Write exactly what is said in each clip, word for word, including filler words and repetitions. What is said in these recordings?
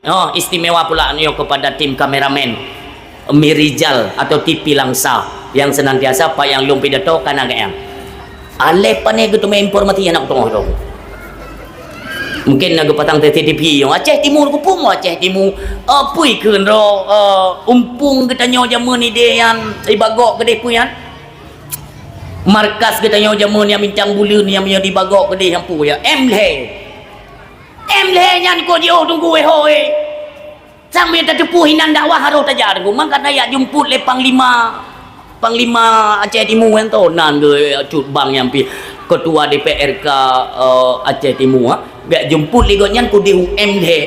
Oh, istimewa pula nyoe kepada tim kameramen Mirijal atau T V Langsa yang senantiasa paih nyang lôn pidato ka na geuh nyan. Aléh pané geuteumé informasi aneuk teungoh dong. Mungkin na geupasang C C T V nyoe. Aceh Timu geupeu mo Aceh Timu. Apui kheun ro, eh, umpung geutanyoe jameun idéh nyan ibagok keudéh peue nyan. Markas geutanyoe jameun nyang bincang buleuen nyang meunyoe dibagok keudéh nyang peue ya. M lhèe. M lhèe nyan kok jiôh teungku wéh hôi. Sang mita teupeu hinan dakwah harôh tajak teungku. Mangkana jak jemput lé panglima. Panglima Aceh Timu nyan to nan geu cut bang nyang pi ketua D P R K, eh, Aceh Timu ha. Gak jemput lé gobnyan kudéh u M lhèe.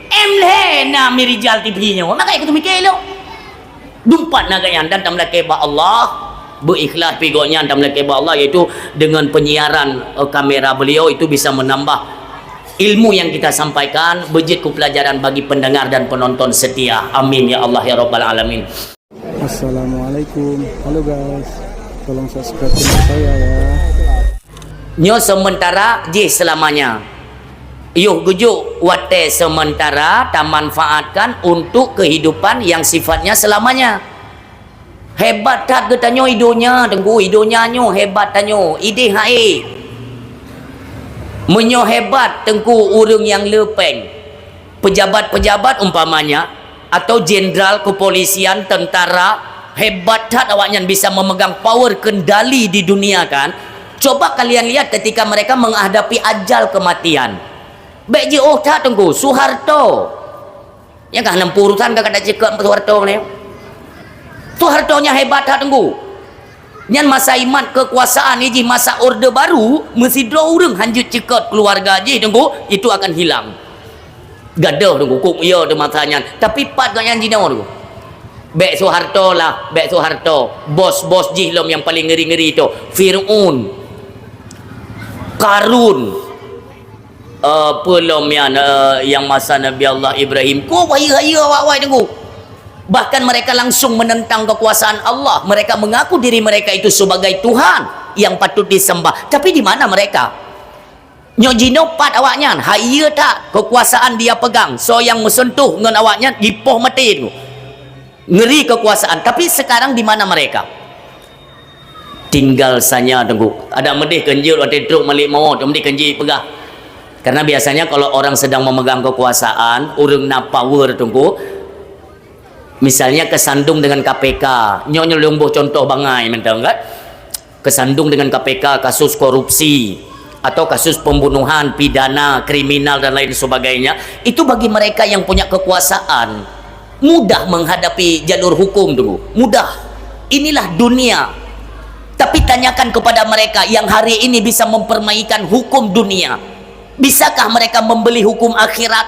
M lhèe na Mirijal T V nyoe. Maka ikut mikir lo. Dumpat na gobnyan dan tameulakée bak Allah, beuikhlas pi gobnyan tameulakée bak Allah, yaitu dengan penyiaran, eh, kamera beliau itu bisa menambah ilmu yang kita sampaikan, beujeuet keu pelajaran bagi pendengar dan penonton setia. Amin ya Allah ya rabbal alamin. Assalamualaikum. Halo guys. Tolong subscribe channel saya ya. Nyoe sementara jih selamanya. Yoh geujok watée sementara tamanfaatkan untuk kehidupan yang sifatnya selamanya. Hebat that geutanyoe i donya, Teungku, i donya nyoe hebat tanyoe, idéh hai. Meunyoe hebat Teungku ureuëng nyang le péng, pejabat-pejabat umpamanya, atau jenderal kepolisian, tentara, hebat that awaknyan bisa memegang power kendali di dunia kan. Coba kalian lihat ketika mereka menghadapi ajal kematian. Bék jiôh that Teungku, Soeharto. Nyang ka hana urusan ka gata ceukeut Soeharto nyoe. Soeharto nyan hebat that Teungku. Nyan masa imat kekuasaan jih masa Orde Baru, meusidroe ureuëng hanjeuet ceukeut keluarga jih Teungku, itu akan hilang. Gadoh Teungku, kok yo di masa nyan. Tapi pat gobnyan jinoe Teungku. Bék Soeharto lah, bék Soeharto. Bos-bos jih lom nyang paling ngeri-ngeri tu. Fir'aun. Karun. Eh, peue lom nyan, eh, nyang masa Nabi Allah Ibrahim. Kok bahaya-bahaya awak-awak Teungku. Bahkan mereka langsung menentang kekuasaan Allah. Mereka mengaku diri mereka itu sebagai Tuhan yang patut disembah. Tapi di mana mereka? Nyoe jinoe pat awaknyan, hai ié that kekuasaan dia pegang, soe nyang meuseuntuh ngon awaknyan jipoh maté Teungku. Ngeri kekuasaan, tapi sekarang di mana mereka? Tinggal sanya Teungku. Ada meudeh keunjeuet watée trok malik mawöt, meudeh keunjeuet peugah. Karena biasanya kalau orang sedang memegang kekuasaan, ureuëng na power Teungku, misalnya kesandung dengan K P K, nyoe nyoe lôn boh contoh bangai mantong kan. Kesandung dengan K P K, kasus korupsi, atau kasus pembunuhan, pidana, kriminal, dan lain sebagainya, itu bagi mereka yang punya kekuasaan, mudah menghadapi jalur hukum dulu. Mudah. Inilah dunia. Tapi tanyakan kepada mereka yang hari ini bisa mempermainkan hukum dunia. Bisakah mereka membeli hukum akhirat?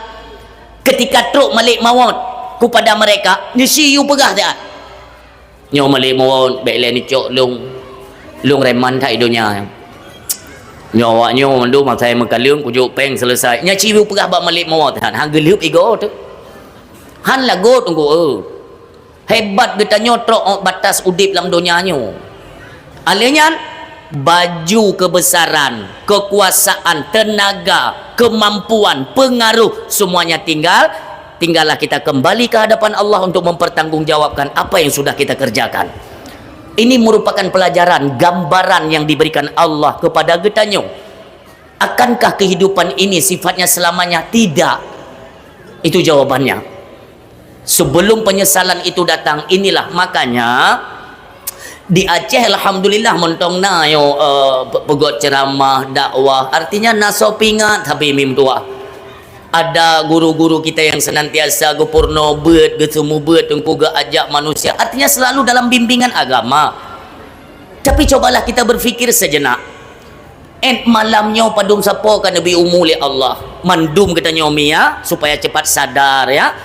Ketika trok malik mawöt kepada mereka, nyoe si yue peugah siat. Nyoe malik mawöt, bék lé neucok lôn. Lôn reman that i donya. Nyoe awak nyoe mandum asai meukaleueng, kujok péng selesai. Nyan si yue peugah bak malik mawöt, han, han geulheup igoe teuh. Han lagot Teungku, eh. Hebat geutanyoe trok ôt batas udeb lam donya nyoe. Alèh nyan, baju kebesaran, kekuasaan, tenaga, kemampuan, pengaruh, semuanya tinggal. Tinggallah kita kembali ke hadapan Allah untuk mempertanggungjawabkan apa yang sudah kita kerjakan. Ini merupakan pelajaran, gambaran yang diberikan Allah kepada geutanyoe. Akankah kehidupan ini sifatnya selamanya? Tidak. Itu jawabannya. Sebelum penyesalan itu datang, inilah makanya di Aceh alhamdulillah mantong na yo, eh, pe-, peugöt ceramah, dakwah. Artinya na soe peuingat sabe meutuah. Ada guru-guru kita yang senantiasa geupeurunoe beuet, geuseumeubeuet Teungku, geuajak manusia. Artinya selalu dalam bimbingan agama. Tapi cobalah kita berpikir sejenak. Ét malam nyoe padum sapo ka neubri umu lé Allah. Mandum geutanyoe mi ya, supaya cepat sadar ya.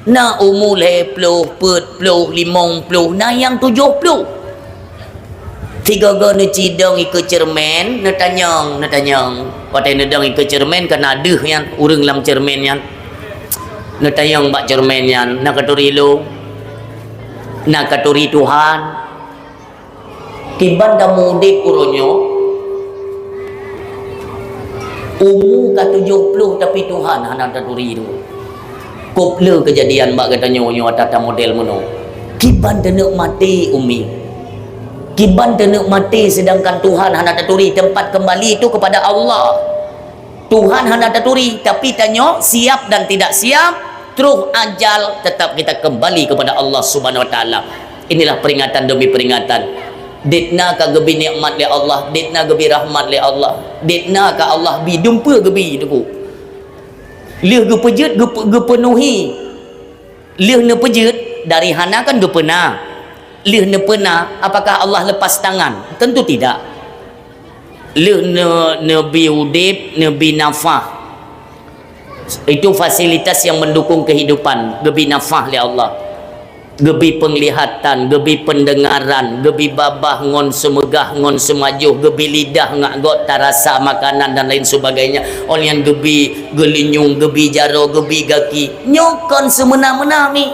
Na umu lhèe ploh, peuet ploh, limong ploh, na nyang tujoh ploh. Sigoe-goe neucidong ikeue ceureumen, neutanyong, neutanyong. Watèe neudong ikeue ceureumen ka na deuh nyan, ureueng lam ceureumen nyan. Neutanyong bak ceureumen nyan, "Na katuri lôn? Na katuri Tuhan?" Kiban kamoe udeb uroe nyoe, umu ka tujoh ploh tapi Tuhan hana taturi tu. Kop le keujadian bak geutanyoe nyoe ata-ata model meunoe. Kiban taneuk maté, Umi. Kiban taneuk maté, sedangkan Tuhan hana taturi. Tempat kembali itu kepada Allah. Tuhan hana taturi, tapi tanyoe siap dan tidak siap, troh ajal tetap kita kembali kepada Allah Subhanahu Wa Taala. Inilah peringatan demi peringatan. Ditna ka geubi nikmat lé Allah, ditna geubi rahmat lé Allah, ditna ka Allah bi dumpeue geubi teungku. Lheueh geupeujeuet, geupe-, geupeunuhi. Lheueh neupeujeuet, dari hana kan geupeuna. Lheueh neupeuna, apakah Allah lepas tangan? Tentu tidak. Lheueh ne-, neubi udeb, neubi nafah. Itu fasilitas yang mendukung kehidupan, geubi nafah lé Allah. Geubi penglihatan, geubi pendengaran, geubi babah ngon seumeugah ngon seumajoh, geubi lidah ngat göt tarasa makanan dan lain sebagainya. Óh lheueh nyan geubi geulinyueng, geubi jaroe, geubi gaki. Nyoe kon seumeuna-meuna mi.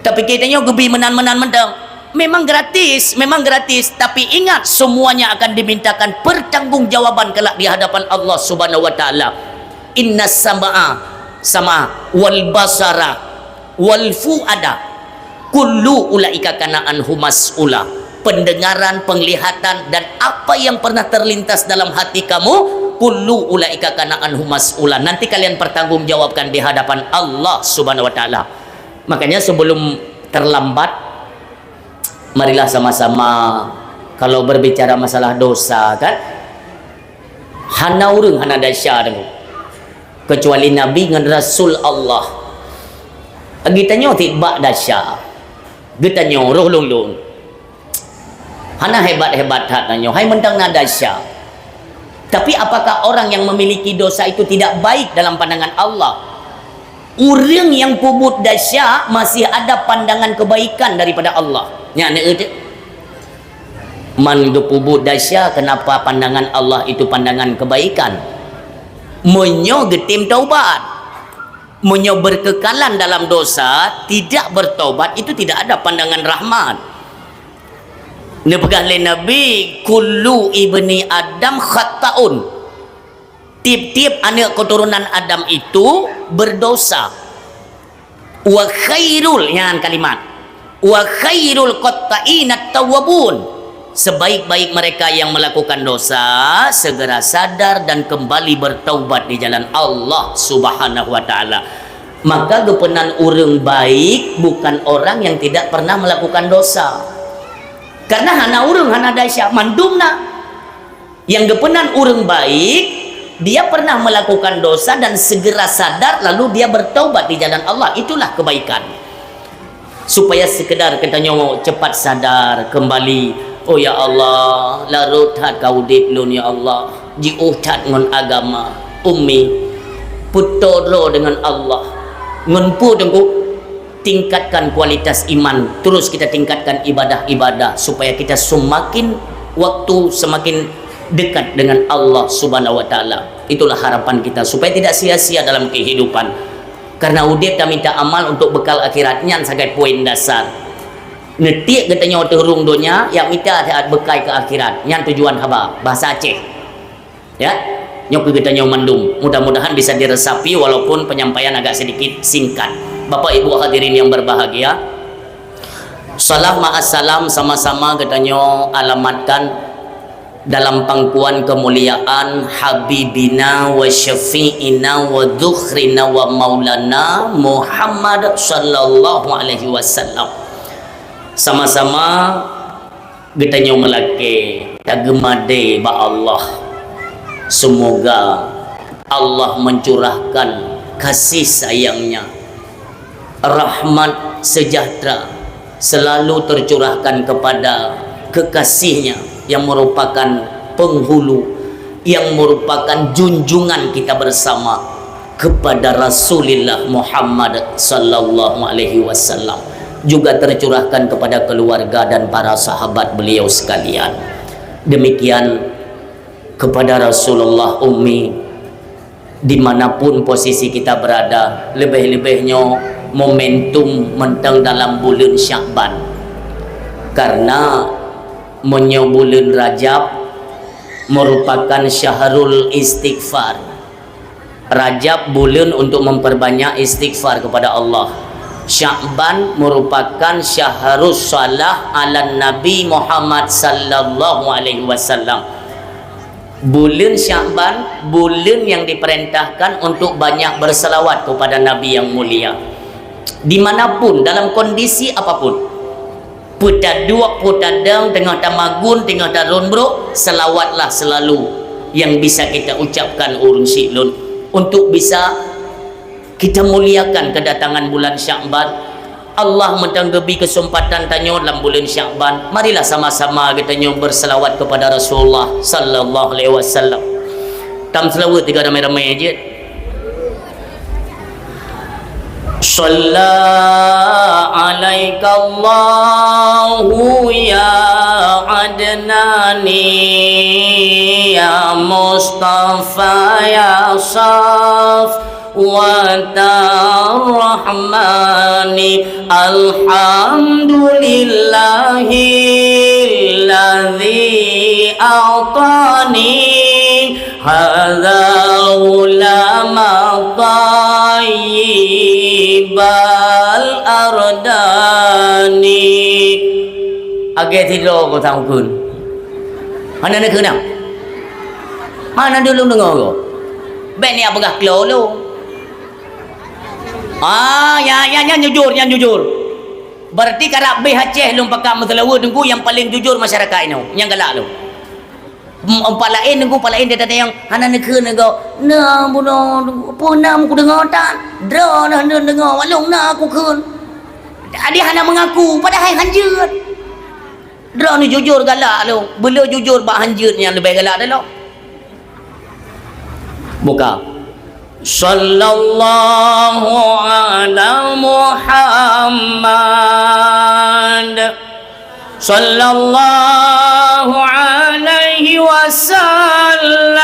Tapi geutanyoe geubi meunan-meunan mantong. Memang gratis, memang gratis, tapi ingat, semuanya akan dimintakan pertanggungjawaban kelak di hadapan Allah Subhanahu wa Taala. Innas sam'a, sama, wal basara, wal fuada, kullu ulaika kana anhu mas'ula. Pendengaran, penglihatan, dan apa yang pernah terlintas dalam hati kamu, kullu ulaika kana anhu mas'ula. Nanti kalian pertanggungjawabkan di hadapan Allah Subhanahu wa Taala. Makanya sebelum terlambat, marilah sama-sama, kalau berbicara masalah dosa, kan, hana ureuëng hana desya teungku. Kecuali Nabi ngon Rasul Allah. Geutanyoe tieb bak desya. Geutanyoe roh lôn-lôn. Hana hebat-hebat that tanyoe, hai mantong na desya. Tapi apakah orang yang memiliki dosa itu tidak baik dalam pandangan Allah? Ureuëng nyang peubuet desya masih ada pandangan kebaikan daripada Allah. Nyan na, eh, man geupeubuet desya, kenapa pandangan Allah itu pandangan kebaikan? Meunyoe geutem taubat. Meunyoe berkekalan dalam dosa, tidak bertaubat, itu tidak ada pandangan rahmat. Neupeugah lé Nabi, "Kullu ibni Adam khatta'un." Tieb-tieb aneuëk keuturonan Adam itu berdosa. Wa khairul, nyan kalimat. "Wa khairul qatta'inat tawwabun." Sebaik-baik mereka yang melakukan dosa, segera sadar dan kembali bertaubat di jalan Allah Subhanahu wa Taala. Maka geupeunan ureuëng baik bukan orang yang tidak pernah melakukan dosa. Karena hana ureuëng hana desya, mandum na. Nyang geupeunan ureuëng baik, dia pernah melakukan dosa dan segera sadar, lalu dia bertaubat di jalan Allah. Itulah kebaikan. Supaya sekedar geutanyoe cepat sadar kembali. "Oh ya Allah, larot that ka udeb lôn ya Allah. Jiôh that ngon agama. Umi, peutoe droe deungon Allah." Ngon peue teungku? Tingkatkan kualitas iman, terus kita tingkatkan ibadah-ibadah supaya kita semakin waktu semakin dekat dengan Allah Subhanahu wa Taala. Itulah harapan kita supaya tidak sia-sia dalam kehidupan. Karena udeb taminta amal untuk bekal akhirat, nyan sagai poin dasar. Neutiek geutanyoe teuh rhueng donya, nyang mita saat beukai keu akhirat, nyan tujuan haba, bahasa Aceh. Ya, nyoe keu geutanyoe mandum. Mudah-mudahan bisa diresapi walaupun penyampaian agak sedikit singkat. Bapak Ibu hadirin yang berbahagia, salam ma'as salam sama-sama geutanyoe alamatkan dalam pangkuan kemuliaan Habibina wa Syafi'ina wa Dzukhrina wa Maulana Muhammad sallallahu alaihi wasallam. Sama-sama geutanyoe meulakée, tageumadée bak Allah. Semoga Allah mencurahkan kasih sayang-Nya, rahmat sejahtera selalu tercurahkan kepada kekasih-Nya yang merupakan penghulu, yang merupakan junjungan kita bersama, kepada Rasulullah Muhammad sallallahu alaihi wasallam, juga tercurahkan kepada keluarga dan para sahabat beliau sekalian. Demikian kepada Rasulullah, Ummi, di mana pun posisi kita berada, lebih-lebih nyoe momentum mantong dalam buleuen Syakban. Karena meunyoe buleuen Rajab merupakan syahrul istighfar, Rajab buleuen untuk memperbanyak istighfar kepada Allah. Sya'ban merupakan syahrus shalah ala Nabi Muhammad sallallahu alaihi wasallam. Buleuen Sya'ban, buleuen yang diperintahkan untuk banyak berselawat kepada Nabi yang mulia. Dimanapun, dalam kondisi apapun. Peue taduek, peue tadong, teungoh tamagun, teungoh tarôn brôk, selawatlah selalu yang bisa kita ucapkan ureuëng syiek lôn untuk bisa kita muliakan kedatangan bulan Sya'ban. Allah mantong geubri keuseumpatan tanyoe lam buleuen Sya'ban. Marilah sama-sama geutanyoe berselawat kepada Rasulullah sallallahu alaihi wasallam. Tam selawat tiga ramai-ramai jeuet. Shalla alaikallahu ya Adnani, ya Mustafa, ya Saf- wata Rahmani, alhamdulillahilladzi a'tani hadza ghulama thayyibal ardani. Agé sidroe ko sang ukeuen. Hana neukheun na? Hana dulu deungoe ko. Bék niyak peugah klo lôn. Ah, ya, ya, nyan jujur, nyan jujur. Berarti karab beh Aceh lôn pakat meuseulaweuet Teungku nyang paleng jujur masyarakat inoe, nyang galak lôn. Em, empat laén Teungku, empat laén dia tanyong hana neukheun Teungku. Na bunoe Teungku, peue na meukudeungoe tan? Droeneuh hana deungoe, walong na kukheun. Dia hana mengaku, padahai hanjeuet. Droeneuh jujur galak lôn, beu lôn jujur bak hanjeuet nyang leubeh galak lom. Buka. Sallallahu ala Muhammad. Sallallahu alaihi wasallam.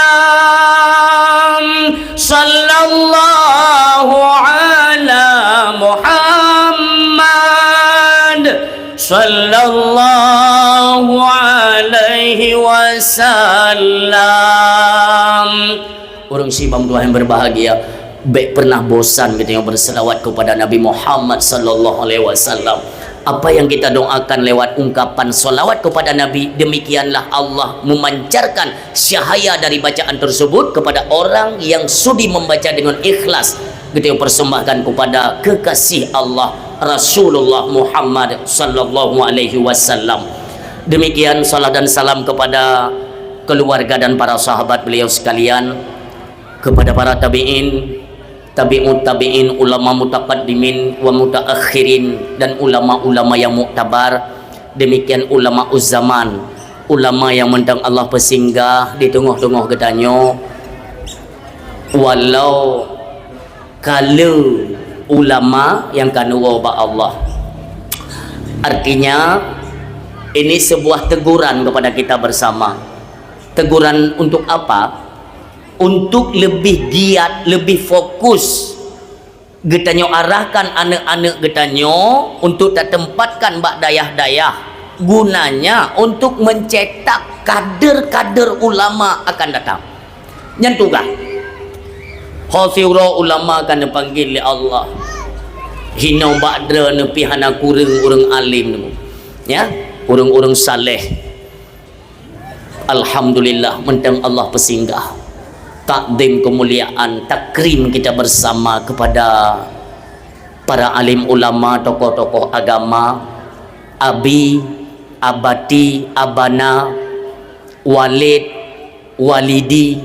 Sallallahu ala Muhammad. Sallallahu alaihi wasallam. Ureuëng syiek ban meutuah nyang berbahagia, bék pernah bosan geutanyoe berselawat kepada Nabi Muhammad sallallahu alaihi wasallam. Apa yang kita doakan lewat ungkapan selawat kepada Nabi, demikianlah Allah memancarkan cahaya dari bacaan tersebut kepada orang yang sudi membaca dengan ikhlas. Geutanyoe persembahkan kepada kekasih Allah, Rasulullah Muhammad sallallahu alaihi wasallam. Demikian salam dan salam kepada keluarga dan para sahabat beliau sekalian, kepada para tabi'in, tabi'ut tabi'in, ulama mutaqaddimin wa mutaakhirin, dan ulama-ulama yang muktabar. Demikian ulama uzzaman, ulama yang mantong Allah peusinggah di teungoh-teungoh geutanyoe. Walau ka le ulama nyang ka neuwoe bak Allah. Artinya, ini sebuah teguran kepada kita bersama. Teguran untuk apa? Untuk lebih giat, lebih fokus geutanyoe arahkan aneuk-aneuk geutanyoe untuk tatempatkan bak dayah-dayah, gunanya untuk mencetak kader-kader ulama akan datang. Nyan tugaih. Ho siuroe ulama ka neupanggil lé Allah. Hinoe bak droeneuh pih hana kureueng ureuëng além nyoe. Ya, ureuëng-ureuëng saleh. Alhamdulillah, mantong Allah peusinggah. Takdim kemuliaan, takrim kita bersama kepada para alim ulama, tokoh-tokoh agama, abi, abati, abana, walid, walidi,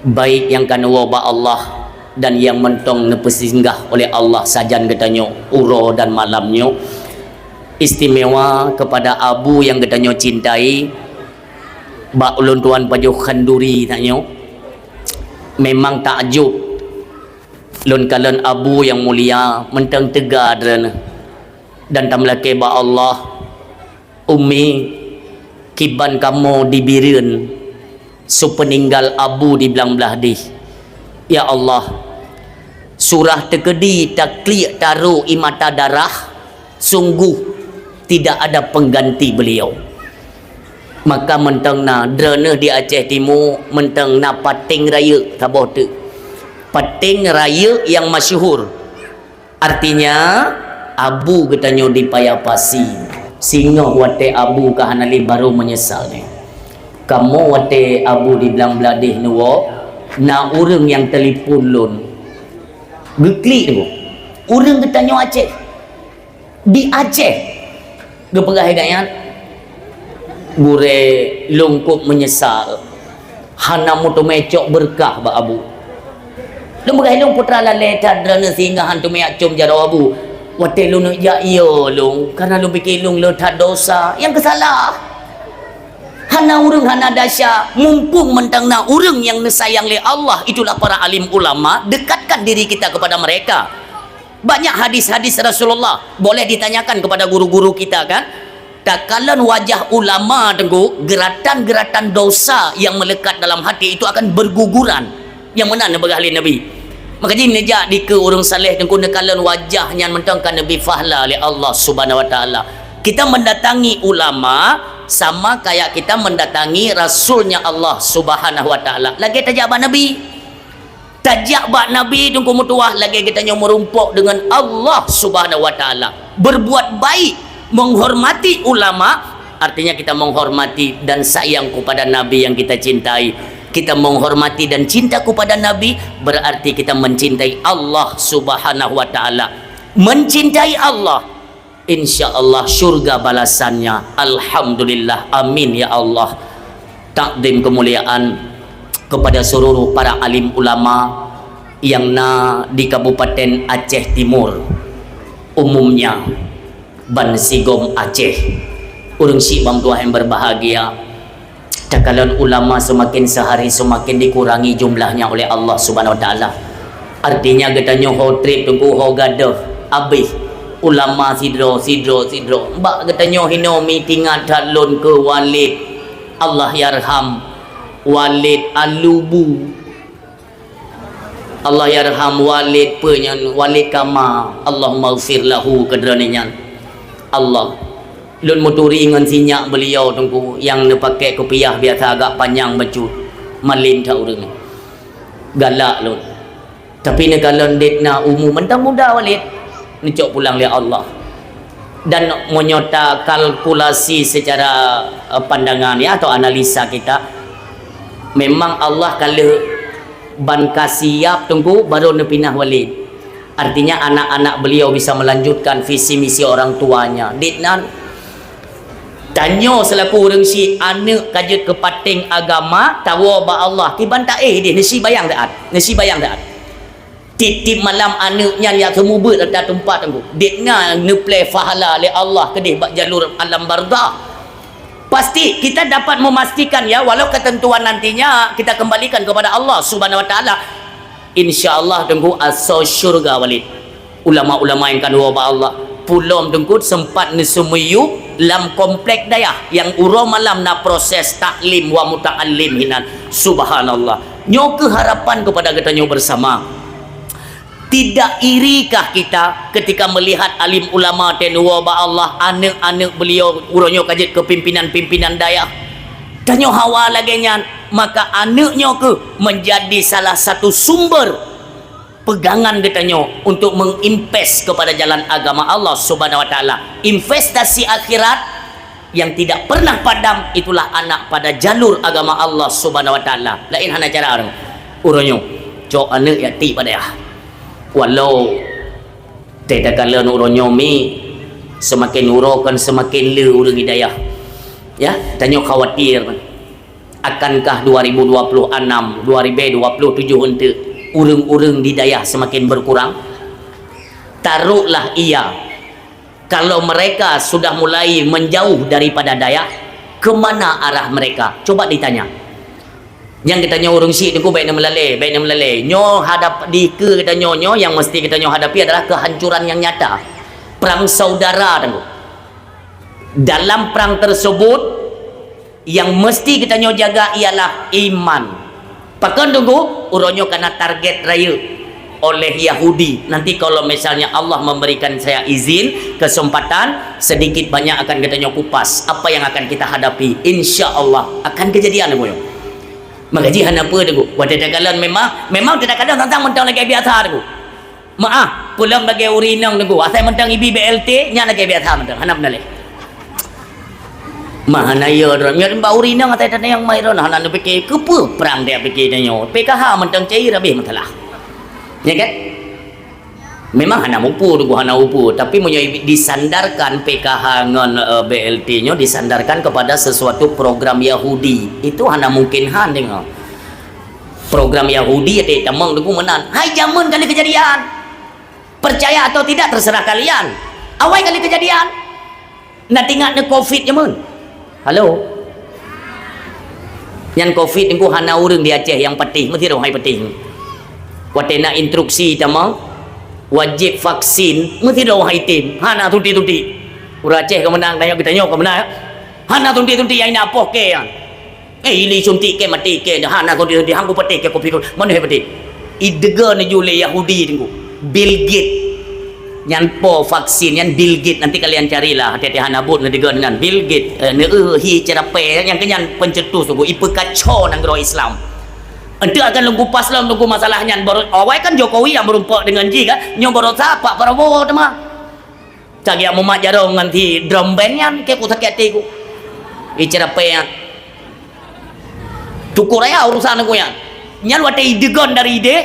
baik nyang ka neuwoe bak Allah dan nyang mantong neupeusinggah oleh Allah sajan geutanyoe uroe dan malam nyoe. Istimewa kepada abu nyang geutanyoe cintai, bak ulôn tuan pajoh khanduri tanyoe. Memang takjub lôn kalon abu nyang mulia mantong teuga droeneuh dan tameulakée bak Allah. Umi, kiban kamoe di Bireuen, su peuninggal abu di blang blaih dih. Ya Allah, surah teukeudi takliek taroe ie mata darah, sungguh tidak ada pengganti beliau. Maka mantong na droeneuh di Aceh Timu, mantong na paténg rayeuk saboh teuk. Pateng rayeuk nyang masyhur. Artinya, abu geutanyoe di Paya Pasi. Singoh watée abu ka hana lé barô meunyeusal nyoe. Kamoe watée abu di Blang Bladeh neuwoe, na ureuëng nyang telepon lôn. Geuklik tu. Ureuëng geutanyoe Aceh. Di Aceh, geupeugah lagée nyan, "Gurée, lôn kôb meunyeusal, hana meuteumé cok beureukat bak abu." Lôn peugah, "Lôn putra lalée that droeneuh sehingga han teumé jak com jaroe abu. Watée lôn jak, yo lôn, karena lôn pike lôn le that dosa nyang keusalah." Hana ureuëng hana desya, mumpung mantong na ureuëng nyang neusayang lé Allah, itulah para alim ulama, dekatkan diri kita kepada mereka. Banyak hadis-hadis Rasulullah, boleh ditanyakan kepada guru-guru kita, kan? Takalon wajah ulama, Teungku, geuratan-geuratan dosa yang melekat dalam hati itu akan berguguran. Nyang meunan neupeugah lé Nabi. Maka jih neujak dikeue ureuëng saleh, Teungku, neukalon wajah nyan mantong ka neubri pahala lé Allah Subhanahu wa Taala. Kita mendatangi ulama sama kayak kita mendatangi rasulnya Allah Subhanahu wa Taala. Lagée tajak bak Nabi. Tajak bak Nabi, Teungku, meutuwah, lagée geutanyoe meurumpok dengan Allah Subhanahu wa Taala. Berbuat baik, menghormati ulama, artinya kita menghormati dan sayang kepada Nabi yang kita cintai. Kita menghormati dan cinta kepada Nabi, berarti kita mencintai Allah Subhanahu wa Taala. Mencintai Allah, insya Allah syurga balasannya. Alhamdulillah. Amin ya Allah. Takdim kemuliaan kepada seluruh para alim ulama yang na di Kabupaten Aceh Timur, umumnya ban sigom Aceh. Ureuëng syiek ban meutuwah yang berbahagia, takalon ulama semakin sehari semakin dikurangi jumlahnya oleh Allah Subhanahu wa Taala. Artinya geutanyoe ho treb, Teungku, ho gadôh, abéh ulama sidroe, sidroe, sidroe. Bak geutanyoe hinoe mi teuingat that lôn keu Walid, Allah yarham, Walid Alubu. Allah yarham Walid peue nyan, Walid Kama, Allahummaghfir lahu keu droeneuh nyan. Allah, lôn meuturi ngon sinyak beuliau, Teungku, nyang neupakè kupiah biasa agak panyang bacut, malem that ureuëng. Galak lôn. Tapi neukalon dit na umu mantong muda Walid, neucok pulang lé Allah. Dan meunyoe takalkulasi secara, eh, pandangan, ya, atau analisa kita, memang Allah ka lheueh ban ka siap, Teungku, baru neupinah Walid. Artinya anak-anak beliau bisa melanjutkan visi misi orang tuanya. Dit nan, tanyoe selaku ureuëng syiek, aneuk ka jeuet keu pateng agama, tawoe bak Allah, kiban taéh deh, neusi bayang taát, neusi bayang taát. Tiep-tiep malam aneuk nyan jak seumeubeuet ata teumpat, Teungku. Dit na neuplè pahala lé Allah keudeh bak jalur alam barzakh. Pasti kita dapat memastikan, ya, walau ketentuan nantinya kita kembalikan kepada Allah Subhanahu wa Taala. Insya Allah, Teungku, asoe syurga Walid. Ulama-ulama nyang ka neuwoe bak Allah, pulom, Teungku, sempat neuseumiyueb lam komplek dayah nyang uroe malam na proses taklim wa muta'allim hinan. Subhanallah. Nyoe keuh harapan kepada geutanyoe bersama. Tidak irikah kita ketika melihat alim ulama teuh neuwoe bak Allah, aneuk-aneuk beliau uroe nyoe ka jeuet keu pimpinan-pimpinan dayah? Tanyoe hawa lagèe nyan, maka aneuk nyoe keuh menjadi salah satu sumber pegangan geutanyoe untuk menginvest kepada jalan agama Allah Subhanahu wa Taala. Investasi akhirat yang tidak pernah padam, itulah anak pada jalur agama Allah Subhanahu wa Taala. Laén hana cara. Uroe nyoe, cok aneuk jak tiep bak dayah. Walau teuh takalon uroe nyoe mi, seumaken uroe kon seumaken le ureueng hidayah. Ya, tanyoe khawatir. Akankah dua ribu dua puluh enam, dua ribu dua puluh tujuh eunteuk ureueng-ureueng di dayah seumaken berkurang? Taroklah iya, kalau mereka sudah mulai menjauh daripada dayah, ke mana arah mereka? Coba ditanya. Nyang geutanyoe ureueng syiek Teungku, bèk na meulalè, bèk na meulalè. Nyoe hadap-, dikeue geutanyoe nyoe nyang meusti geutanyoe hadapi adalah kehancuran nyang nyata. Perang saudara, Teungku. Dalam perang tersebut, yang mesti geutanyoe jaga ialah iman. Pakon, Teungku? Uroe nyoe kana target rayeuk oleh Yahudi. Nanti kalau misalnya Allah memberikan saya izin, kesempatan, sedikit banyak akan geutanyoe kupas apa yang akan kita hadapi. Insya Allah akan kejadian, Teungku. Maka jih hana peue, Teungku. Watèe takalon memang, memang takalon sang-sang mantong lagèe biasa, Teungku. Meu'ah, peulom lagèe ureueng inong, Teungku. Asai mantong ibi B L T, nyan lagèe biasa mantong. Hana peue lé. Mah hana yo droe. Nyoe bak ureueng inong asai tatanyong mai droe, hana neupiké. Keupeue prang dia piké tanyoe? P K H mantong cair habéh masalah. Ya kan? Memang hana mupu, Teungku, hana mupu. Tapi meunyoe disandarkan P K H ngon, eh, B L T nyoe disandarkan kepada sesuatu program Yahudi, itu hana mungkin han deungoe. Program Yahudi até tamong, Teungku, meunan. Hai, jameun kali keujadian. Percaya atau tidak, terserah kalian. Awai kali keujadian. Na teuingat neu covid jameun? Halo? Nyan covid, Teungku, hana ureueng di Aceh nyang patéh, meusidroe hai patéh. Watèe na instruksi tamong, wajéb vaksin, meusidroe hai tem, hana suntik-suntik. Ureueng Aceh ka meunang, tanyoe geutanyoe ka meunang, ya. Hana suntik-suntik nyang na poh kèe nyan. Eh, ili suntik kèe maté kèe, hana suntik-suntik, han kupatéh kèe covid, meunoe patéh. Ideugon ju lé Yahudi, Teungku. Bill Gates. Nyan po vaksin, nyan Bill Gates. Nanti kalian carilah, hati-hati hana buet neudeugon nyan. Bill Gates, eh, neu-, eh, hi ceurapée, nyan keuh nyan pencetus, Teungku. Ipeukaco nanggroe Islam. Enteuk akan lôn kupas lom, Teungku, masalah nyan. Baru, awai kan Jokowi nyang meurumpok deungon jih kan. Nyoe baroesa Pak Prabowo teuma. Cak jak mumat jaroe ngon si drum band nyan, keu ku sakét até ku. Iceurapée nyan. Cukup raya urusan aku nyan. Nyan watée ideugon dari idéh,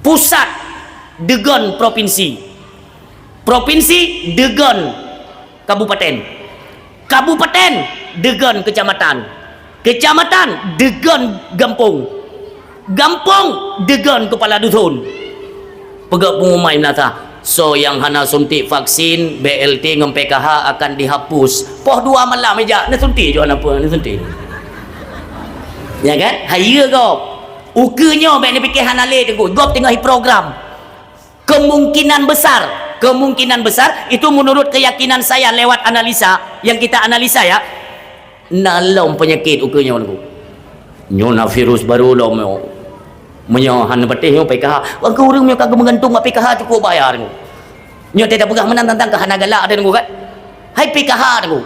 pusat deugon provinsi. Provinsi deugon kabupaten. Kabupaten deugon kecamatan. Kecamatan deugon gampông. Gampông deugon kepala dusun. Peugah pengumuman meunasah, soe nyang hana suntik vaksin, B L T ngon P K H akan dihapus. Poh dua malam ijak, neusuntik jih hana peue, neusuntik. Ya kan? Hayeue gob. Ukeue nyoe bék neupiké hana lé Teungku. Gob teungoh program. Kemungkinan besar, kemungkinan besar itu menurut keyakinan saya lewat analisa yang kita analisa ya. Na lom peunyakét ukeue nyoe Teungku. Nyoe na virus barô lom nyoe. Meunyoe hana patéh nyoe P K H, ukeue ureuëng nyoe ka geumeugantung bak P K H cukup bahaya Teungku. Nyoe teupeugah meunan tantang keu hana galak Teungku kan. Hai P K H Teungku.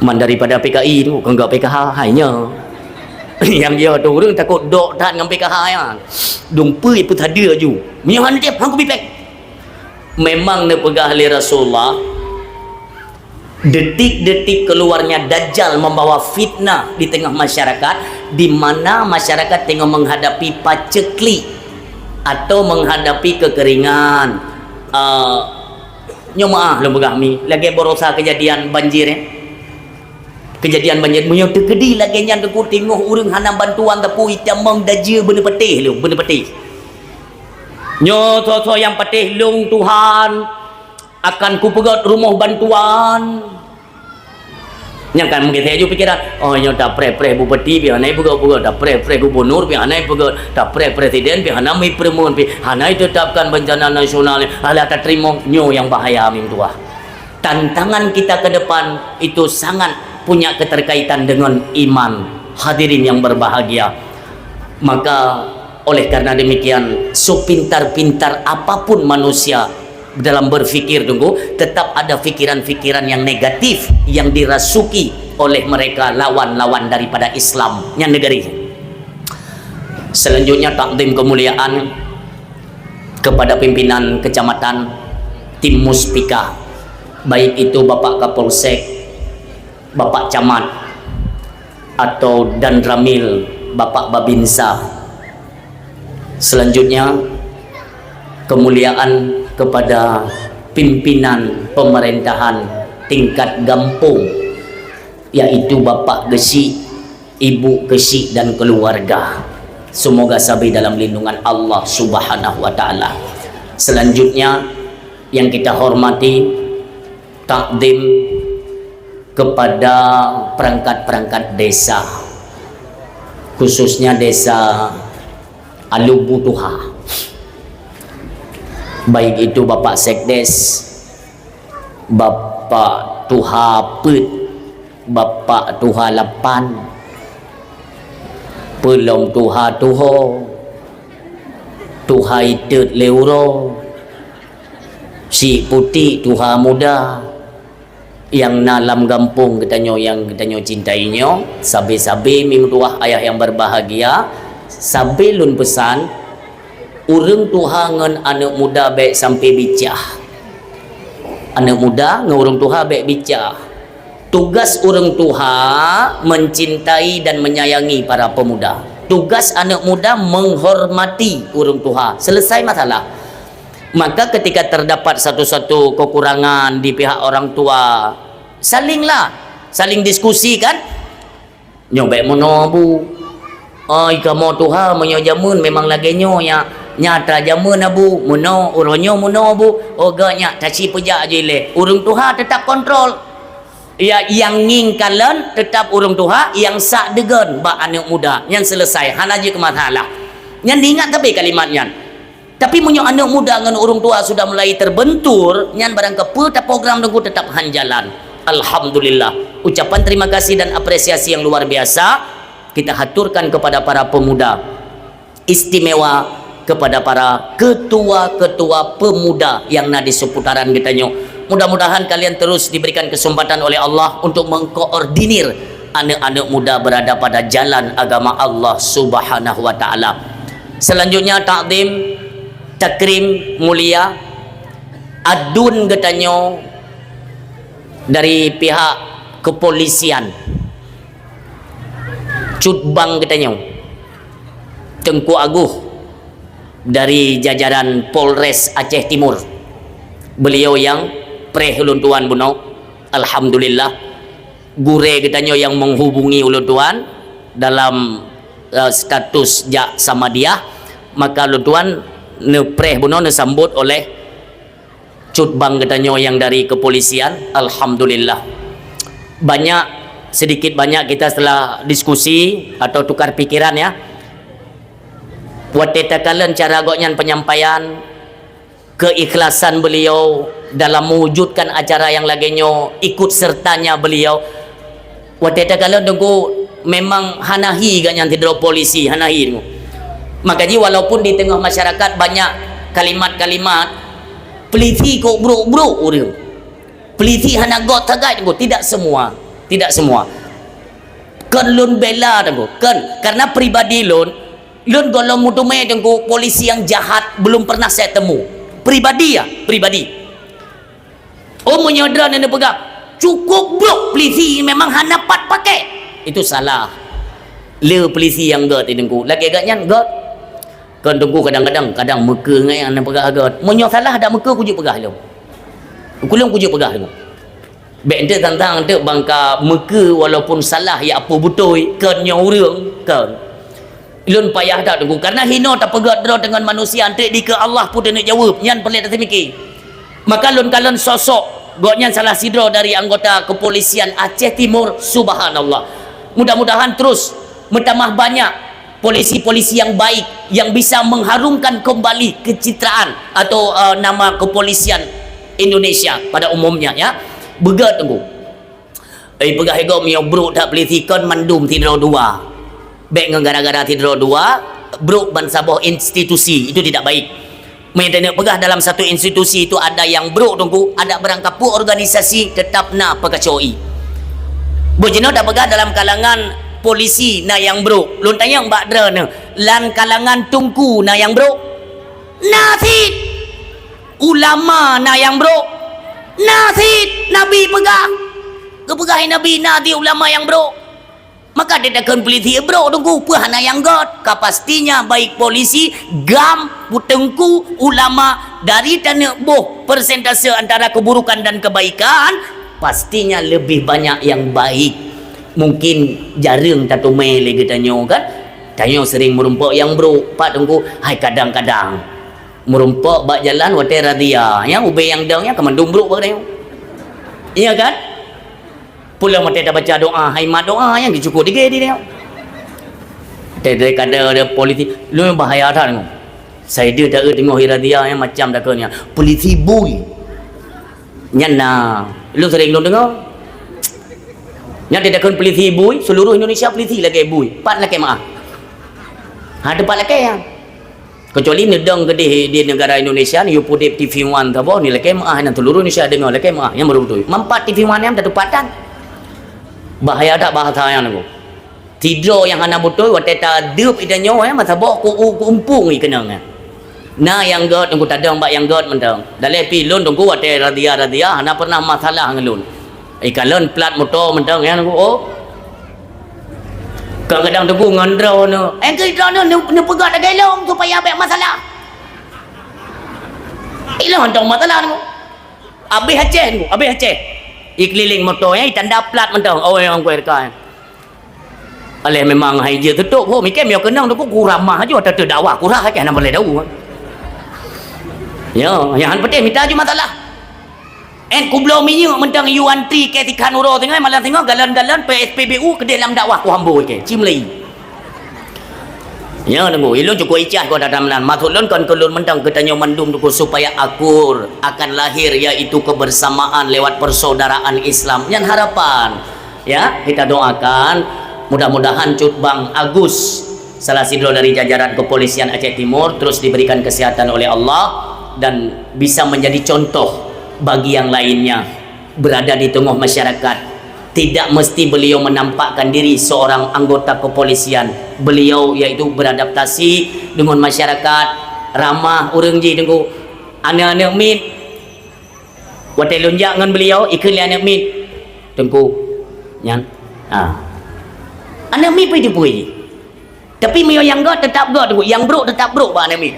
Man daripada P K I tu, kon gak P K H hai nyoe. Nyang dia tu ureuëng takot dok that ngon P K H nyan. Dong peue peusadeue aju. Meunyoe hana tiep, hang kubi péng. Memang neupeugah lé Rasulullah, detik-detik keluarnya Dajjal membawa fitnah di tengah masyarakat, di mana masyarakat tengah menghadapi paceklik atau menghadapi kekeringan. Ah, Nyoe meu'ah lôn peugah mi, lagée baroesa keujadian banjir, eh. Keujadian banjir, meunyoe teukeudi lagée nyan Teungku teungoh ureuëng hana bantuan teupeu itamong dajeu beuneupatéh lôn, beuneupatéh. Nyoe soe-soe nyang patéh lôn Tuhan, akan kupeugét rumoh bantuan. Nyang kan meugeusé aju pikeran, oh nyoe tapreh-preh bupati pih hana ipeugét-peugét, tapreh-preh gubunur pih hana ipeugét, tapreh presiden pih hana mi peureumeun pih hana itetapkan bencana nasional, alah tateurimong nyoe nyang bahaya meutuah. Tantangan kita ke depan itu sangat punya keterkaitan dengan iman. Hadirin yang berbahagia, maka oleh karena demikian, sepintar-pintar apapun manusia dalam berpikir Teungku, tetap ada pikiran-pikiran yang negatif yang dirasuki oleh mereka lawan-lawan daripada Islam. Nyan neugari. Selanjutnya, takdim kemuliaan kepada pimpinan kecamatan, tim Muspika, baik itu Bapak Kapolsek, Bapak Camat, atau Danramil, Bapak Babinsa. Selanjutnya, kemuliaan kepada pimpinan pemerintahan tingkat gampông, yaitu Bapak Geuchik, Ibu Geuchik dan keluarga. Semoga sabe dalam lindungan Allah Subhanahu wa Ta'ala. Selanjutnya, yang kita hormati, takdim kepada perangkat-perangkat desa, khususnya desa Alubu Tuha, baik itu Bapak Sekdes, Bapak Tuha Peuet, Bapak Tuha Lapan, peulom Tuha Tuho, Tuha Itet lé uroe, Sik Putik Tuha Muda, Nyang na lam gampông geutanyoe nyang geutanyoe cintai nyoe, sabe-sabe meutuah ayah nyang berbahagia, sabe lôn peusan, ureuëng tuha ngon aneuëk muda bék sampai bicah. Aneuëk muda ngon ureuëng tuha bék bicah. Tugas ureuëng tuha mencintai dan menyayangi para pemuda. Tugas aneuëk muda menghormati ureuëng tuha. Selesai masalah. Maka ketika terdapat satu-satu kekurangan di pihak orang tua, salinglah, saling diskusi kan. Nyoe bék meunoe, Bu. Ai, kamoe tuha meunyoe jameun memang lagée nyoe, nyak. Nyata jameun, Abu. Meunoe, uroe nyoe meunoe, Bu. Oh, gét nyak, taci peujak jih lé. Ureuëng tuha tetap kontrol. Ya, nyang ngieng kalon tetap ureuëng tuha, nyang sak deugon bak aneuëk muda. Nyan selesai, hana jeuet keu masalah. Nyan diingat tapi kalimat nyan. Tapi meunyoe aneuëk muda ngon ureuëng tuha sudah mulai terbentur, nyan barang kapeue taprogram Teungku tetap han jalan. Alhamdulillah. Ucapan terima kasih dan apresiasi yang luar biasa kita haturkan kepada para pemuda, istimewa kepada para ketua-ketua pemuda yang na di seputaran geutanyoe. Mudah-mudahan kalian terus diberikan kesempatan oleh Allah untuk mengkoordinir aneuëk-aneuëk muda berada pada jalan agama Allah Subhanahu wa Ta'ala. Selanjutnya, takdim, takrim, mulia, adun geutanyoe dari pihak kepolisian, cutbang geutanyoe, Teungku Agus dari jajaran Polres Aceh Timur. Beliau nyang preh ulôn tuan bunoe. Alhamdulillah. Gurée geutanyoe nyang menghubungi ulôn tuan dalam, eh, status jak Samadiyah, maka ulôn tuan neupreh bunoe neusambot oleh cutbang geutanyoe nyang dari kepolisian. Alhamdulillah. Banyak, sedikit banyak kita setelah diskusi atau tukar pikiran ya. Watée takalon cara gobnyan penyampaian, keikhlasan beliau dalam mewujudkan acara nyang lagée nyoe, ikut sertanya beliau. Watée takalon Teungku memang hana hi gobnyan sidroe polisi, hana hi Teungku. Maka jih walaupun di teungoh masyarakat banyak kalimat-kalimat, "Polisi kok brok-brok ureuëng. Polisi hana göt sagai Teungku." Tidak semua, tidak semua. Kon lôn bela Teungku, kon. Karena pribadi lôn, Lôn gohlom meuteumé Teungku, polisi nyang jahat belum pernah saya temu. Pribadi ya, pribadi. Oh, meunyoe droeneuh neupeugah, "Cukup brok polisi, memang hana pat pakai." Itu salah. Le polisi nyang göt Teungku. Lagée gobnyan göt. Kon Teungku kadang-kadang, kadang meukeue ngon nyang neupeugah göt. Meunyoe salah dak meukeue kujeuet peugah lom. Kulôn kujeuet peugah lom. Bék enteuk tantang enteuk bangka meukeue walaupun salah ya peue beutôi, kon nyoe ureuëng, kon. Lôn payah that Teungku, karena hinoe tapeugöt droe deungon manusia enteuk dikeue Allah peue teuneuk jaweueb, nyan peureulée taseumiki. Maka lôn kalon sosok gobnyan salah sidroe dari anggota kepolisian Aceh Timur, subhanallah. Mudah-mudahan terus meutamah banyak polisi-polisi yang baik yang bisa mengharumkan kembali kecitraan atau, eh, nama kepolisian Indonesia pada umumnya, ya. Beugöt Teungku. Eh, peugah igoe meunyoe brok that polisi kon mandum sidroe dua. Bék ngon gara-gara sidroe dua, brok ban saboh institusi, itu tidak baik. Meunyoe taneuk peugah dalam satu institusi itu ada nyang brok Teungku, ada barangkapeue organisasi tetap na peukacoe. Beujinoe tapeugah dalam kalangan polisi na nyang brok. Lôn tanyong bak droeneuh, lam kalangan Teungku na nyang brok? Na cit. Ulama na nyang brok? Na cit. Nabi peugah. Geupeugah Nabi na cit ulama nyang brok. Maka di takheun polisi brok Teungku, peue hana nyang göt. Ka pastinya baik polisi, gam, teungku, ulama, dari taneuk boh persentase antara keburukan dan kebaikan, pastinya lebih banyak yang baik. Mungkin jareueng tateumé lé geutanyoe kan? Tanyoe sering meurumpok nyang brok, pat Teungku, hai kadang-kadang. Meurumpok bak jalan watée razia, nyang ubé nyang dong nyan ka mandum brok bak geutanyoe. Iya kan? Pulang watée tabaca doa, hai mat doa nyang jicukot digé di nyoe. Teuh dari kada ada polisi, lôn bahaya that nyoe. Saya dia tak tengok razia yang macam dah kena polisi bui. Nyan na, lôn sering lôn dengar. Nyan dia takheun polisi bui, seluruh Indonesia polisi lagée bui. Pat lakée maah. Ha, tempat lakée ya. Kecuali neudong keudeh di negara Indonesia ni, yue peuduek TV One saboh ni, lakée meu'ah, nyan seluruh Indonesia deungoe, lakée meu'ah, nyan baru beutôi. Manfaat TV One nyan tatupat tan. Bahaya that bahasa nyan, Teungku. Sidroe nyang hana beutôi, watée tadeup ida nyoe, eh, masa boh ku, ku, ku umpung ikeunong, eh. Na nyang gét, Teungku, tadong bak nyang gét mantong. Daleh pi lôn, Teungku, watée razia-razia, hana pernah masalah ngon lôn. Ikalon plat moto mantong, ya, Teungku, oh. Kadang-kadang Teungku ngon droeneuh. Eh, keu droeneuh neu-, neupeugah lagée lôn supaya bék masalah. Ilôn hana masalah, Teungku. Abéh Aceh, Teungku, abéh Aceh. Ikeliling moto, ya, itanda plat mantong. Oh, nyang kuat ka. Aléh memang hai jeuet teutôp, ho, miké meunyoe keunong Teungku, ku ramah aju, ata teudakwah, ku rhah Aceh, hana peureulée dawa. Ya, nyang han peudeh mita aju masalah. Eh, kubloe minyeuk mantong yue antri keu sikhan uroe singoh, malam singoh galon-galon P S P B U keudeh lam dakwah kuhambo ikée. Ci meulai. Ya, Teungku, ilôn cukôp icah keu data meunan. Maksud lôn kon keu lôn mantong, geutanyoe mandum, Teungku, supaya akur akan lahir, yaitu kebersamaan lewat persaudaraan Islam. Nyan harapan. Ya, kita doakan mudah-mudahan Cut Bang Agus, salah sidroe dari jajaran kepolisian Aceh Timur, terus diberikan kesehatan oleh Allah dan bisa menjadi contoh bagi yang lainnya berada di tengah masyarakat. Tidak mesti beliau menampakkan diri seorang anggota kepolisian. Beliau yaitu beradaptasi dengan masyarakat, ramah ureuëng jih, Teungku. Aneuk-aneuk miet, watée lôn jak ngon beliau, ikheun lé aneuk miet, "Teungku, nyan." Ha. Aneuk miet peue jipui jih. Tapi meunyoe nyang gét teutap gét, Teungku, nyang brok teutap brok bak aneuk miet.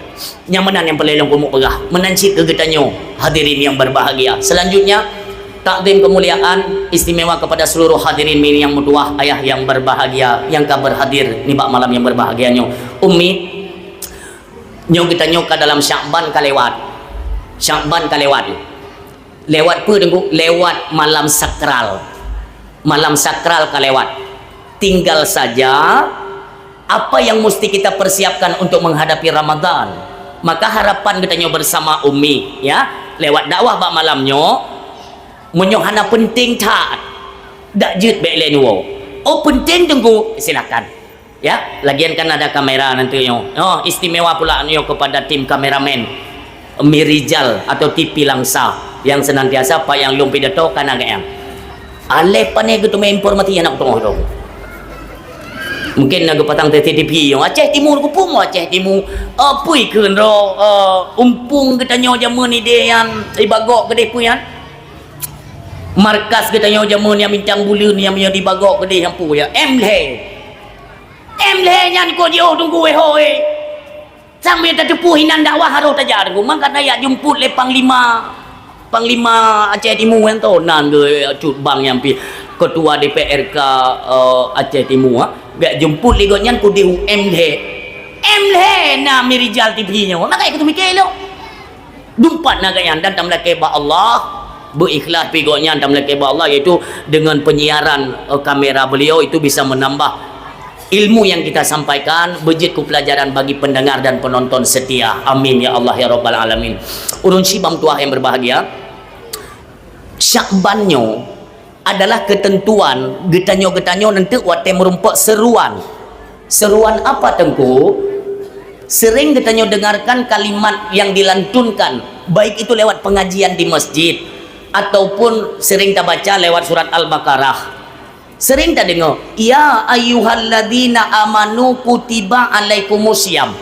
Nyang meunan nyang peureulée lôn keumeung peugah. Meunan cit keu geutanyoe, hadirin yang berbahagia. Selanjutnya, takzim kemuliaan istimewa kepada seluruh hadirin mi nyang meutuwah, ayah yang berbahagia, nyang ka berhadir nibak malam yang berbahagia nyoe. Ummi, nyoe geutanyoe ka dalam Syakban ka lewat. Syakban ka lewat. Lewat peue, Teungku? Lewat malam sakral. Malam sakral ka lewat. Tinggal saja apa yang mesti kita persiapkan untuk menghadapi Ramadan. Maka harapan geutanyoe bersama Ummi, ya, lewat dakwah bak malam nyoe, meunyoe hana penting that, dak jeuet bék lé neuwoe. Oh, penting, Teungku, silakan. Ya, lagian kan ada kamera nanti nyoe. Oh, istimewa pula nyoe kepada tim kameramen Mirijal atau T V Langsa yang senantiasa payang lôn pidato kana gayang. Aléh pane geuteumé informasi aneuk teungoh dong. Mungkin na geupasang C C T V nyoe. Aceh Timur kupung Aceh Timur. Apui kheun ro, eh, umpung geutanyoe jameun idéh nyan ibagok geudeh pui nyan. Markas geutanyoe jameun nyang bintang buleuen nyang meunyoe dibagok geudeh nyan pui ya. Em lhée. Em lhée nyan kok jiôh Teungku wéh hôi. Sang mita teupeue inan dakwah harôh tajak Teungku. Mangka tajak jemput lé Panglima, Panglima Aceh Timu nyan to nan geu Cut Bang nyang pi ketua D P R K, eh, Aceh Timu, ha. Gak jemput lé gobnyan kudeh u M lhée. M lhée na Mirijal T V nyoe. Maka ikut mikir lom. Dumpat na gobnyan dan tameulakée bak Allah, beuikhlas pi gobnyan tameulakée bak Allah, yaitu dengan penyiaran, eh, kamera beliau itu bisa menambah ilmu yang kita sampaikan, beujeuet keu pelajaran bagi pendengar dan penonton setia. Amin ya Allah ya Rabbal Alamin. Ureuëng syibam tuah yang berbahagia, Syakban nyoe adalah ketentuan geutanyoe-geutanyoe neunteuk watée meurumpok seruan. Seruan apa, Teungku? Sering geutanyoe dengarkan kalimat yang dilantunkan, baik itu lewat pengajian di masjid ataupun sering tabaca lewat surat Al-Baqarah. Sering tadeungoe, "Ya ayyuhalladzina amanu kutiba alaikumusiyam."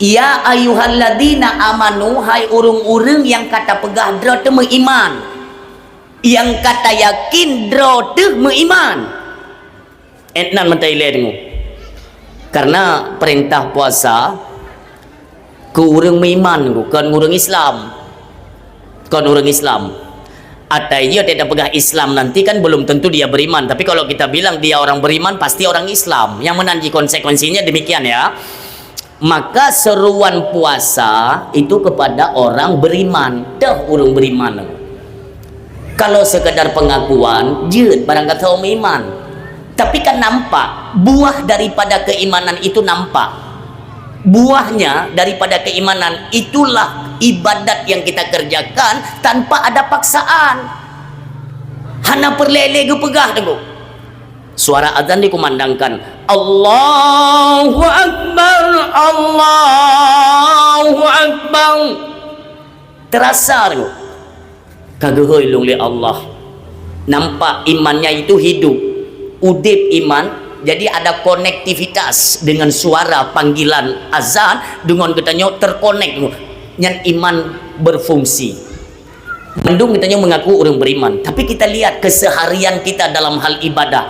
"Ya ayyuhalladzina amanu," hai ureuëng-ureuëng nyang ka tapeugah droe teuh meuiman. Nyang ka tayakin droe teuh meuiman. Etnan meutai lé deungoe. Karena perintah puasa keu ureuëng meuiman, kon ureuëng Islam. Kon ureuëng Islam. Atai jih watée tapeugah Islam nanti kan belum tentu dia beriman. Tapi kalau kita bilang dia orang beriman, pasti orang Islam. Yang meunan jih konsekuensinya demikian ya. Maka seruan puasa itu kepada orang beriman. Teuh ureuëng beriman. Kalau sekadar pengakuan, jeuet barang kata meuiman. Tapi kan nampak, buah daripada keimanan itu nampak. Buahnya daripada keimanan itulah ibadat yang kita kerjakan tanpa ada paksaan. Hana peureulée lé geupeugah, Teungku. Suara azan dikumandangkan, "Allahu Akbar, Allahu Akbar." Terasa tu. Ka geuhôi lôn lé Allah. Nampak imannya itu hidup. Udép iman, jadi ada konektivitas dengan suara panggilan azan, deungon geutanyoe terkonek. Nyan iman berfungsi. Mandum geutanyoe mengaku ureuëng beriman, tapi kita lihat keseharian kita dalam hal ibadah.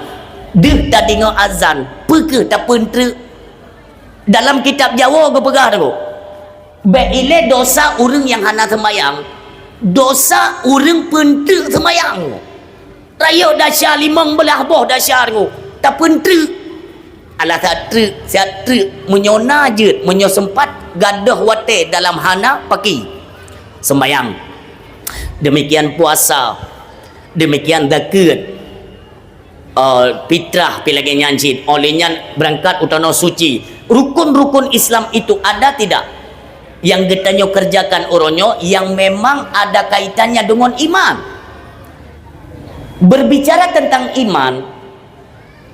Deuh tadeungoe azan, peu kheueh tapeunteuk? Dalam kitab Jawoe geupeugah, Teungku, bék ilée dosa ureuëng nyang hana seumayang, dosa ureuëng peunteuk seumayang. Rayeuk desya limong blah boh desya, Teungku, tapeunteuk. Alah that treuk, siat treuk, meunyoe na jeuet, meunyoe seumpat, gadôh watée dalam hana paki. Seumayang. Demikian puasa. Demikian zakeuet. Eh, fitrah, pi lagée nyan cit. Oleh nyan, beurangkat u tanoh suci. Rukun-rukun Islam itu ada tidak? Nyang geutanyoe kerjakan uroe nyoe yang memang ada kaitannya dengan iman. Berbicara tentang iman,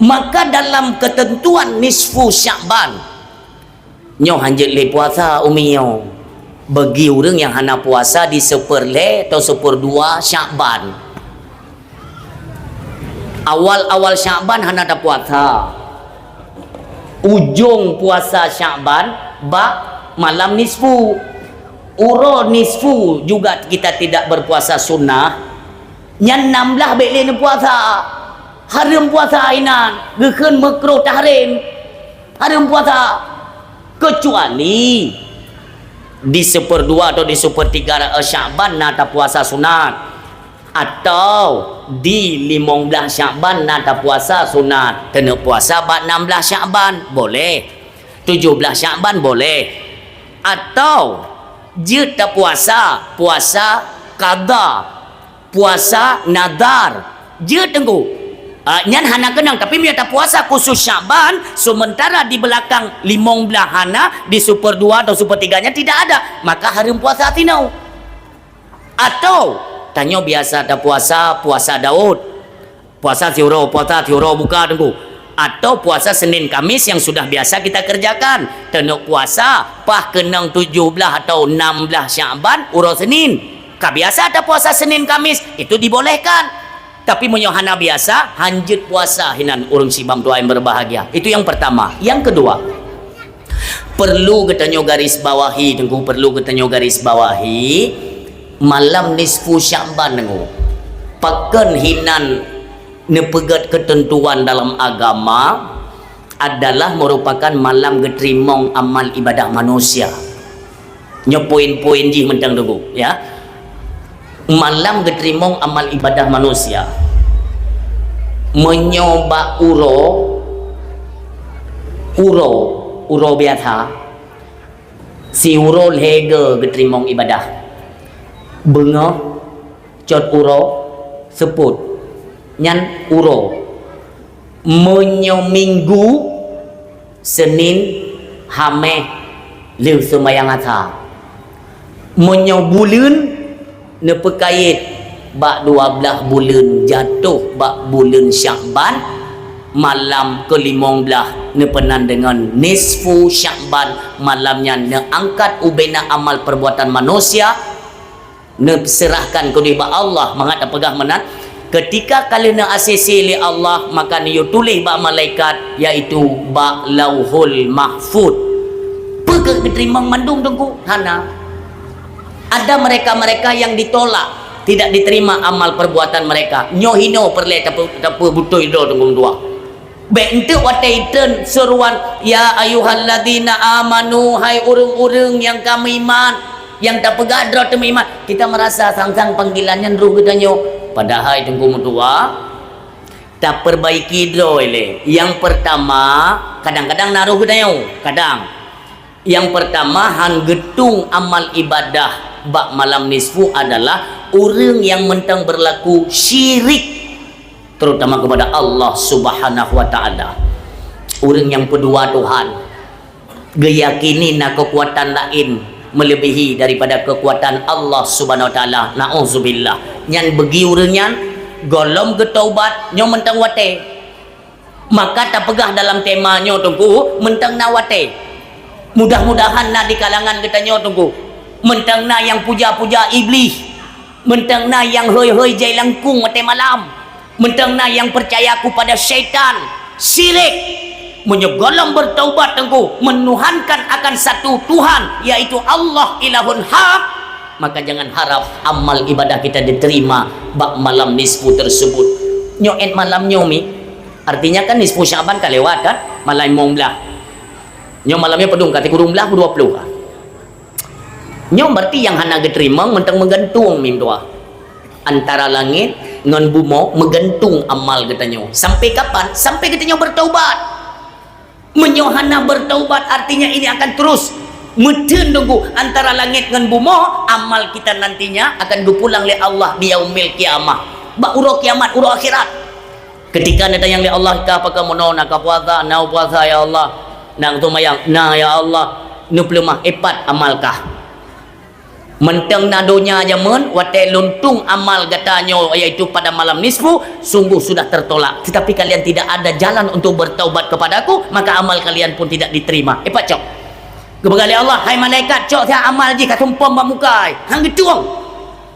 maka dalam ketentuan nisfu Sya'ban, nyoe hanjeuet lé puasa, Umi, nyoe. Bagi ureuëng nyang hana puasa di seupeureulée atau seupeureudua Sya'ban. Awal-awal Sya'ban hana tapuasa. Ujong puasa Sya'ban bak malam nisfu. Uroe nisfu juga kita tidak berpuasa sunnah. Nyan nam blah bék lé neupuasa. Hareuem puasa inan, geukheun meukruh tahrim. Hareuem puasa. Kecuali di seupeureudua atau di seupeureutiga Sya'ban na tapuasa sunat. Atau di limong blah Sya'ban na tapuasa sunat. Keuneuk puasa bak nam blah Sya'ban, boleh. Tujoh blah Sya'ban, boleh. Atau jeuet tapuasa, puasa qadha. Puasa nadhar. Jeuet, Teungku. Ah, nyan hana keunong, tapi meunyoe tapuasa khusus Sya'ban, sementara di belakang limong blah hana, di seupeureudua atau seupeureutiga nyan tidak ada, maka hareuem puasa sinoe. Atau, tanyoe biasa tapuasa, puasa Daud. Puasa siuroe, puasa siuroe buka, Teungku. Atau puasa Senin Kamis yang sudah biasa kita kerjakan. Keuneuk puasa, paih keunong tujoh blah atau nam blah Sya'ban, uroe Senin. Ka biasa tapuasa Senin Kamis, itu dibolehkan. Tapi meunyoe hana biasa, hanjeuet puasa hinan ureuëng sibam tuha nyang berbahagia. Itu yang pertama. Yang kedua, perlu geutanyoe garis bawahi, Teungku, perlu geutanyoe garis bawahi, malam nisfu Sya'ban, Teungku. Pakon hinan neupeugét keuteuntuan dalam agama adalah merupakan malam geuteurimong amal ibadah manusia. Nyoe poin-poin jih mantong, Teungku, ya. Malam geuteurimong amal ibadah manusia. Meunyoe bak uroe, uroe, uroe biasa, siuroe lhèe go geuteurimong ibadah. Beungoh, cot uroe, seupôt. Nyan uroe. Meunyoe Minggu, Senin, Hamèh lheueh seumayang Asa. Meunyoe buleuen neupeukayét bak dua blah buleuen jatoh bak buleuen Sya'ban, malam keulimong blah neupeunan deungon nisfu Sya'ban, malam nyan neuangkat ubena amal perbuatan manusia, neuseurahkan keudeh bak Allah, mangat tapeugah meunan, keutika ka lheueh neuasese lé Allah, maka neuyue tuléh bak malaikat, yaitu bak Lauhul Mahfuz. Peu kheueh geuteurimong mandum, Teungku? Hana. Ada mereka-mereka yang ditolak, tidak diterima amal perbuatan mereka. Nyoe hinoe peureulèe tape-, tapeubutôi droe, Teungku, dua. Bèk enteuk watèe itreun seruan, "Ya ayyuhalladzina amanu, hai ureuëng-ureuëng nyang ka meuiman," nyang tapeugah droe teumeuiman, kita merasa sang-sang panggilan nyan roh geutanyoe. Padahai, Teungku, meutuah, taperbaiki droe lé. Nyang pertama, kadang-kadang na roh geutanyoe, kadang. Nyang pertama, han geutung amal ibadah bak malam nisfu adalah ureuëng nyang mantong berlaku syirik, terutama kepada Allah Subhanahu wa Ta'ala. Ureuëng nyang peudua Tuhan, geuyakini na keukuatan laén meuleubèhi daripada keukuatan Allah Subhanahu wa Ta'ala. Na'udzubillah. Nyan beugi ureuëng nyan, gohlom geutaubat, nyoe mantong watèe. Maka tapeugah dalam tema nyoe Teungku, meuntang na watée. Mudah-mudahan na di kalangan geutanyoe Teungku, meuntang na nyang puja-puja Iblih, meuntang na nyang hôi-hôi jai langkong watée malam, meuntang na nyang peucaya kepada syaitan, syirik. Meunyoe gohlom bertaubat Teungku, menuhankan akan satu Tuhan, yaitu Allah ilahun hak, maka jangan harap amal ibadah kita diterima bak malam nisfu tersebut. Nyoe ét malam nyoe mi, artinya kan nisfu Sya'ban ka lewat kan, malam limong blah. Nyoe malam nyoe padum ka, sikureueng blah dua puluh ka. Nyoe berarti nyang hana geuteurimong mantong meugantung mim doa. Antara langét ngon bumoe meugantung amal geutanyoe. Sampai kapan? Sampai geutanyoe bertaubat. Meunyoe hana bertaubat, artinya ini akan terus meuteun Teungku antara langét ngon bumoe, amal kita nantinya akan geupulang lé Allah di yaumil qiyamah. Bak uroe kiamat, uroe akhirat. Ketika neutanyong lé Allah, "Kah pakon meunoe, na kah puasa?" "Na puasa, ya Allah." "Na seumayang?" "Na, ya Allah." "Neupeuleumah, ét pat amal kah?" "Mantong na donya jameun, watée lôn tueng amal gata nyoe, yaitu pada malam nisfu, sungguh sudah tertolak. Tetapi kalian tidak ada jalan untuk bertaubat kepada-Ku, maka amal kalian pun tidak diterima." Ét pat cok. Geupeugah lé Allah, "Hai malaikat, cok siat amal jih ka sumpom bak muka ai." Han geutueng.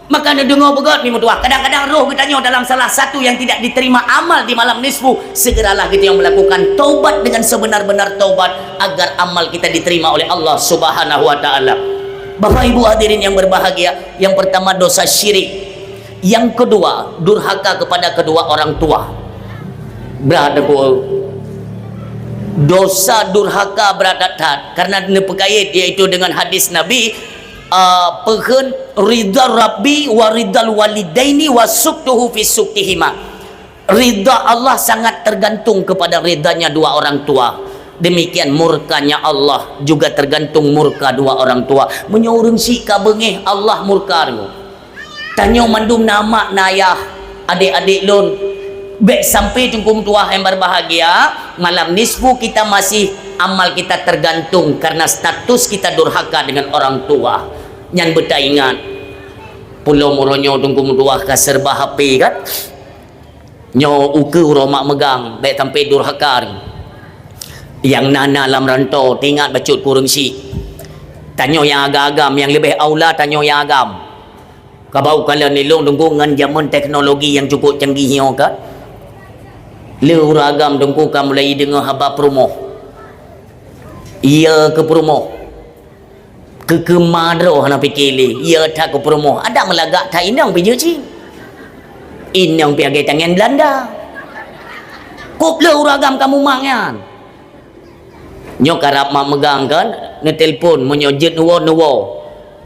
Maka neudeungoe beugét mi meutuah. Kadang-kadang roh geutanyoe dalam salah satu yang tidak diterima amal di malam nisfu, segeralah geutanyoe melakukan taubat dengan sebenar-benar taubat agar amal kita diterima oleh Allah Subhanahu wa Ta'ala. Bapak Ibu hadirin yang berbahagia, yang pertama dosa syirik. Yang kedua, durhaka kepada kedua orang tua. Brat Teungku. Dosa durhaka brat that-that karena neupeukaid, yaitu dengan hadis Nabi, ah, peukheun, "Ridha Rabbi wa ridhal walidaini wa suktuhu fi suktihima." Ridha Allah sangat tergantung kepada ridhanya dua orang tua. Demikian murkanya Allah juga tergantung murka dua orang tua. Meunyoe ureuëng syiek ka beungéh, Allah murka deungoe. Tanyoe mandum na mak na ayah, adék-adék lôn. Bék sampai Teungku meutuah nyang berbahagia, malam nisfu kita masih amal kita tergantung karena status kita durhaka dengan orang tua. Nyan beutaingat. Pulom uroe nyoe Teungku meutuah ka serba H P kan? Nyoe ukeue uroe mak meugang, bék sampai durhaka. Nyang na-na lam rantô, teuingat bacut keu ureuëng syiek. Tanyoe nyang agam-agam, nyang leubeh aula tanyoe nyang agam. Ka bak u kalon ilôn Teungku ngon jameun teknologi nyang cukup canggih nyoe ka. Le ureuëng agam Teungku ka mulai deungoe haba peurumoh. Iya keu peurumoh. Keu keuma droe hana pike lé, iya that keu peurumoh. Adak meulagak that inong pih jeuet cit. Inong pih lagée tangieng Belanda. Kop le ureuëng agam kamoe mak nyan. Nyoe karab mak meugang kan, neutelepon, meunyoe jeuet neuwoe, neuwoe.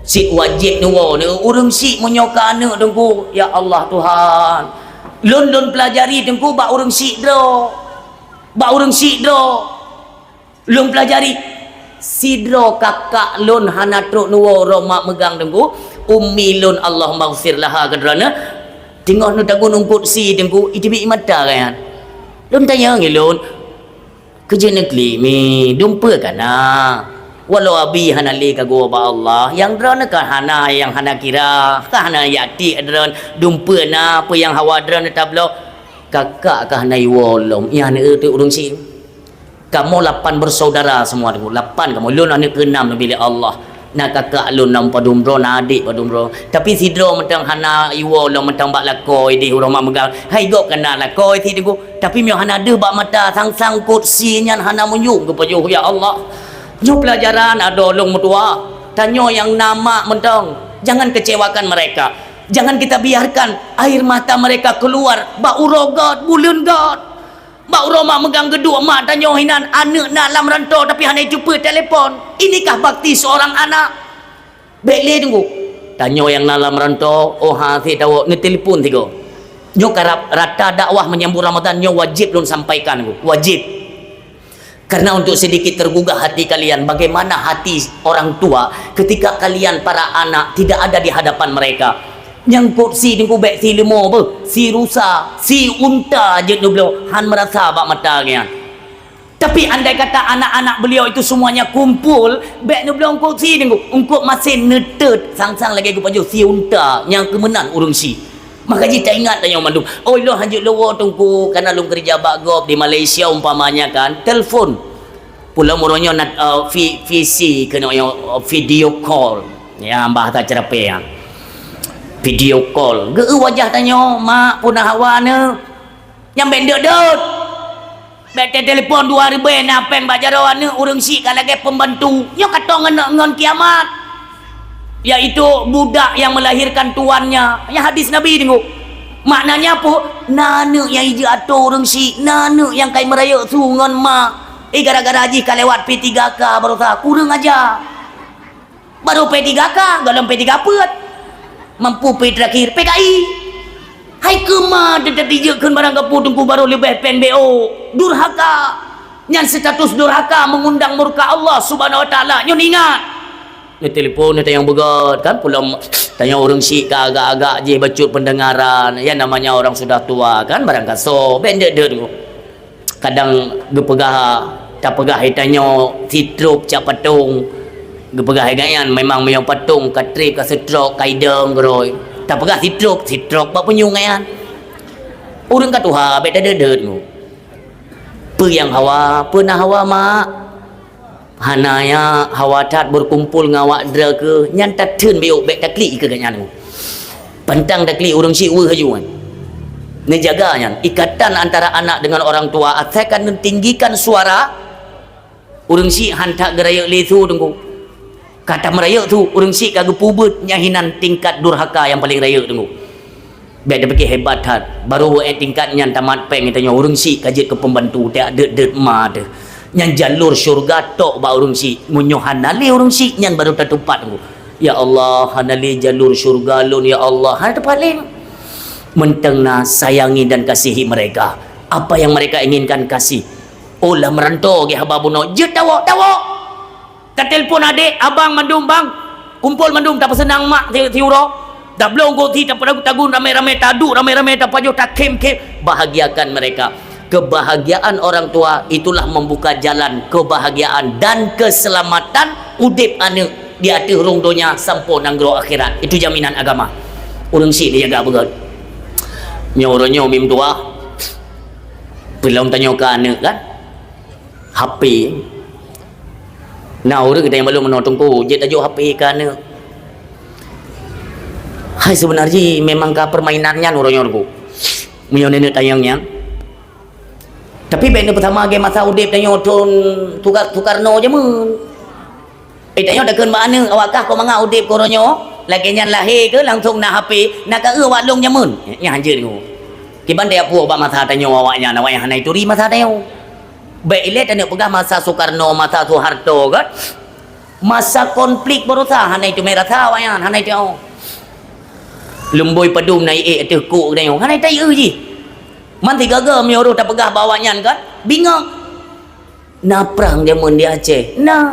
Cit wajéb neuwoe, neu ureuëng syiek meunyoe ka aneuëk Teungku. Ya Allah Tuhan. Lôn, lôn peulajari Teungku bak ureuëng syiek droe. Bak ureuëng syiek droe. Lôn peulajari, sidroe kakak lôn hana trok neuwoe uroe mak meugang Teungku, ummi lôn Allahummaghfir laha keu droeneuh, teungoh neutagun ungkot sie Teungku, iteubiet mata gobnyan. Lôn tanyong ilôn, "Keu jeuet neuklik mi, dum peue ka na? Walau abi hana lé ka geuwoe bak Allah, nyang droeneuh ka hana, nyang hana kira, ka hana jak tiek droen, dum peue na, peue nyang hawa droeneuh tabloe?" "Kakak ka hana iwoe lom, nyan eu teuk ureuëng syiek." Kamoe lapan bersaudara semua Teungku. Lapan kamoe. Lôn aneuëk keuenam neubi lé Allah. Na kakak lôn na padum droe, na adék padum droe. Tapi sidroe mantong hana iwoe lom mantong bak lakoe idéh uroe mak meugang. Hai gob ka na lakoe sit Teungku. Tapi meunyoe hana deuh bak mata, sang-sang kot sie nyan hana meunyoe geupajoh, ya Allah. Nyoe peulajaran adoe lôn meutuah. Tanyoe nyang na mak mantong. Jangan kecewakan mereka. Jangan kita biarkan air mata mereka keluar bak uroe göt, buleuen göt. Bak uroe mak meugang geuduek mak tanyoe hinan, aneuëk na lam rantô tapi hana jiteupeue telepon. Inikah bakti seorang anak? Bék lé Teungku. Tanyoe nyang na lam rantô, oh ha sit tawoe, neutelepon sigoe. Nyoe karab rata dakwah menyambut Ramadan nyoe wajéb lôn sampaikan Teungku, wajéb. Karena untuk sedikit tergugah hati kalian, bagaimana hati orang tua ketika kalian para anak tidak ada di hadapan mereka. Nyang kot sie Teungku bék sie leumo beuh, sie rusa, sie unta jeuet neubloe, han meurasa bak mata gobnyan. Tapi andai kata anak-anak beliau itu semuanya kumpul, bék neubloe ungkot sie Teungku, ungkot masen neuteut, sang-sang lagée geupajoh sie unta nyang keumeunan ureuëng syiek. Maka jih taingat tanyoe mandum. Oh, lôn hanjeuet lôn woe Teungku, karena lôn keurija bak gob di Malaysia umpamanya kan, telpon. Pulang uroe nyoe nat-, eh, vi-, V C keunoe nyoe, eh, video call. Ya, bahasa Ceurapee nyan. Video call. Geu wajah tanyoe, mak, peue na hawa neuh. Nyang bèk deuet-deuet. Bèk teutelepon dua ribèe na pèng bak jaroe aneuk ureueng syiek ka lagèe pembantu. Nyoe ka tô ngon, ngon kiamat. Yaitu budak yang melahirkan tuannya. Nyang hadis Nabi deungoe. Maknanya peue? Na aneuk nyang ijeuet atô ureueng syiek, na aneuk nyang kai meurayeuk su ngon mak. Eh, gara-gara jih ka lewat P tiga K baroesa, kureueng aja. Baru P tiga K, golom P tiga peuet. Mampu P terakhir, P K I. Hai keuma teutab jijeuet kheun barang keupeue Teungku baru leubeh pèng B O. Durhaka. Nyan status durhaka mengundang murka Allah Subhanahu Wa Taala. Nyoe ingat. Neutelepon, neutanyong beugöt kan, peulom tanyoe ureueng syiek ka agak-agak jih bacut pendengaran. Ya namanya orang sudah tua kan, barang kasoe, bèk deuet-deuet. Kadang geupeugah, tapeugah hai tanyoe sitrop cak patong. Geupeugah hai gobnyan memang meunyoe patong ka trép, ka stroke, ka idong keurôi. Tapeugah sitrop, stroke bak punyueng gobnyan. Ureueng ka tuha, bèk tadeuet-deuet nyoe. Peue nyang hawa, peue na hawa, mak? Hana, ya, hawa that berkumpul ngon awak droe keuh, nyan tatheun biyôk, bèk taklik keu gobnyan. Pantang taklik ureueng syiek weueh laju nyan. Neujaga nyan, ikatan antara anak dengan orang tua, asai ka neutinggikan suara, ureueng syiek han that geurayeuk lé su Teungku. Ka tameurayeuk su, ureueng syiek ka geupeubuet, nyan hinan tingkat durhaka nyang paleng rayeuk Teungku. Bèk tapike hebat that, baru weueh tingkat nyan tamat pèng tanyoe ureueng syiek ka jeuet keu pembantu, tak deuet-deuet ma teuh. Nyan jalur syurga tok bak ureueng syiek, meunyoe hana lé ureueng syiek nyan baru tatupat. Ya Allah, hana lé jalur syurga lôn, ya Allah, hana teupat lé. Mantong na sayangi dan kasihi mereka. Apa yang mereka inginkan kasih. Oh, lah meuranto geuh haba bunoe, jeuet tawök, tawök. Tatelpon adék, abang mandum, bang. Kumpul mandum, tapeuseunang mak si, siuroe. Tablong kursi, tapeutagun ramé-ramé, taduek ramé-ramé, tapajoh, takhém-khém. Bahagiakan mereka. Kebahagiaan orang tua itulah membuka jalan kebahagiaan dan keselamatan udép aneuk di ateueh rhueng donya sampoe nanggroe akhirat. Itu jaminan agama. Ureueng syiek neujaga beugöt. Nyoe uroe nyoe mim tuha. Peulom tanyoe keu aneuk kan? H P. Na ureueng geutanyoe balu meunoe Teungku, jeuet tajok H P keu aneuk. Hai, seubeuna jih memang ka permainan nyan uroe nyoe Teungku. Meunyoe neuneuek tanyong nyan. Tapi bèk neupeusama lagèe masa udép tanyoe thon Sukar-, Sukarno jameun. Eh, tanyoe takheun bak aneuk, awak kah kok mangat udép keu uroe nyoe? Lagèe nyan lahé keuh langsong na H P, na ka eu awak lôn jameun. Nyan hanjeuet Teungku. Kiban tajak puwoe bak masa tanyoe awaknyan, awaknyan hana ituri masa tanyoe. Bèk ilèe taneuk peugah masa Sukarno, masa Soeharto kan. Masa konflik baroesa hana iteumé rasa awaknyan, hana iteumé. Lumbôi padum na iék ateueh kok geutanyoe, hana iteumé jih. Man sigoe-goe meunyoe roh tapeugah bak awaknyan kan, bingong. Na prang jameun di Aceh, na.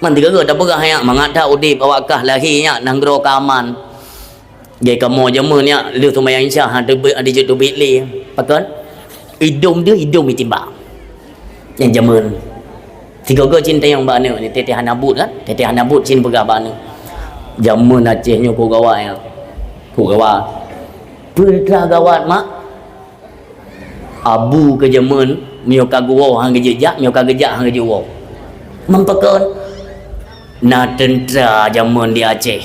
Man sigoe-goe tapeugah nyan, mangat that udép awak kah lahé nyan nanggroe ka aman. Jai kamoe jameun nyan, lheueh seumayang Isya, ha, teubiet, ha, dijeuet teubiet lé. Pakon? Idong deuh, idong jitimbak. Nyang jameun. Sigoe-goe cit tanyong bak aneuk nyoe, teuh-teuh hana buet kan? Teuh-teuh hana buet cit peugah bak aneuk. Jameun Aceh nyoe kok gawat nyan. Kok gawat. Peue teuntra gawat, mak? Abu keu jameun, meunyoe ka geuwoe han geujeuet jak, meunyoe ka geujak han geujeuet woe. Meupakon? Na teuntra jameun di Aceh.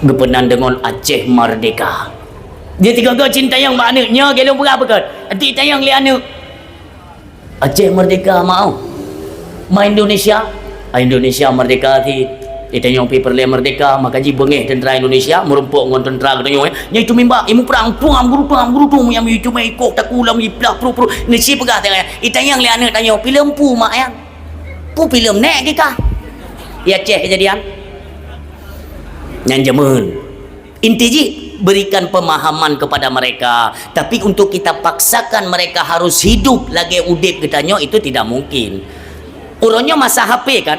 Geupeunan deungon Aceh Merdeka. Jih sigoe-goe cit tanyong bak aneuk, nyoe geuh lôn peugah pakon. Adak tanyong lé aneuk. Aceh Merdeka, mak, oh. Ma Indonesia? Ah, Indonesia merdeka cit. Itanyong pih peureulèe merdeka, maka jih beungèh teuntra Indonesia meurumpok ngon teuntra geutanyoe, eh. Nyan itu mimbak, eh, muprang, tuang, guru tuang, guru tuang, nyang itu meuikôh taku lam iplah pru-pru. Nisi peugah tengah, itanyong lé aneuk tanyoe, "Filem peue, mak, nyan?" "Peue filem nèk kikah?" Ya, Aceh kejadian. Nyan jameun. Inti jih, berikan pemahaman kepada mereka. Tapi untuk kita paksakan mereka harus hidup lagèe udép geutanyoe, itu tidak mungkin. Uroe nyoe masa H P kan,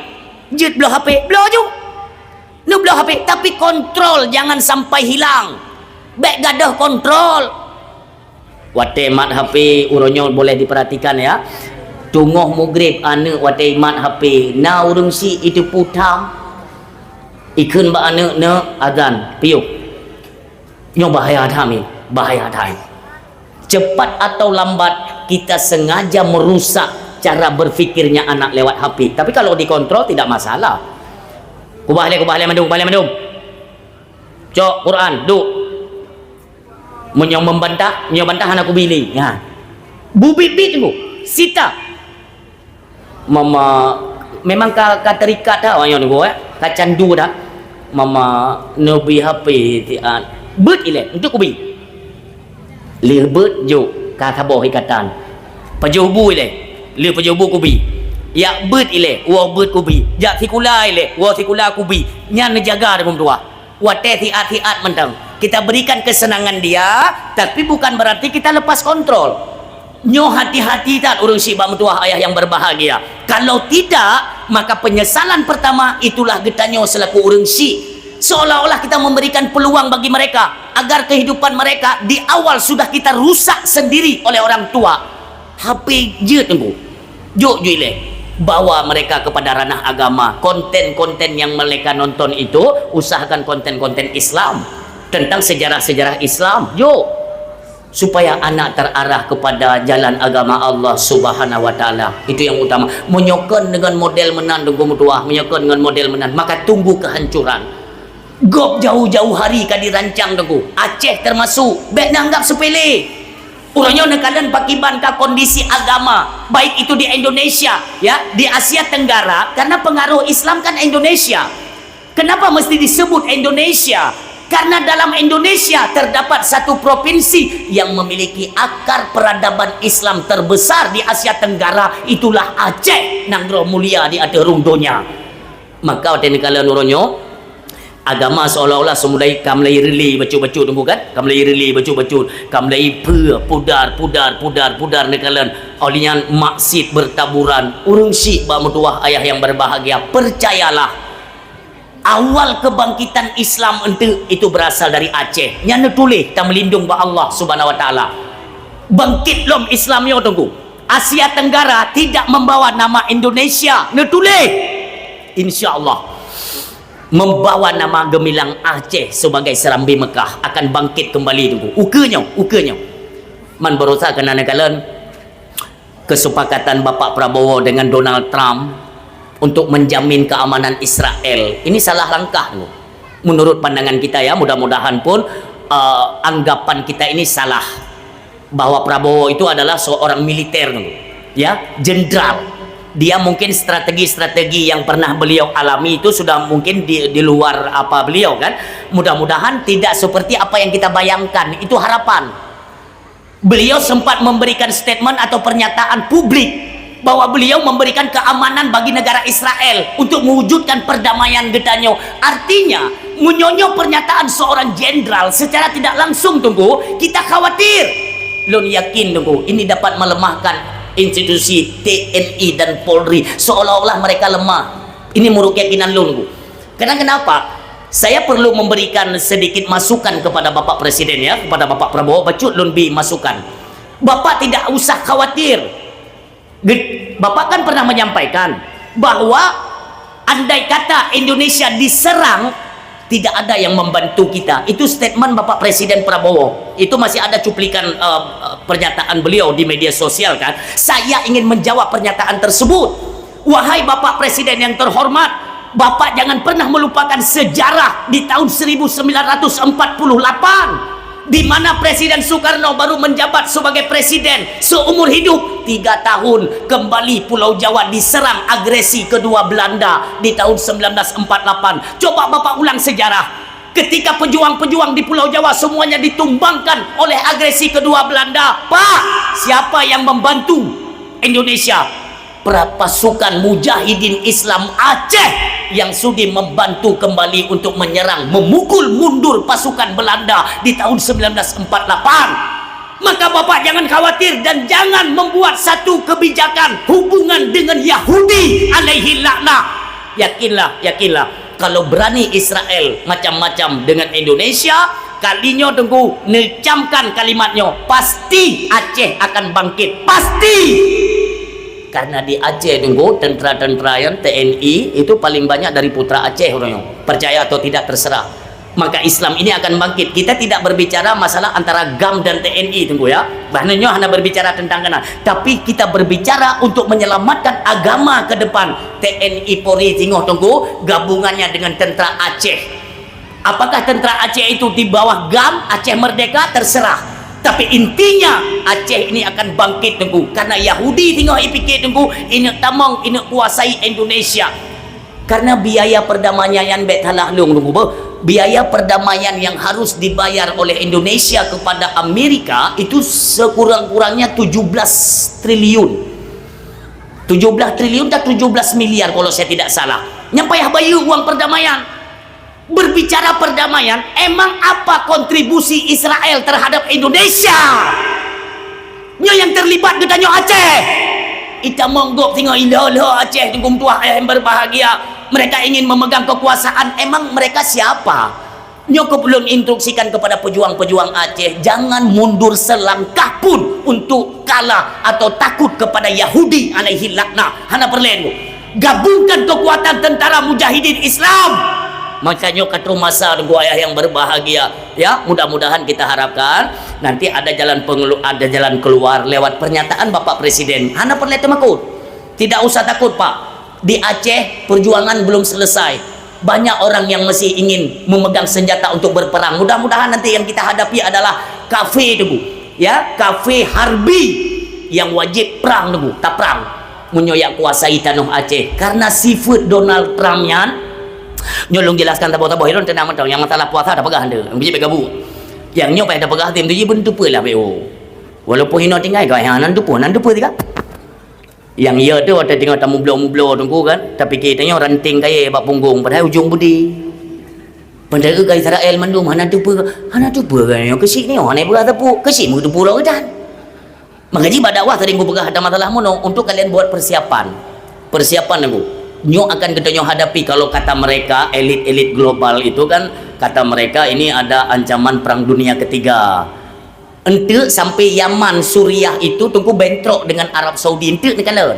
jeuet bloe H P, bloe ju. Neubloe H P, tapi kontrol jangan sampai hilang. Bèk gadôh kontrol. Watèe mat H P uroe nyoe boleh diperhatikan ya. Teungoh mugreb aneuk watèe mat H P, na ureueng syiek iteupeue tham. Ikheun bak aneuk, "Neuk, azan, piôh." Nyoe bahaya that, Min. Bahaya that. Cepat atau lambat, kita sengaja merusak cara berfikirnya anak lewat H P. Tapi kalau dikontrol, tidak masalah. Kubah lé, kubah lé mandum, kubah lé mandum. Cok Quran, duk. Meunyoe membantah, meunyoe bantah hana kubi lé. Ha. Bubit-bit tu, sita. Mama, memang ka, ka terikat dah awak nyoe, eh? Ka candu dah. Mama, neubi H P, ah, beuet ilée, untuk kubi. Lheueh beuet, jok, ka saboh ikatan. Pajoh bu ilée, lheueh pajoh bu kubi. Jak beuet ilée, woe beuet kubi. Jak sikula ilée, woe sikula kubi. Nyan neujaga di peumeutuah. Watée siat-siat mantong. Kita berikan kesenangan dia, tapi bukan berarti kita lepas kontrol. Nyoe hati-hati that ureuëng syik bak meutuah ayah yang berbahagia. Kalau tidak, maka penyesalan pertama itulah geutanyoe selaku ureuëng syik. Seolah-olah kita memberikan peluang bagi mereka agar kehidupan mereka di awal sudah kita rusak sendiri oleh orang tua. H P jeuet teungku. Jok ju ilée. Bawa mereka kepada ranah agama, konten-konten yang mereka nonton itu, usahakan konten-konten Islam, tentang sejarah-sejarah Islam. Jok. Supaya anak terarah kepada jalan agama Allah Subhanahu wa Taala. Itu yang utama. Meunyoe kon dengan model meunan, teungku meutuah, meunyoe kon dengan model meunan, maka tunggu kehancuran. Gob jauh-jauh hari ka dirancang, teungku. Aceh termasuk. Bék neuanggap sepele. Uroe nyoe neukalon pakiban ka kondisi agama, baik itu di Indonesia, ya, di Asia Tenggara, karena pengaruh Islam kan Indonesia. Kenapa mesti disebut Indonesia? Karena dalam Indonesia terdapat satu provinsi yang memiliki akar peradaban Islam terbesar di Asia Tenggara, itulah Aceh, nanggroe mulia di ateueh rhueng donya. Maka watée neukalon uroe nyoe, agama seolah-olah seumulai ka mulai rili bacut-bacut, teungku kan? Ka mulai rili bacut-bacut, ka mulai peue, pudar, pudar, pudar, pudar neukalon. Oleh nyan maksiet bertaburan. Ureuëng syik bak meutuah ayah yang berbahagia, percayalah, awal kebangkitan Islam enteuk itu berasal dari Aceh. Nyan neutuléh tameulindong bak Allah Subhanahu wa Taala. Bangkit lom Islam nyoe, teungku. Asia Tenggara tidak membawa nama Indonesia. Neutuléh. Insya Allah. Membawa nama geumilang Aceh sebagai Serambi Mekah akan bangkit kembali, teungku. Ukeue nyoe, ukeue nyoe. Man barosa keunan neukalon kesepakatan Bapak Prabowo dengan Donald Trump untuk menjamin keamanan Israel. Ini salah langkah, teungku. Menurut pandangan kita, ya, mudah-mudahan pun, eh, anggapan kita ini salah, bahwa Prabowo itu adalah seorang militer, teungku. Ya, jenderal. Dia mungkin strategi-strategi yang pernah beliau alami itu sudah mungkin di, di luar apa beliau kan. Mudah-mudahan tidak seperti apa yang kita bayangkan. Itu harapan. Beliau sempat memberikan statement atau pernyataan publik bahwa beliau memberikan keamanan bagi negara Israel untuk mewujudkan perdamaian geutanyoe. Artinya, meunyoe nyoe pernyataan seorang jenderal secara tidak langsung, teungku, kita khawatir. Lôn yakin, teungku, ini dapat melemahkan institusi T N I dan Polri, seolah-olah mereka lemah. Ini menurut keyakinan lôn, teungku. Karena kenapa? Saya perlu memberikan sedikit masukan kepada Bapak Presiden, ya, kepada Bapak Prabowo, bacut lôn bi masukan. Bapak tidak usah khawatir. Ge-, Bapak kan pernah menyampaikan bahwa andai kata Indonesia diserang, tidak ada yang membantu kita. Itu statement Bapak Presiden Prabowo. Itu masih ada cuplikan, eh, pernyataan beliau di media sosial kan. Saya ingin menjawab pernyataan tersebut. Wahai Bapak Presiden yang terhormat, Bapak jangan pernah melupakan sejarah di tahun seribu sembilan ratus empat puluh delapan, di mana Presiden Soekarno baru menjabat sebagai presiden seumur hidup, tiga tahun kembali Pulau Jawa diserang agresi kedua Belanda di tahun sembilan belas empat delapan. Coba Bapak ulang sejarah. Ketika pejuang-pejuang di Pulau Jawa semuanya ditumbangkan oleh agresi kedua Belanda, Pak, siapa yang membantu Indonesia? Pra-, pasukan Mujahidin Islam Aceh yang sudi membantu kembali untuk menyerang, memukul mundur pasukan Belanda di tahun sembilan belas empat delapan. Maka Bapak jangan khawatir dan jangan membuat satu kebijakan hubungan dengan Yahudi alaihi laknah. Yakinlah, yakinlah. Kalau berani Israel macam-macam dengan Indonesia, kali nyoe, teungku, neucamkan kalimat nyoe, pasti Aceh akan bangkit. Pasti! Karena di Aceh, teungku, tentara-tentara nyan, T N I, itu paling banyak dari putra Aceh uroe nyoe. Percaya atau tidak, terserah. Maka Islam ini akan bangkit. Kita tidak berbicara masalah antara GAM dan T N I, Teungku, ya. Bahkan nyoe hana berbicara tentang keunan. Tapi kita berbicara untuk menyelamatkan agama ke depan. T N I Polri singoh, Teungku, gabungannya dengan tentara Aceh. Apakah tentara Aceh itu di bawah GAM, Aceh Merdeka? Terserah. Tapi intinya, Aceh ini akan bangkit, Teungku. Karena Yahudi singoh ipike, Teungku, ineuk tamong, ineuk kuasai Indonesia. Karena biaya perdamaian nyan, bèk salah lôn, Teungku, beuh. Biaya perdamaian yang harus dibayar oleh Indonesia kepada Amerika itu sekurang-kurangnya tujuh belas triliun. Tujuh belas triliun dan tujuh belas miliar kalau saya tidak salah. Nyan payah bayeue uang perdamaian. Berbicara perdamaian, emang apa kontribusi Israel terhadap Indonesia? Nyoe nyang terlibat geutanyoe Aceh. Itamong gob singoh ilho-lho Aceh, Teungku meutuah ayah yang berbahagia. Mereka ingin memegang kekuasaan. Emang mereka siapa? Nyoe keuh ulôn instruksikan kepada pejuang-pejuang Aceh, jangan mundur selangkah pun untuk kalah atau takut kepada Yahudi alaihi laknah. Hana peureulèe, Teungku. Gabungkan kekuatan tentara mujahidin Islam. Maka nyoe ka troh masa, Teungku ayah yang berbahagia. Ya, mudah-mudahan kita harapkan nanti ada jalan pengelu-, ada jalan keluar lewat pernyataan Bapak Presiden. Hana peureulèe teumakot. Tidak usah takut, Pak. Di Aceh, perjuangan belum selesai. Banyak orang yang masih ingin memegang senjata untuk berperang. Mudah-mudahan nanti yang kita hadapi adalah kafé, Teungku. Ya, kafé harbi yang wajib prang, Teungku. Taprang. Meunyoe jak kuasai tanoh Aceh. Karena sifeuet Donald Trump nyan, nyoe lôn jelaskan saboh-saboh, ulôn teunang mantong. Nyang masalah puasa tapeugah hana. Biji bèk gabu. Nyang nyoe payah tapeugah, tem tu ji beuneuteupeu lah, B O. Walaupun hinoe tinggai, gaya nan teupeu, nan teupeu tiga. Nyang ya tu, watèe teungoh tamubloe-mubloe, Teungku, kan, tapike tanyoe ranting kayèe bak punggong, padahai ujong beudé. Padahai ka Israel mandum hana teupeu, hana teupeu kan nyoe keuchik nyoe, hana peugah teupeu, keuchik meuteupeu lom geutan. Maka jih bak dakwah sering kupeugah ada masalah mono untuk kalian buat persiapan. Persiapan, Teungku. Nyoe akan geutanyoe hadapi kalau kata mereka, elit-elit global itu kan, kata mereka ini ada ancaman perang dunia ketiga. Enteuk sampai Yaman, Suriah itu, Teungku, bentrok dengan Arab Saudi, enteuk neukalon.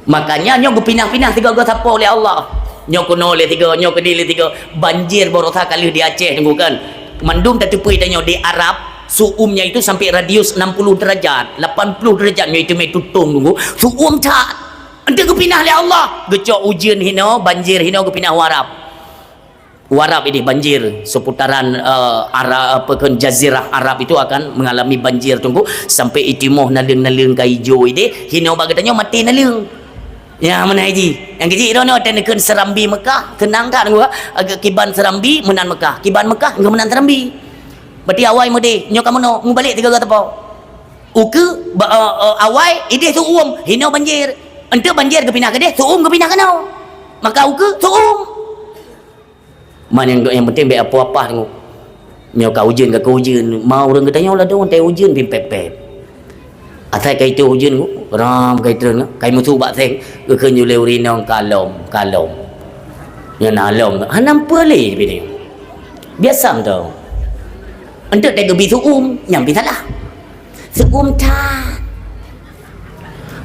Makanya nyoe geupinah-pinah sigoe-goe sapo lé Allah. Nyoe keunoe lé sigoe, nyoe keudeh lé sigoe. Banjir baroesa ka lheueh di Aceh, Teungku, kan. Mandum tateupeue tanyoe di Arab, su'umnya itu sampai radius enam puluh derajat, lapan puluh derajat nyoe itu mé tutong, Teungku. Su'um that. Enteuk geupinah lé Allah. Geucok ujeuen hinoe, banjir hinoe geupinah u Arab. U Arab ideh banjir, seputaran, eh, Ara-, apa, kan, Jazirah Arab itu akan mengalami banjir, Teungku, sampai itimoh naleueng-naleueng ka ijo ideh, hinoe bak geutanyoe maté naleueng. Ya, meunan jih. Nyang keuchik droeneuh watèe neukheun Serambi Mekah, seunang that, Teungku, agak kiban Serambi, meunan Mekah. Kiban Mekah, engkau meunan Serambi. Berarti awai meudeh, nyoe ka meunoe, mubalek tiga gata po. Ukeue, ba-, eh, eh, awai, ideh su'um, hinoe banjir. Enteuk banjir geupinah keudeh, su'um geupinah keunoe. Maka ukeue, su'um. Man nyang, nyang penting bèk apoh-apoh teungoh. Nyoe ka ujeuen, ka keu ujeuen. Ma ureueng geutanyoe ladôm watèe ujeuen pih pèp-pèp. Asai ka itôh ujeuen, ram ka itreun, ka imeusu bak seng, geukheun ju lé ureueng inong, "Kalom, kalom." Nyan na lom, hana peue lé pih nyoe. Biasa mantong. Enteuk teuh geubi su'um, nyan pih salah. Su'um that.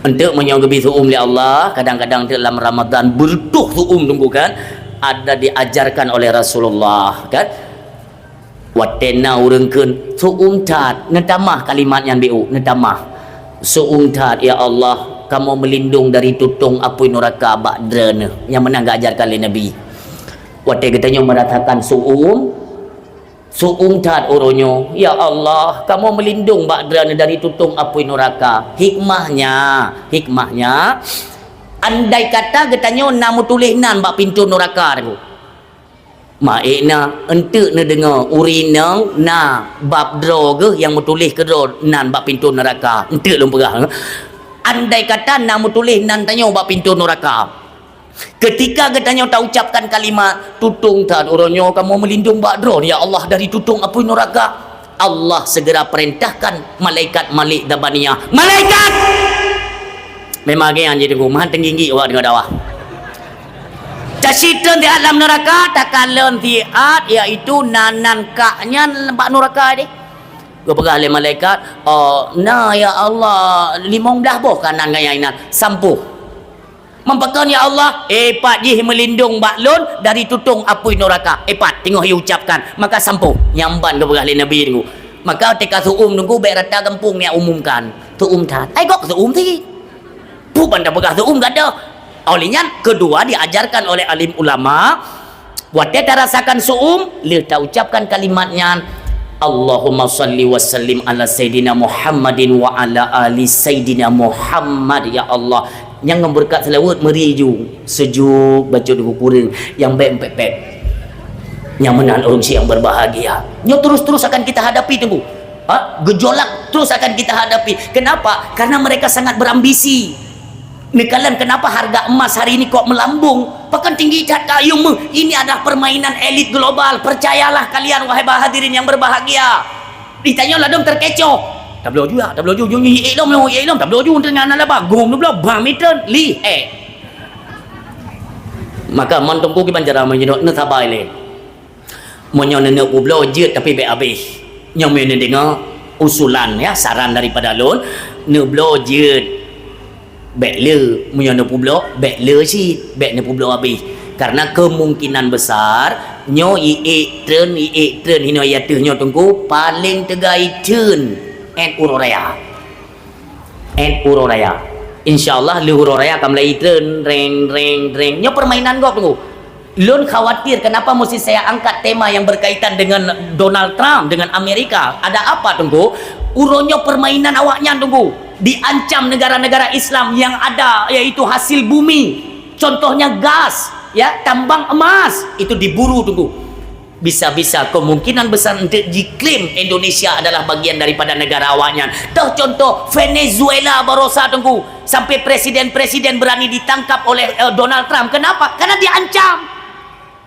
Enteuk meunyoe geubi su'um lé Allah, kadang-kadang teuk lam Ramadan beureutoh su'um teungku kan, ada diajarkan oleh Rasulullah kan. Watèe na ureueng kheun, "Su'um that," neutamah kalimat nyan, B U, neutamah. "Su'um that, ya Allah, kamoe meulindong dari tutong apui nuraka bak Droeneuh." Nyang meunan geuajarkan lé Nabi. Watèe geutanyoe meurasakan su'um, Su'um that uroe nyoe, "Ya Allah, kamoe meulindong bak Droeneuh dari tutong apui nuraka." Hikmahnya, hikmahnya, andai kata geutanyoe na meutuléh nan bak pintoe nuraka teungku. Maék na, enteuk neudeungoe, ureueng inong na bab droe geuh nyang meutuléh keudroe nan bak pintoe nuraka. Enteuk lôn peugah, andai kata na meutuléh nan tanyoe bak pintoe nuraka. Ketika geutanyoe taucapkan kalimat, "Tutong that uroe nyoe kamoe meulindong bak Droeneuh, ya Allah, dari tutong apui nuraka," Allah segera perintahkan malaikat Malik Zabaniyah, "Malaikat!" Memang geuh nyan jih teungku, meuhan teungginggi awak deungoe dakwah. Tasit treun siat lam nuraka, takalon siat, yaitu nan-nan kak nyan bak nuraka deh. Geupeugah lé malaikat, "Oh, na, ya Allah, limong blaih boh kak nan gaya inan, sampôh." Meupakon, ya Allah, eh, pat jih meulindong bak lôn dari tutong apui nuraka. Eh, pat, teungoh iucapkan, maka sampoe. Nyan ban geupeugah lé Nabi teungku. Maka teuka seu-uem teungku bèk rata gampông nyang umumkan. Seu-uem that. Ai gob seu-uem cit. Peue ban tapeugah seu-uem gata. Oleh nyan, keudua diajarkan oleh alim ulama, watèe tarasakan seu-uem, lheueh taucapkan kalimat nyan, "Allahumma shalli wa sallim ala Sayyidina Muhammadin wa ala ali Sayyidina Muhammad, ya Allah." Nyang ngon beureukat seulaweuet meuri ju, sejuk bacut di kukureueng nyang bèk pèt-pèt. Nyang meunan ureueng syik nyang berbahagia. Nyoe terus-terus akan kita hadapi, teungku. Ha? Gejolak terus akan kita hadapi. Kenapa? Karena mereka sangat berambisi. Neukalon kenapa harga emas hari ini kok melambung? Pakon tinggi that ka ayeuem meuh? Ini adalah permainan elit global. Percayalah kalian, wahai hadirin yang berbahagia. Di tanyoe ladôm terkecoh. Tabloe ju ya, tabloe ju, ju, ju, ék lom, ék lom, tabloe ju, teuh nyan laba, gom dua belas, bam iton, li, eh. Maka mon teungku kiban cara meunyoe neusabai lé. Meunyoe neuneuk peubloe jeuet tapi bèk abéh. Nyoe meunyoe neudeungoe usulan, ya, saran daripada lôn, neubloe jeuet bèk le. Meunyoe neupeubloe, bèk le cit, bèk neupeubloe abéh. Karena kemungkinan besar nyoe iék treun, iék treun hinoe ateueh nyoe teungku, paleng teuga itreun 'et uroe raya. 'Et uroe raya. Insya Allah lheueh uroe raya ka mulai itreun, reng, reng, reng. Nyoe permainan gob teungku. Lôn khawatir kenapa mesti saya angkat tema yang berkaitan dengan Donald Trump, dengan Amerika. Ada apa, teungku? Uroe nyoe permainan awaknyan, teungku. Diancam negara-negara Islam yang ada, yaitu hasil bumi. Contohnya gas, ya, tambang emas. Itu diburu, teungku. Bisa-bisa kemungkinan besar untuk diklaim Indonesia adalah bagian daripada negara awaknyan. Toh contoh Venezuela barosa, teungku. Sampai presiden-presiden berani ditangkap oleh, eh, Donald Trump. Kenapa? Karena diancam.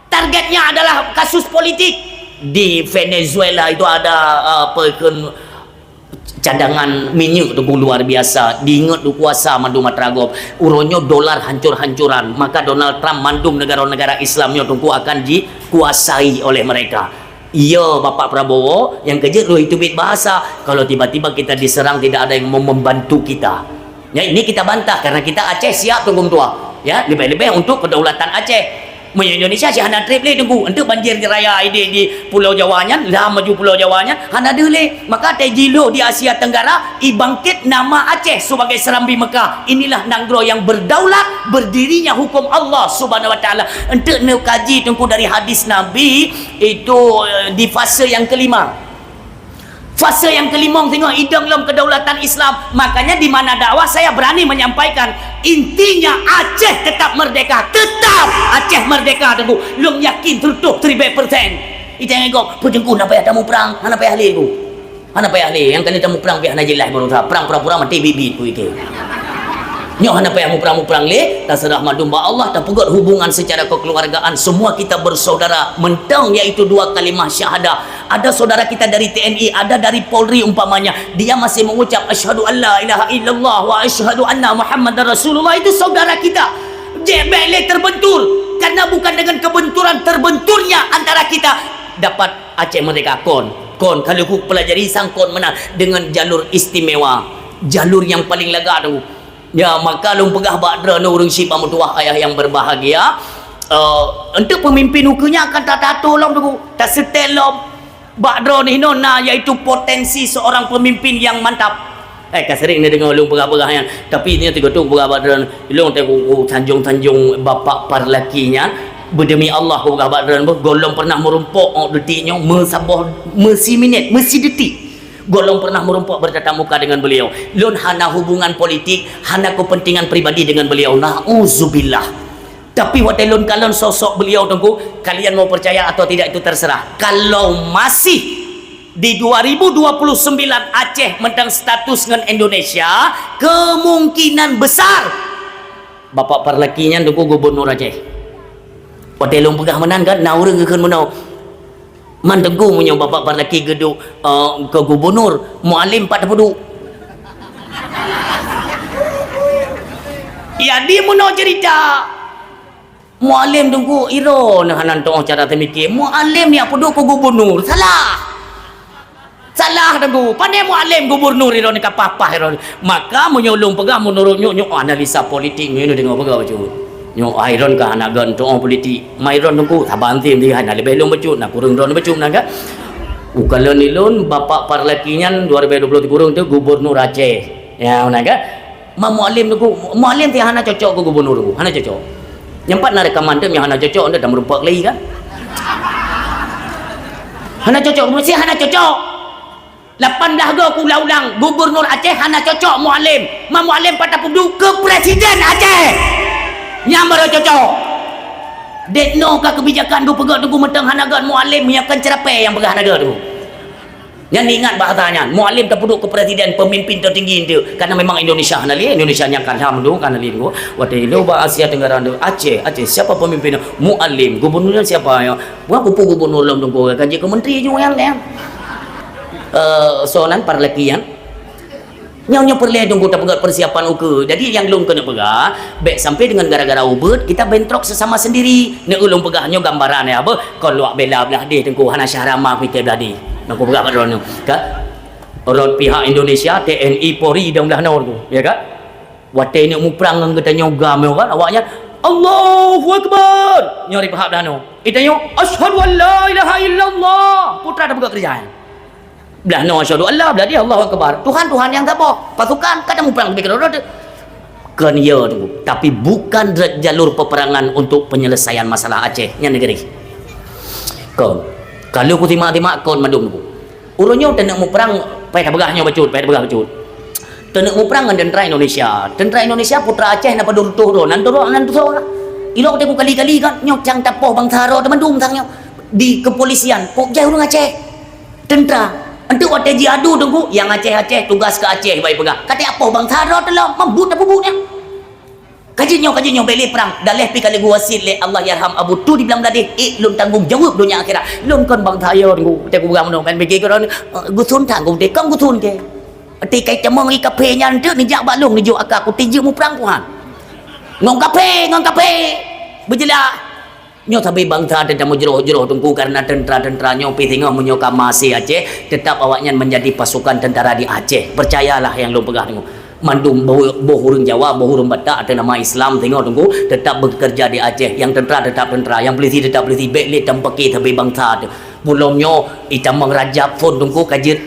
Targetnya adalah kasus politik. Di Venezuela itu ada, eh, apa, ikon cadangan minyeuk, teungku, luar biasa. Diingat dikuasa mandum atra gob. Uroe nyoe dolar hancur-hancuran. Maka Donald Trump mandum negara-negara Islam nyoe, teungku, akan dikuasai oleh mereka. Iya, Bapak Prabowo, nyang keujeuet lôn teubiet bahasa. Kalau tiba-tiba kita diserang, tidak ada yang mau membantu kita. Ya, ini kita bantah karena kita Aceh siap, teungku, tuan. Ya, lebih-lebih untuk kedaulatan Aceh. Meunyoe Indonesia sih hana trép lé, teungku. Enteuk banjir raya di, di Pulau Jawa nyan, lam maju Pulau Jawa nyan, hana deuh lé. Maka teujiloh di Asia Tenggara, ibangkit nama Aceh sebagai Serambi Mekah. Inilah nanggroe yang berdaulat, berdirinya hukum Allah Subhanahu Wa Taala. Enteuk neukaji, teungku, dari hadis Nabi itu, eh, di fase yang kelima. Fase nyang keulimong singoh idong lom kedaulatan Islam. Makanya di mana dakwah saya berani menyampaikan, intinya Aceh tetap merdeka, tetap Aceh merdeka, teungku. Lôn yakin seratus ribèe persen. Itang gob, peue teungku, hana payah tamuprang, hana payah lé, Bu. Hana payah lé, nyang kali tamuprang pih hana jeulaih baroesa, prang pura-pura maté bit-bit, Bu, itu. Nyoe hana payah muprang-muprang lé, taseurah mandum bak Allah, tapeugöt hubungan secara kekeluargaan, semua kita bersaudara, mentong yaitu dua kalimah syahadah. Ada saudara kita dari T N I, ada dari Polri umpamanya, dia masih mengucap, "Asyhadu an la ilaha illallah wa asyhadu anna Muhammadar Rasulullah," itu saudara kita. Jeh, bèk lé terbentur, karena bukan dengan kebenturan terbenturnya antara kita dapat Aceh Merdeka. Kon, kon, kalau ku pelajari sang kon meunan dengan jalur istimewa, jalur yang paling lagak tu. Ya, maka lôn peugah bak droeneuh ureueng syiek bak meutuwah ayah yang berbahagia, eh, untuk pemimpin ukeue nyan akan tatato lom, teungku. Taseutét lom. Bak droeneuh hinoe na, yaitu potensi seorang pemimpin yang mantap. Eh, ka sering neudeungoe lôn peugah-peugah nyan. Tapi nyoe teuka tu peugah bak droeneuh. Lôn teuka ku sanjong-sanjong bapak parlaki nyan. Beudemi Allah, ku peugah bak droeneuh, gohlom pernah meurumpok, oh, detik nyoe, meusaboh, meusiminét, meusidetik. Gohlom pernah meurumpok bertatap muka dengan beliau. Lôn hana hubungan politik, hana kepentingan pribadi dengan beliau. Nauzubillah. Tapi watèe lôn kalon sosok beliau, teungku, kalian mau percaya atau tidak itu terserah. Kalau masih di dua ribu dua puluh sembilan Aceh mantong status ngon Indonesia, kemungkinan besar Bapak parlaki nyan, teungku, gubernur Aceh. Watèe lôn peugah meunan kan, na ureueng geukheun meunoe. Man teungku, meunyoe bapak parlaki geuduek, eh, keu gubernur, Mualem pat tapeuduek. Jadi meunoe cerita. Mualem teungku, iroh neuh hana teu'oh cara teumike. Mualem nyang peuduek keu gubernur, salah. Salah Teungku. Pane Mualem gubernur ilôn ka pah-pah ilôn. Maka meunyoe lôn peugah meunurot nyoe, nyoe analisa politik nyoe deungoe peugah bacut. Nyoe ai ilôn ka hana geutu'oh politik. Mai ilôn Teungku, saban tim dia hana leubeh lôn bacut, na kureueng droen bacut na kan. Ukalon ilôn Bapak Parlaki nyan dua ribu dua puluh tiga kureueng tu gubernur Aceh. Ya, na kan? Ma Mualem Teungku, Mualem ti hana cocok keu gubernur Teungku, hana cocok. Nyang pat na rekaman tu nyang hana cocok, anda dah meureumpok lagi kan? Hana cocok, mesti hana cocok. Lapan belas go kuulang-ulang, gubernur Aceh hana cocok Mualem. Ma Mualem pat tapeuduek keu presiden Aceh. Nyang baru cocok. Dek no ka kebijakan geupeugah Teungku mantong hana gét Mualem, nyan kan cerapé nyang peugah hana gét Teungku. Nyan ingat bahasa nyan, Mualem tapeuduek keu presiden, pemimpin tertinggi enteuk. Karena memang Indonesia hana lé, Indonesia nyang kalah mandum hana lé Teungku. Watèe ilôn bak Asia Tenggara enteuk, Aceh, Aceh, siapa pemimpin? Mualem. Gubernurnya siapa ya? Bukan kupu gubernur lom Teungku, kan jeuet keu menteri ju nyan, ya. Eh, soalan Parlaki nyan. Nyoe, nyoe peureulèe Teungku tapeugah persiapan ukeue. Jadi nyang lôn keuneuk peugah, bèk sampai dengan gara-gara ubeut kita bentrok sesama sendiri. Neuk ulôn peugah nyoe gambaran ya, beuh, kon luwak bela blah deh Teungku, hana syah rama kuitèe blah deh. Nyang kupeugah bak droeneuh, ka? Rot pihak Indonesia, T N I, Polri dan blah noe Teungku, ya ka? Watèe neuk muprang ngon geutanyoe GAM nyoe kan, awaknyan, "Allahu Akbar!" Nyoe di pihak blah noe. Geutanyoe, "Asyhadu an la ilaha illallah!" Putra tapeugah keureuja. Blah noe asyhadu an la, blah deh Allahu Akbar. Tuhan, Tuhan nyang saboh. Pasukan, kadang muprang lebih keudroe. Kon ya Teungku. Tapi bukan jalur peperangan untuk penyelesaian masalah Aceh nyan negeri. Kon. Kalau kusimak-simak kon mandum Teungku. Ureueng nyoe taneuk muprang, payah tapeugah nyoe bacut, payah tapeugah bacut. Taneuk muprang ngon tentara Indonesia. Tentara Indonesia putra Aceh na padum reutôh droe, nan droe, nan tusoe. Ilok teuku kali-kali kan, nyoe cang tapoh bansa droe teumandum sang nyoe. Di kepolisian, kok jai ureueng Aceh. Tentara. Enteuk watèe jiadu Teungku, nyang Aceh-Aceh, tugas keu Aceh, bak jipeugah. Ka tapoh bansa droe teulom, meubuet tapeubuet nyan. Ka jeuet nyoe, ka jeuet nyoe, bèk lé prang. Daleh pi ka lheueh geuwasiet lé Allahyarham Abu Tu di Blang Bladeh, ék lôn tanggong jaweueb donya akhirat. Lôn kon bansa yo Teungku. Watèe kupeugah meunoe, ban pike keu droeneuh, eh, geusun that Teungku, kon geusun kèe. Watèe kai tamong i kaphé nyan teuk neujak bak lôn neujok aka kuteujeuet muprang Tuhan. Ngon kaphé, ngon kaphé. Beujeulaih. Nyoe sabe bansa teutab meujroh-jroh Teungku, karena tentara-tentara nyoe pih singoh meunyoe ka maséh Aceh, tetap awaknyan menjadi pasukan tentara di Aceh. Percayalah nyang lôn peugah Teungku. Mandum boh, boh ureueng Jawa, boh ureueng Batak atau nama Islam singoh Teungku, tetap bekerja di Aceh. Nyang tentara tetap tentara, nyang polisi tetap polisi. Bèk lé tampake sabe bansa teuh. Buleuen nyoe, itamong Rajab phon Teungku ka jeuet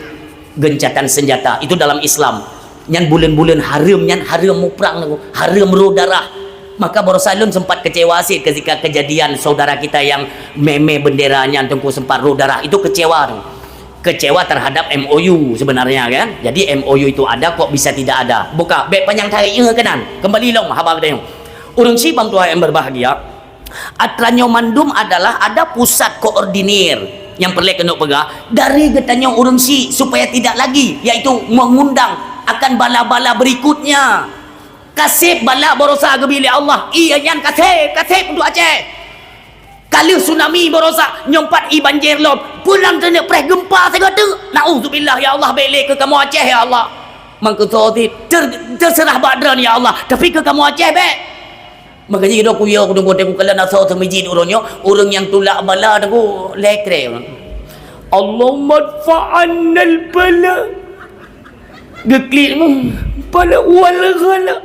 gencatan senjata. Itu dalam Islam. Nyan buleuen-buleuen hareuem, nyan hareuem muprang Teungku, hareuem rôh darah. Maka barosa lôn sempat kecewa sit ketika kejadian saudara kita yang meme bendera nyan Teungku sempat rôh darah. Itu kecewa Teungku. Kecewa terhadap M O U sebenarnya kan. Jadi M O U itu ada kok bisa tidak ada. Buka, bèk panyang tarék, eh, keunan. Kembali lom haba geutanyoe. Ureueng syik ban tuha nyang berbahagia, atra nyoe mandum adalah ada pusat koordinir nyang peureulèe keuneuk peugah dari geutanyoe ureueng syik supaya tidak lagi, yaitu mengundang akan bala-bala berikutnya. Ka sép bala barosa geubri lé Allah, ié nyan ka sép, ka sép untuk Aceh. Ka lheueh tsunami barosa, nyoe pat ié banjir lom, peue lom taneuk preh geumpa sigoe teuk. Naudzubillah ya Allah, bèk lé keu kamoe Aceh ya Allah. Mangkeusoe sit ter-, teuseurah bak droen ya Allah, tapi keu kamoe Aceh bèk. Maka jih dok kuyo kudong kote kukalon asoe seumijit uroe nyoe, ureueng nyang tulak bala teungku lhèe krèe. Allahumma dfa' annal bala. Geuklik mu, bala wal ghala.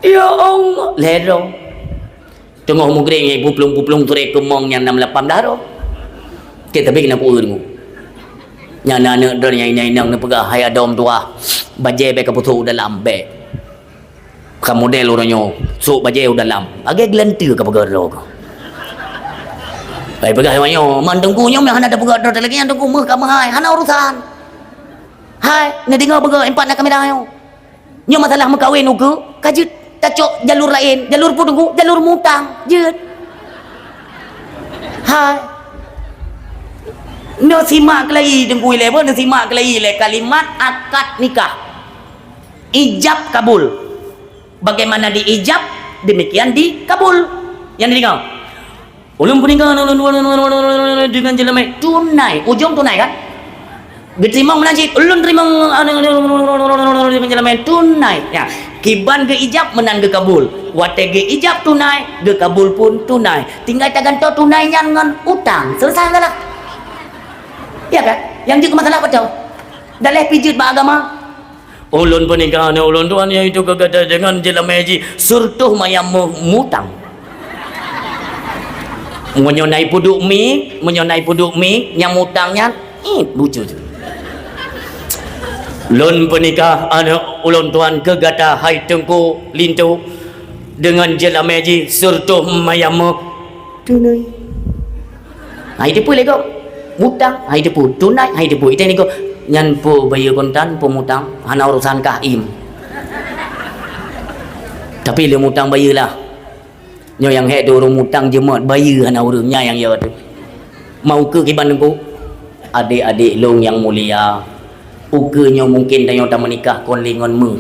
Ya Allah, lhèe droe. Teungoh mugreb nyan puplong-puplong turé keumong nyang nam lapan blah droe. Oke, tapi keuneuk kueu deungoe. Nyan na aneuk droe nyang inong-inong neupeugah, "Hai adoe meutuah, bajèe bèk kapeusôk u dalam, bèk." Ka model uroe nyoe, sôk bajèe u dalam. Lagèe geulanteue ka peugah droe keuh. Hai peugah nyoe, man teungku nyoe meuhana tapeugah droe lagèe nyan teungku meuh ka meuhai, hana urusan. Hai, neudeungoe peugah impat na kamera nyoe. Nyoe masalah meukawen ukeue, ka jeuet tacok jalur laén, jalur peue teungku, jalur mutang, jeuet. Hai. Neusimak keulai teungku ilèe, neusimak keulai ilèe kalimat akad nikah. Ijab kabul. Bagaimana diijab, demikian dikabul. Nyang dideungoe. Ulôn peunikah dengan jeulamak tunai. Ujong tunai kan? Geuteurimong meunan cit, ulôn teurimong dengan jeulamak tunai. Ya, kiban geuijab meunan geukabul. Watèe geuijab tunai, geukabul pun tunai. Tinggai tagantoe tunai nyan ngon utang. Selesai masalah. Ya kan? Nyang jeuet keu masalah beutôi. Daleh pijeuet bak agama. Ulôn peunikah aneuk ulôn tuan, yaitu keu gata deungon jeulamé jih seureutôh mayam mu-, mutang. Meunyoe na ipeuduek miet, meunyoe na ipeuduek miet, nyang mutang nyan, ih, lucu tu. Lôn peunikah aneuk ulôn tuan keu gata hai Teungku Linto deungon jeulamé jih seureutôh mayam mu-, tunai. Hai teupeu lé gob. Mutang, hai teupeu. Tunai, hai teupeu. Item lé gob. Nyan peue bayeue kontan, peue mutang, hana urusan kah im. Tapi lé mutang bayeue lah. Nyoe nyang hék di ureuëng mutang jeumat bayeue hana ureuëng, nyan nyang yo teuh. Mau keu kiban Teungku? Adék-adék lôn nyang mulia, ukeue nyoe mungken tanyoe tameunikah kon lé ngon méuh,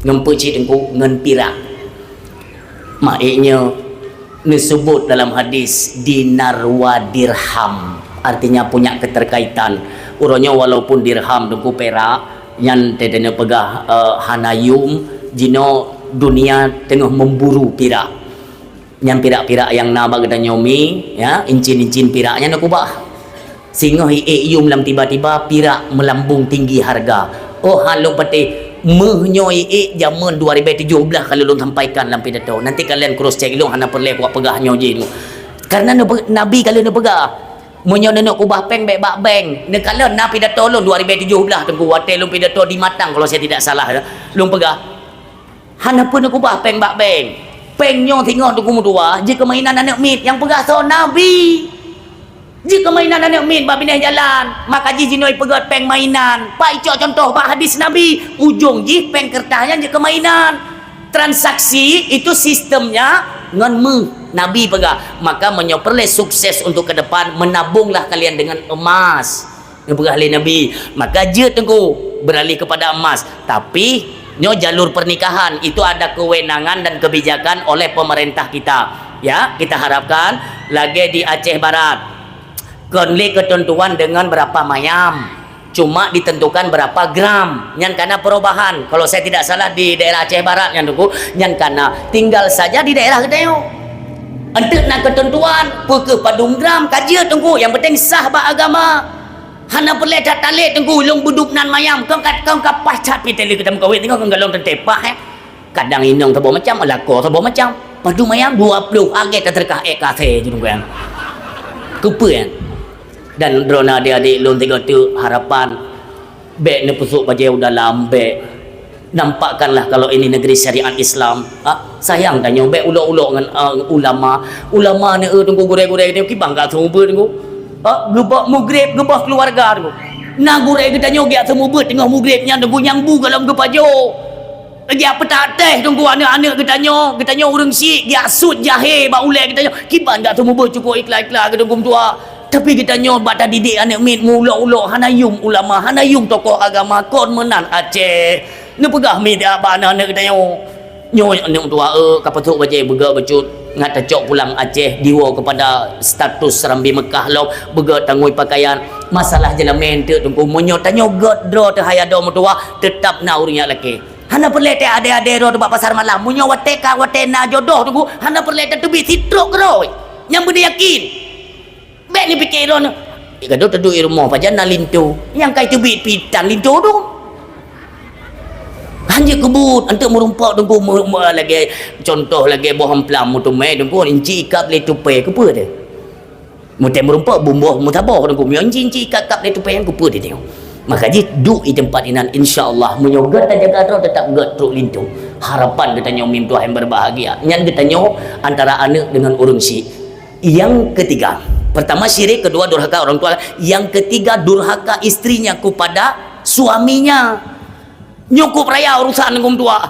ngon peue cit Teungku, ngon pirak. Maék nyoe neuseubut dalam hadis dinar wa dirham, artinya punya keterkaitan. Uroe nyoe walaupun dirham Teungku pirak, nyan teudeuneuh peugah, eh, hana yum, jinoe dunia teungoh memburu pirak. Nyan pirak-pirak nyang na bak geutanyoe mi, ya, incin-incin pirak nyan neukubah. Singoh iék yum lam tiba-tiba pirak melambung tinggi harga. Oh, han lôn patéh, méuh nyoe iék jameun dua ribèe tujoh blah ka lôn sampaikan lam pidato. Nanti kalian cross check lôn, hana peureulèe kupeugah nyoe jih. Karena neupe-, Nabi ka lheueh neupeugah, meunyoe neuneuk kubah péng bèk bak bank, neukalon na pidato lôn dua ribèe tujoh blah Teungku, watèe lôn pidato di Matang kalau saya tidak salah, ya. Lôn peugah, hana peue neukubah péng bak bank. Péng nyoe singoh Teungku meutuah, jeuet keu mainan aneuk miet, nyang peugah soe? Nabi. Jeuet keu mainan aneuk miet bak binéh jalan, maka jih jinoe ipeugöt péng mainan. Pat icok cuntoh bak hadis Nabi, ujong jih péng keureutas nyan jeuet keu mainan. Transaksi itu sistemnya ngon méuh. Nabi peugah, maka meunyoe peureulèe sukses untuk ke depan, menabunglah kalian dengan emas. Neupeugah lé Nabi, maka jeuet Teungku beralih kepada emas. Tapi, nyoe jalur pernikahan, itu ada kewenangan dan kebijakan oleh pemerintah kita. Ya, kita harapkan lagèe di Aceh Barat. Kon lé ketentuan dengan berapa mayam. Cuma ditentukan berapa gram. Nyan kana perubahan. Kalau saya tidak salah di daerah Aceh Barat nyan Teungku, nyan kana. Tinggal saja di daerah geutanyoe. Enteuk na ketentuan, peu keuh padum gram, ka jeuet Teungku. Yang penting sah bak agama. Hana peureulèe that talét Teungku, lôn beudôb nan mayam, kong ka, kong ka paih that pih talét geutanyoe meukawen, tengok kong galong teuntèe paih, eh. Kadang inong saboh macam, lakoe saboh macam. Padum mayam dua ploh, agèe tateureukah ék kasé jih Teungku, eh. Keupeue, eh? Dan droeneuh adék-adék lôn sigoe teuk harapan, bèk neupeusôk bajèe u dalam, bèk. Nampakkanlah kalau ini negeri syariat Islam. Ha, sayang tanyoe bèk ulok-ulok ngon, ah, ulama. Ulama ni, eh, Teungku, gurèe-gurèe tanyoe kiban ka seumeubeuet Teungku. Ha, geubah mugreb, geubah keuluwarga Teungku. Na gurèe geutanyoe geujak seumeubeuet teungoh mugreb nyan Teungku, nyang bu gohlom geupajoh. Geujak peutak teh Teungku aneuk-aneuk geutanyoe, geutanyoe ureueng syik, geujak sut jahé bak ulèe geutanyoe. Kiban ka seumeubeuet cukôp ikla-ikla geutanyoe Teungku meutuah. Tapi geutanyoe bak tadidik aneuk miet meuulok-ulok, hana yum ulama, hana yum tokoh agama, kon meunan Aceh. Neupeugah miet bak aneuk-aneuk geutanyoe. Nyoe aneuk tuha, eh, ka peusôk bajèe beugèt bacut, ngat tacok pulang Aceh, diwoe keupada status Serambi Meukah lom, beugèt tangui pakaian. Masalah jeulamèe eunteuk Teungku, meunyoe tanyoe gèt droe teuh hai adoe meutuah, teutap na ureueng nyang lakèe. Hana peureulèe teuh adèe-adèe droe teuh bak pasar malam. Meunyoe watèe ka, watèe na jodoh Teungku, hana peureulèe tateubiet sidroe keudroe. Nyang beuna yakin. Bèk neupiké droeneuh. Gadôh teuduek i rumoh pajan na linto. Nyang ka iteubiet pih tan linto dum. Hanjeuet keubut, eunteuk meurumpok Teungku, meu-, meu-, lagèe contoh lagèe boh amplam meuteumé Teungku, inci ikab lé tupée, keupeue teuh? Meuteumé meurumpok bumboh meusaboh Teungku, meunyoe inci-inci ikab-ikab lé tupée nyan keupeue teuh Teungku? Maka jih duek di teumpat inan, insya Allah meunyoe gèt tajaga droe teutap gèt trok linto. Harapan geutanyoe mim tuha nyang berbahagia. Nyan geutanyoe antara aneuk deungon ureueng syik. Yang ketiga, pertama syirik, kedua durhaka orang tua, yang ketiga durhaka istrinya kepada suaminya. Nyoe kôp raya urusan Teungku meutuah.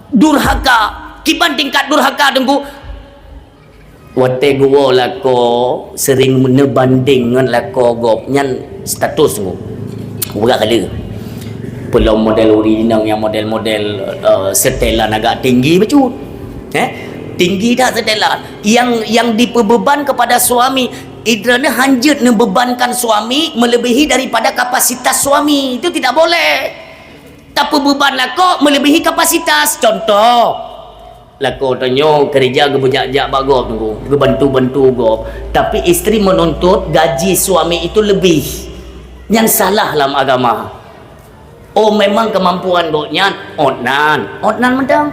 Durhaka, kiban tingkat durhaka Teungku. Watèe geuwoe lakoe sering neubandeng ngon lakoe gob nyan status Teungku. Uroe ka lheueh. Peulom model ureueng inong nyang model-model, eh, setelan agak tinggi bacut. Eh? Tinggi that setelan. Yang, yang dipeubeban kepada suami, droeneuh hanjeuet neubebankan suami melebihi daripada kapasitas suami. Itu tidak boleh. Tapeubeban lakoe melebihi kapasitas. Contoh, lakoe tanyoe keureuja geubeujak-jak bak gob Teungku, geubantu-bantu gob. Tapi istri menuntut gaji suami itu lebih. Nyan salah lam agama. Oh, memang keumampuan gobnyan, ôt nan, ôt nan mantong.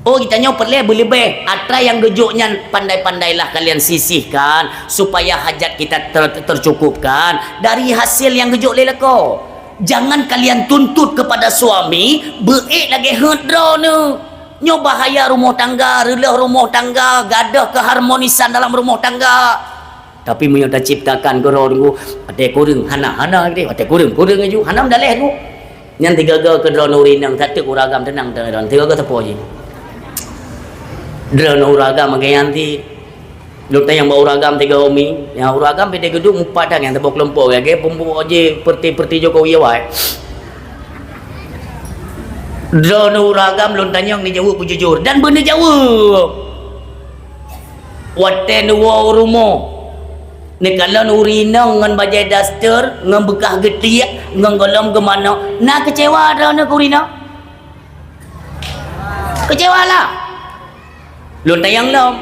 Oh, geutanyoe peureulée beuleubeh, atra nyang geujok nyan pandai-pandailah kalian sisihkan, supaya hajat kita ter-, tercukupkan dari hasil nyang geujok lé lakoe. Jangan kalian tuntut kepada suami, beuék lagée heuet droeneuh. Nyoe bahaya rumoh tangga, reuloh rumoh tangga, gadôh keharmonisan dalam rumoh tangga. Tapi meunyoe taciptakan keudroe teungku, watée kureueng hana, hana geude, watée kureueng, kureueng laju, hana meudaleh teungku. Nyan tiga-tiga keudroe ureueng inong, sateuk ureueng agam teunang, teunang, tiga-tiga teupo jih. Droe ureueng agam lagée nyan ti, lôn tanyong bak ureueng agam tiga umi, nyang ureueng agam pih geuduek mupat that nyang teuboh kelompok, lagée peumbok jih perti-perti Jokowi awai. Droe ureueng agam lôn tanyong neujaweueb beujujur dan beuneujaweueb. Watée neuwoe u rumoh, neukalon ureueng inong ngon bajée daster, ngon beukah geutiek, ngon gohlom geumanok, na keucewa droeneuh keu ureueng inong? Keucewa lah. Lôn tanyong lom.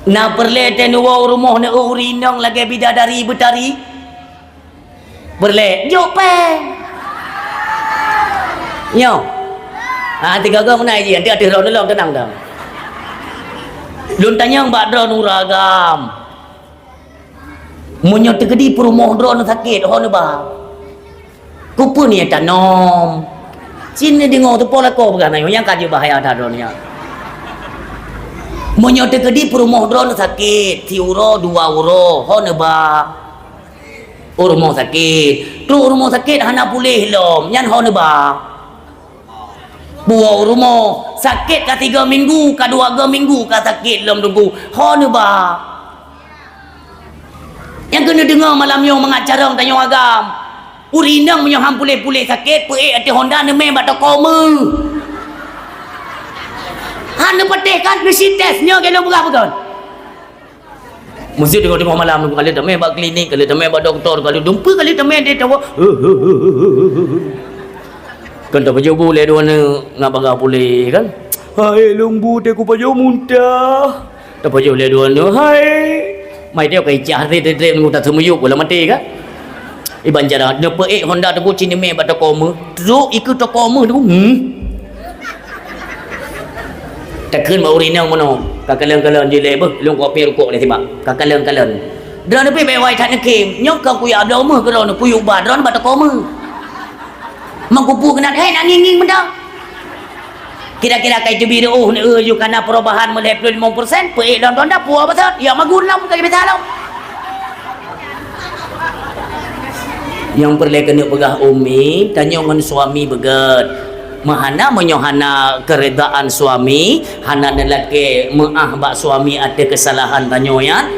Na peureulée teuh neuwoe u rumoh neueu ureueng inong lagée bidadari beutari? Peureulée, jok péng. Nyoe. Ha, tiga-tiga meunan jih, nanti ateueh droeneuh lom, teunang, teunang. Lôn tanyong bak droeneuh ureueng agam. Meunyoe teukeudi peurumoh droeneuh sakét, ho neuba? Keupeue neutanong? Cit neudeungoe teupo lakoe peugah nyoe, nyang ka jeuet bahaya that droeneuh nyan. Meunyoe teukeudi peurumoh droeneuh sakét, siuroe dua uroe, ho neuba? U rumoh sakét. Trok u rumoh sakét hana puléh lom, nyan ho neuba? Puwoe u rumoh, sakét ka tiga minggu, ka dua ga minggu ka sakét lom teungku, ho neuba? Nyang keuneuk deungoe malam nyoe mangat carông tanyoe agam. Ureueng inong meunyoe han puléh-puléh sakét, peuék ateueh honda neumé bak toko meuh. Han neupatéh kan, neusites nyoe keunoe peugah peue kon. Meuseuti teungoh-teungoh malam, ka lheueh tamé bak klinik, ka lheueh tamé bak dokto, ka lheueh dumpeue, ka lheueh tamé di tawa. Kan tapajoh bu lé dua aneuk ngat bagah puléh kan. Hai lôn bu teuh kupajoh muntah. Tapajoh lé dua aneuk, hai. Mai teuh kai cah teuh teuh teuh nunggu taseumiyup bola maté kan. Iban cara neupeuék honda teungku cit neumé bak toko meuh. Trok ikeue toko meuh teungku. Hmm. Takheun bak ureueng inong meunoe, ka kalon-kalon jilée beuh, lôn kupiep rukok lé sibak. Ka kalon-kalon. Droeneuh pih bék wai that neukhém, nyoe ka kuyue bloe meuh keu droeneuh, kuyue ba droeneuh bak toko meuh. Meukupu keunan, hei, nak ngieng-ngieng meuda. Kira-kira kai teubiet reuôh neueu ju kana perubahan meulhèe ploh limong persen, peuék lom tonda puwoe basot, ya magun lom ka biasa lom. Nyang peureulée keuneuk peugah umi, tanyoe ngon suami beugét. Meuhana meunyoe hana keuridaan suami, hana neulakée meuáh bak suami ateueh keusalahan tanyoe nyan,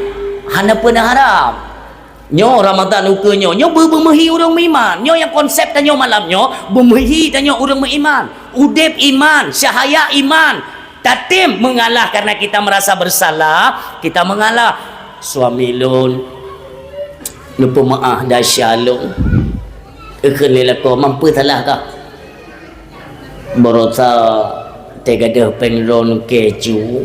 hana peue neuharab. Nyoe Ramadhan ukeue nyoe, nyoe beu-, beumeuhi ureueng meuiman. Nyoe nyang konsep tanyoe malam nyoe, beumeuhi tanyoe ureueng meuiman. Udeb iman, cahaya iman. Tatem mengalah karena kita merasa bersalah, kita mengalah. Suami lôn, neupeumaáh desya lôn. Ikheun lé lakoe, mampu salah kah? Baroesa teugadôh péng ron keju.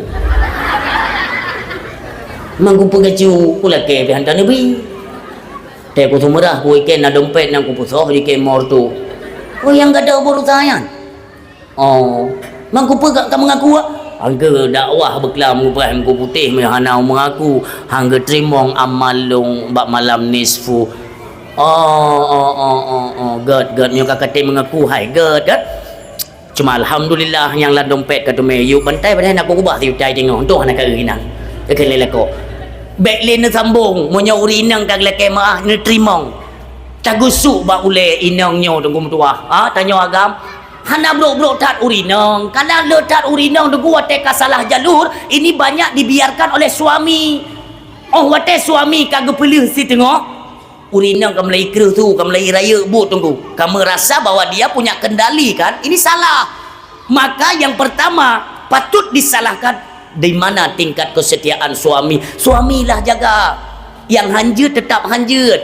Mang kupeue keju, kulakée pih hantom neubi. Teuku seumeurah kuikén na dompet nyang kupusoh jikén mortu. Oh, nyang gadôh baroesa nyan. Oh, mang kupeue ka, ka meungaku, ah? Hangke dakwah beuklam mupreh meuku putéh meuhana meungaku, hangke teurimong amal lôn bak malam nisfu. Oh, oh, oh, oh, oh, gét, gét, nyoe ka katé meungaku hai, gét, gét. Cuma alhamdulillah nyang lam dompet ka teumé yub bantai padahai na kukeubah siutai teungoh, untung hana ka eu inan. Ka lé lakoe. Bék lé neusambong, meunyoe ureueng inong ka geulakée meuáh neuteurimong. Tagusuk bak ulée inong nyoe teungku meutuwah. Ha, tanyoe agam. Hana brok-brok that ureueng inong. Kadang le that ureueng inong teungku watée ka salah jalur, ini banyak dibiarkan oleh suami. Oh, watée suami ka geupeuleueh siteungoh, ureueng inong ka mulai kreueh su, ka mulai rayeuk buet teungku. Ka meurasa bahwa dia punya kendali kan? Ini salah. Maka yang pertama patut disalahkan di mana tingkat kesetiaan suami. Suamilah jaga. Nyang hanjeuet tetap hanjeuet.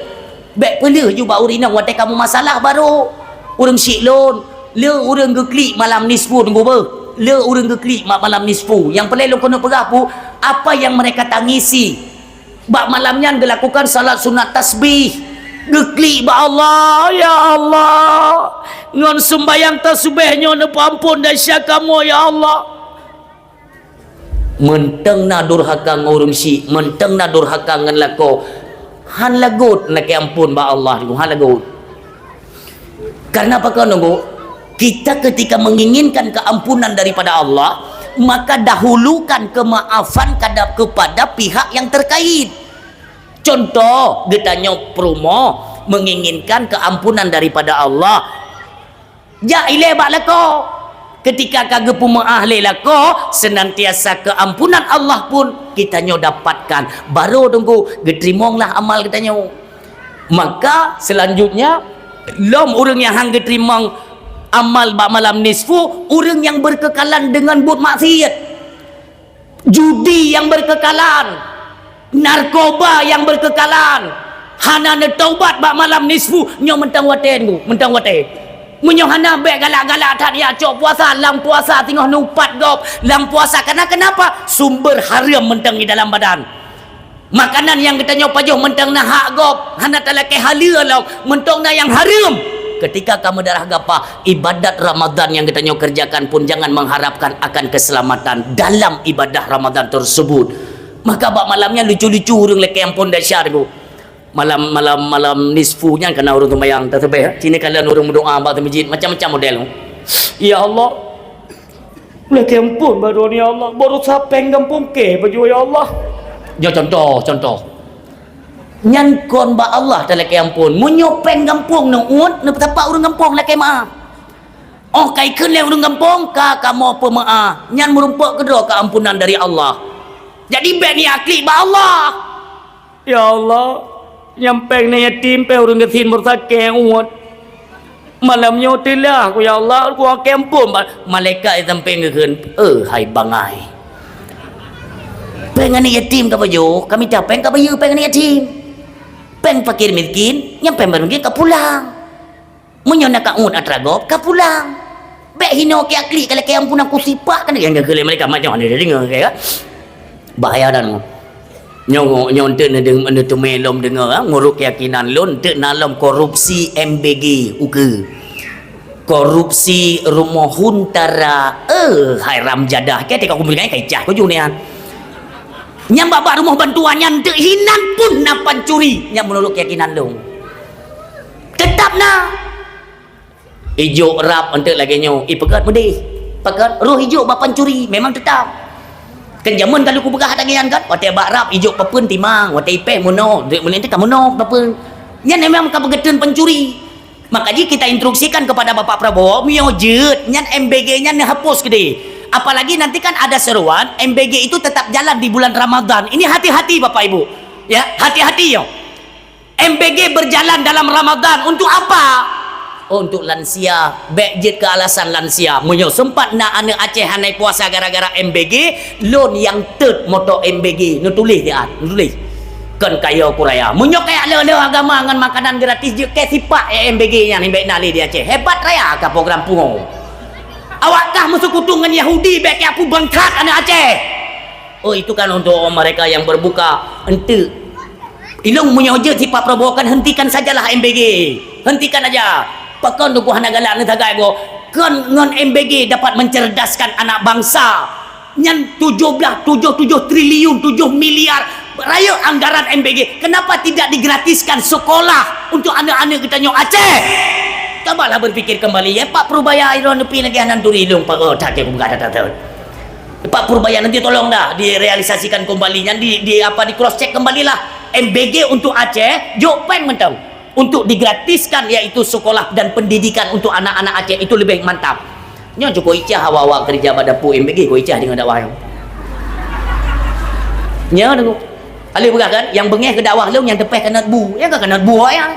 Bék peuleueh ju bak ureueng inong watée ka meumasalah barô. Ureueng syiek lôn, le ureueng geuklik malam nisfu teungku beuh. Le ureueng geuklik ma-, malam nisfu. Nyang peureulée lôn keuneuk peugah pu, apa yang mereka tangisi? Bak malam nyan geulakukan salat sunat tasbih. Geuklik bak Allah, "Ya Allah, ngon sumbayang tasubeh nyoe neupeuamphon desya kamoe, ya Allah." Meuntang na durhaka ngon ureuëng syik, meuntang na durhaka ngon lakoe, han lagot lakée amphon bak Allah, han lagot. Karena apa kau nunggu? Kita ketika menginginkan keampunan daripada Allah, maka dahulukan kemaafan kada-, kepada pihak yang terkait. Contoh, geutanyoe peurumoh menginginkan keampunan daripada Allah. Jak ilée bak lakoe. Ketika ka geupeumeuáh lé lakoe, senantiasa keampunan Allah pun geutanyoe dapatkan. Baru tunggu geuteurimonglah amal geutanyoe. Maka selanjutnya, lom ureuëng nyang han geuteurimong amal bak malam nisfu, ureuëng nyang berkekalan dengan buet maksiat. Judi nyang berkekalan, narkoba nyang berkekalan, hana neutaubat bak malam nisfu, nyoe mantong watée nunggu, mantong watée. Meunyoe hana bék galak-galak that ya cok puasa, lam puasa singoh neuupat gob, lam puasa. Karena kenapa? Sumber haram mantong di dalam badan. Makanan nyang geutanyoe pajoh mantong na hak gob, hana talakée haleue lom, mantong na nyang hareuem. Ketika ka meudarah gapah, ibadat Ramadan nyang geutanyoe kerjakan pun jangan mengharapkan akan keselamatan dalam ibadah Ramadan tersebut. Maka bak malam nyan lucu-lucu ureuëng lakée amphon desya teuh. Malam, malam, malam nisfu nyan kana ureuëng seumayang tasubeh. Sini kalian ureuëng meudoa bak meuseujid macam-macam model. Ya Allah, lakée amphon baroe ni ya Allah, baroe sa péng gampông kée pajoh ya Allah. Nyoe contoh, contoh. Nyan kon bak Allah talakée amphon. Meunyoe péng gampông neuôt, neupeusapat ureuëng gampông lakée meuáh. Oh, ka ikheun lé ureuëng gampông, ka kamoe peumeuáh. Nyan meurumpok keudroe keampunan dari Allah. Jadi bék niat klik bak Allah. Ya Allah, nyang péng na yatim, péng ureuëng gasien, baroe sa kée uet. Malam nyoe teulah ku, ya Allah, ku akhé amphon ba-, malaikat di sampéng geukheun, "Eh, hai bangai. Péng aneuk yatim ka pajoh, ka mita péng ka bayeue péng aneuk yatim. Péng fakir miskin, nyang péng fakir miskin ka pulang." Meunyoe na ka uet atra gob, ka pulang. Bék hinoe keu akli, ka lakée ampunan kusipak kan, nyang geukheun lé malaikat macam mana dia deungoe, kan? Bahaya dan nyoe, nyoe enteuk neudeung-, neuteumé lom deungoe, ha, nguruk keyakinan lôn, enteuk na lom korupsi M B G ukeue. Korupsi rumoh huntara, eh, hai ram jadah, keu teuka kumbul ngai kai cah kujung nian. Nyang bak-bak rumoh bantuan nyan enteuk hinan pun na pancuri, nyang meunurot keyakinan lôn. Teutap na. Ijok rab enteuk lagée nyoe, ipeugét meudeh. Peugét roh ijok bak pancuri, memang teutap. Kan jameun ka lheueh kupeugah lagée nyan kan, watée bak rab ijok papeuen timang, watée ipéh meunoe, duek meunoe teuka meunoe papeuen. Nyan memang ka peugeuteun pancuri. Maka jih kita instruksikan kepada Bapak Prabowo, meunyoe jeuet, nyan M B G nyan neuhapus keudeh. Apalagi nanti kan ada seruan, M B G itu tetap jalan di bulan Ramadan. Ini hati-hati Bapak Ibu. Ya, hati-hati yo. M B G berjalan dalam Ramadan untuk apa? Oh, untuk lansia. Bék jeuet keu alasan lansia. Meunyoe sempat na aneuk Aceh hana puasa gara-gara M B G, lôn nyang teut moto M B G. Neutuléh di at, neutuléh. Kon kaya kuraya. Meunyoe kaya le-le agama ngon makanan gratis jeuet keu sipak M B G nyan bék na lé di Aceh. Hebat raya ka program pungo. Awak kah meusekutu ngon Yahudi bék keu aku bangkat aneuk Aceh. Oh, itu kan untuk mereka yang berbuka. Enteuk. Ilong meunyoe jeuet sipak Prabowo kan hentikan sajalah M B G. Hentikan aja. Pakon duku hana galak neusagai go. Kon ngon M B G dapat mencerdaskan anak bangsa. Nyan tujuh belas, tujuh tujuh triliun, tujuh miliar rayeuk anggaran M B G. Kenapa tidak digratiskan sekolah untuk aneuk-aneuk geutanyoe Aceh? Cobalah berpikir kembali, ya, Pak Purbaya, Iron Nepi lagi anan turi lung, Pak, oh, tak, aku buka data tu. Pak Purbaya, nanti tolong dah direalisasikan kembali, nyan di, di, apa, di cross check kembalilah. M B G untuk Aceh, jok péng mentong. Untuk digratiskan, yaitu sekolah dan pendidikan untuk anak-anak Aceh, itu lebih mantap. Nyoe cukup icah awak-awak kerja bak dapur M B G, kok icah deungoe dakwah nyoe. Nyoe deungoe. Aleuh peugah kan, nyang beungéh keu dakwah lôn, nyang teupéh kanot bu. Nyang ka kanot bu awak nyan.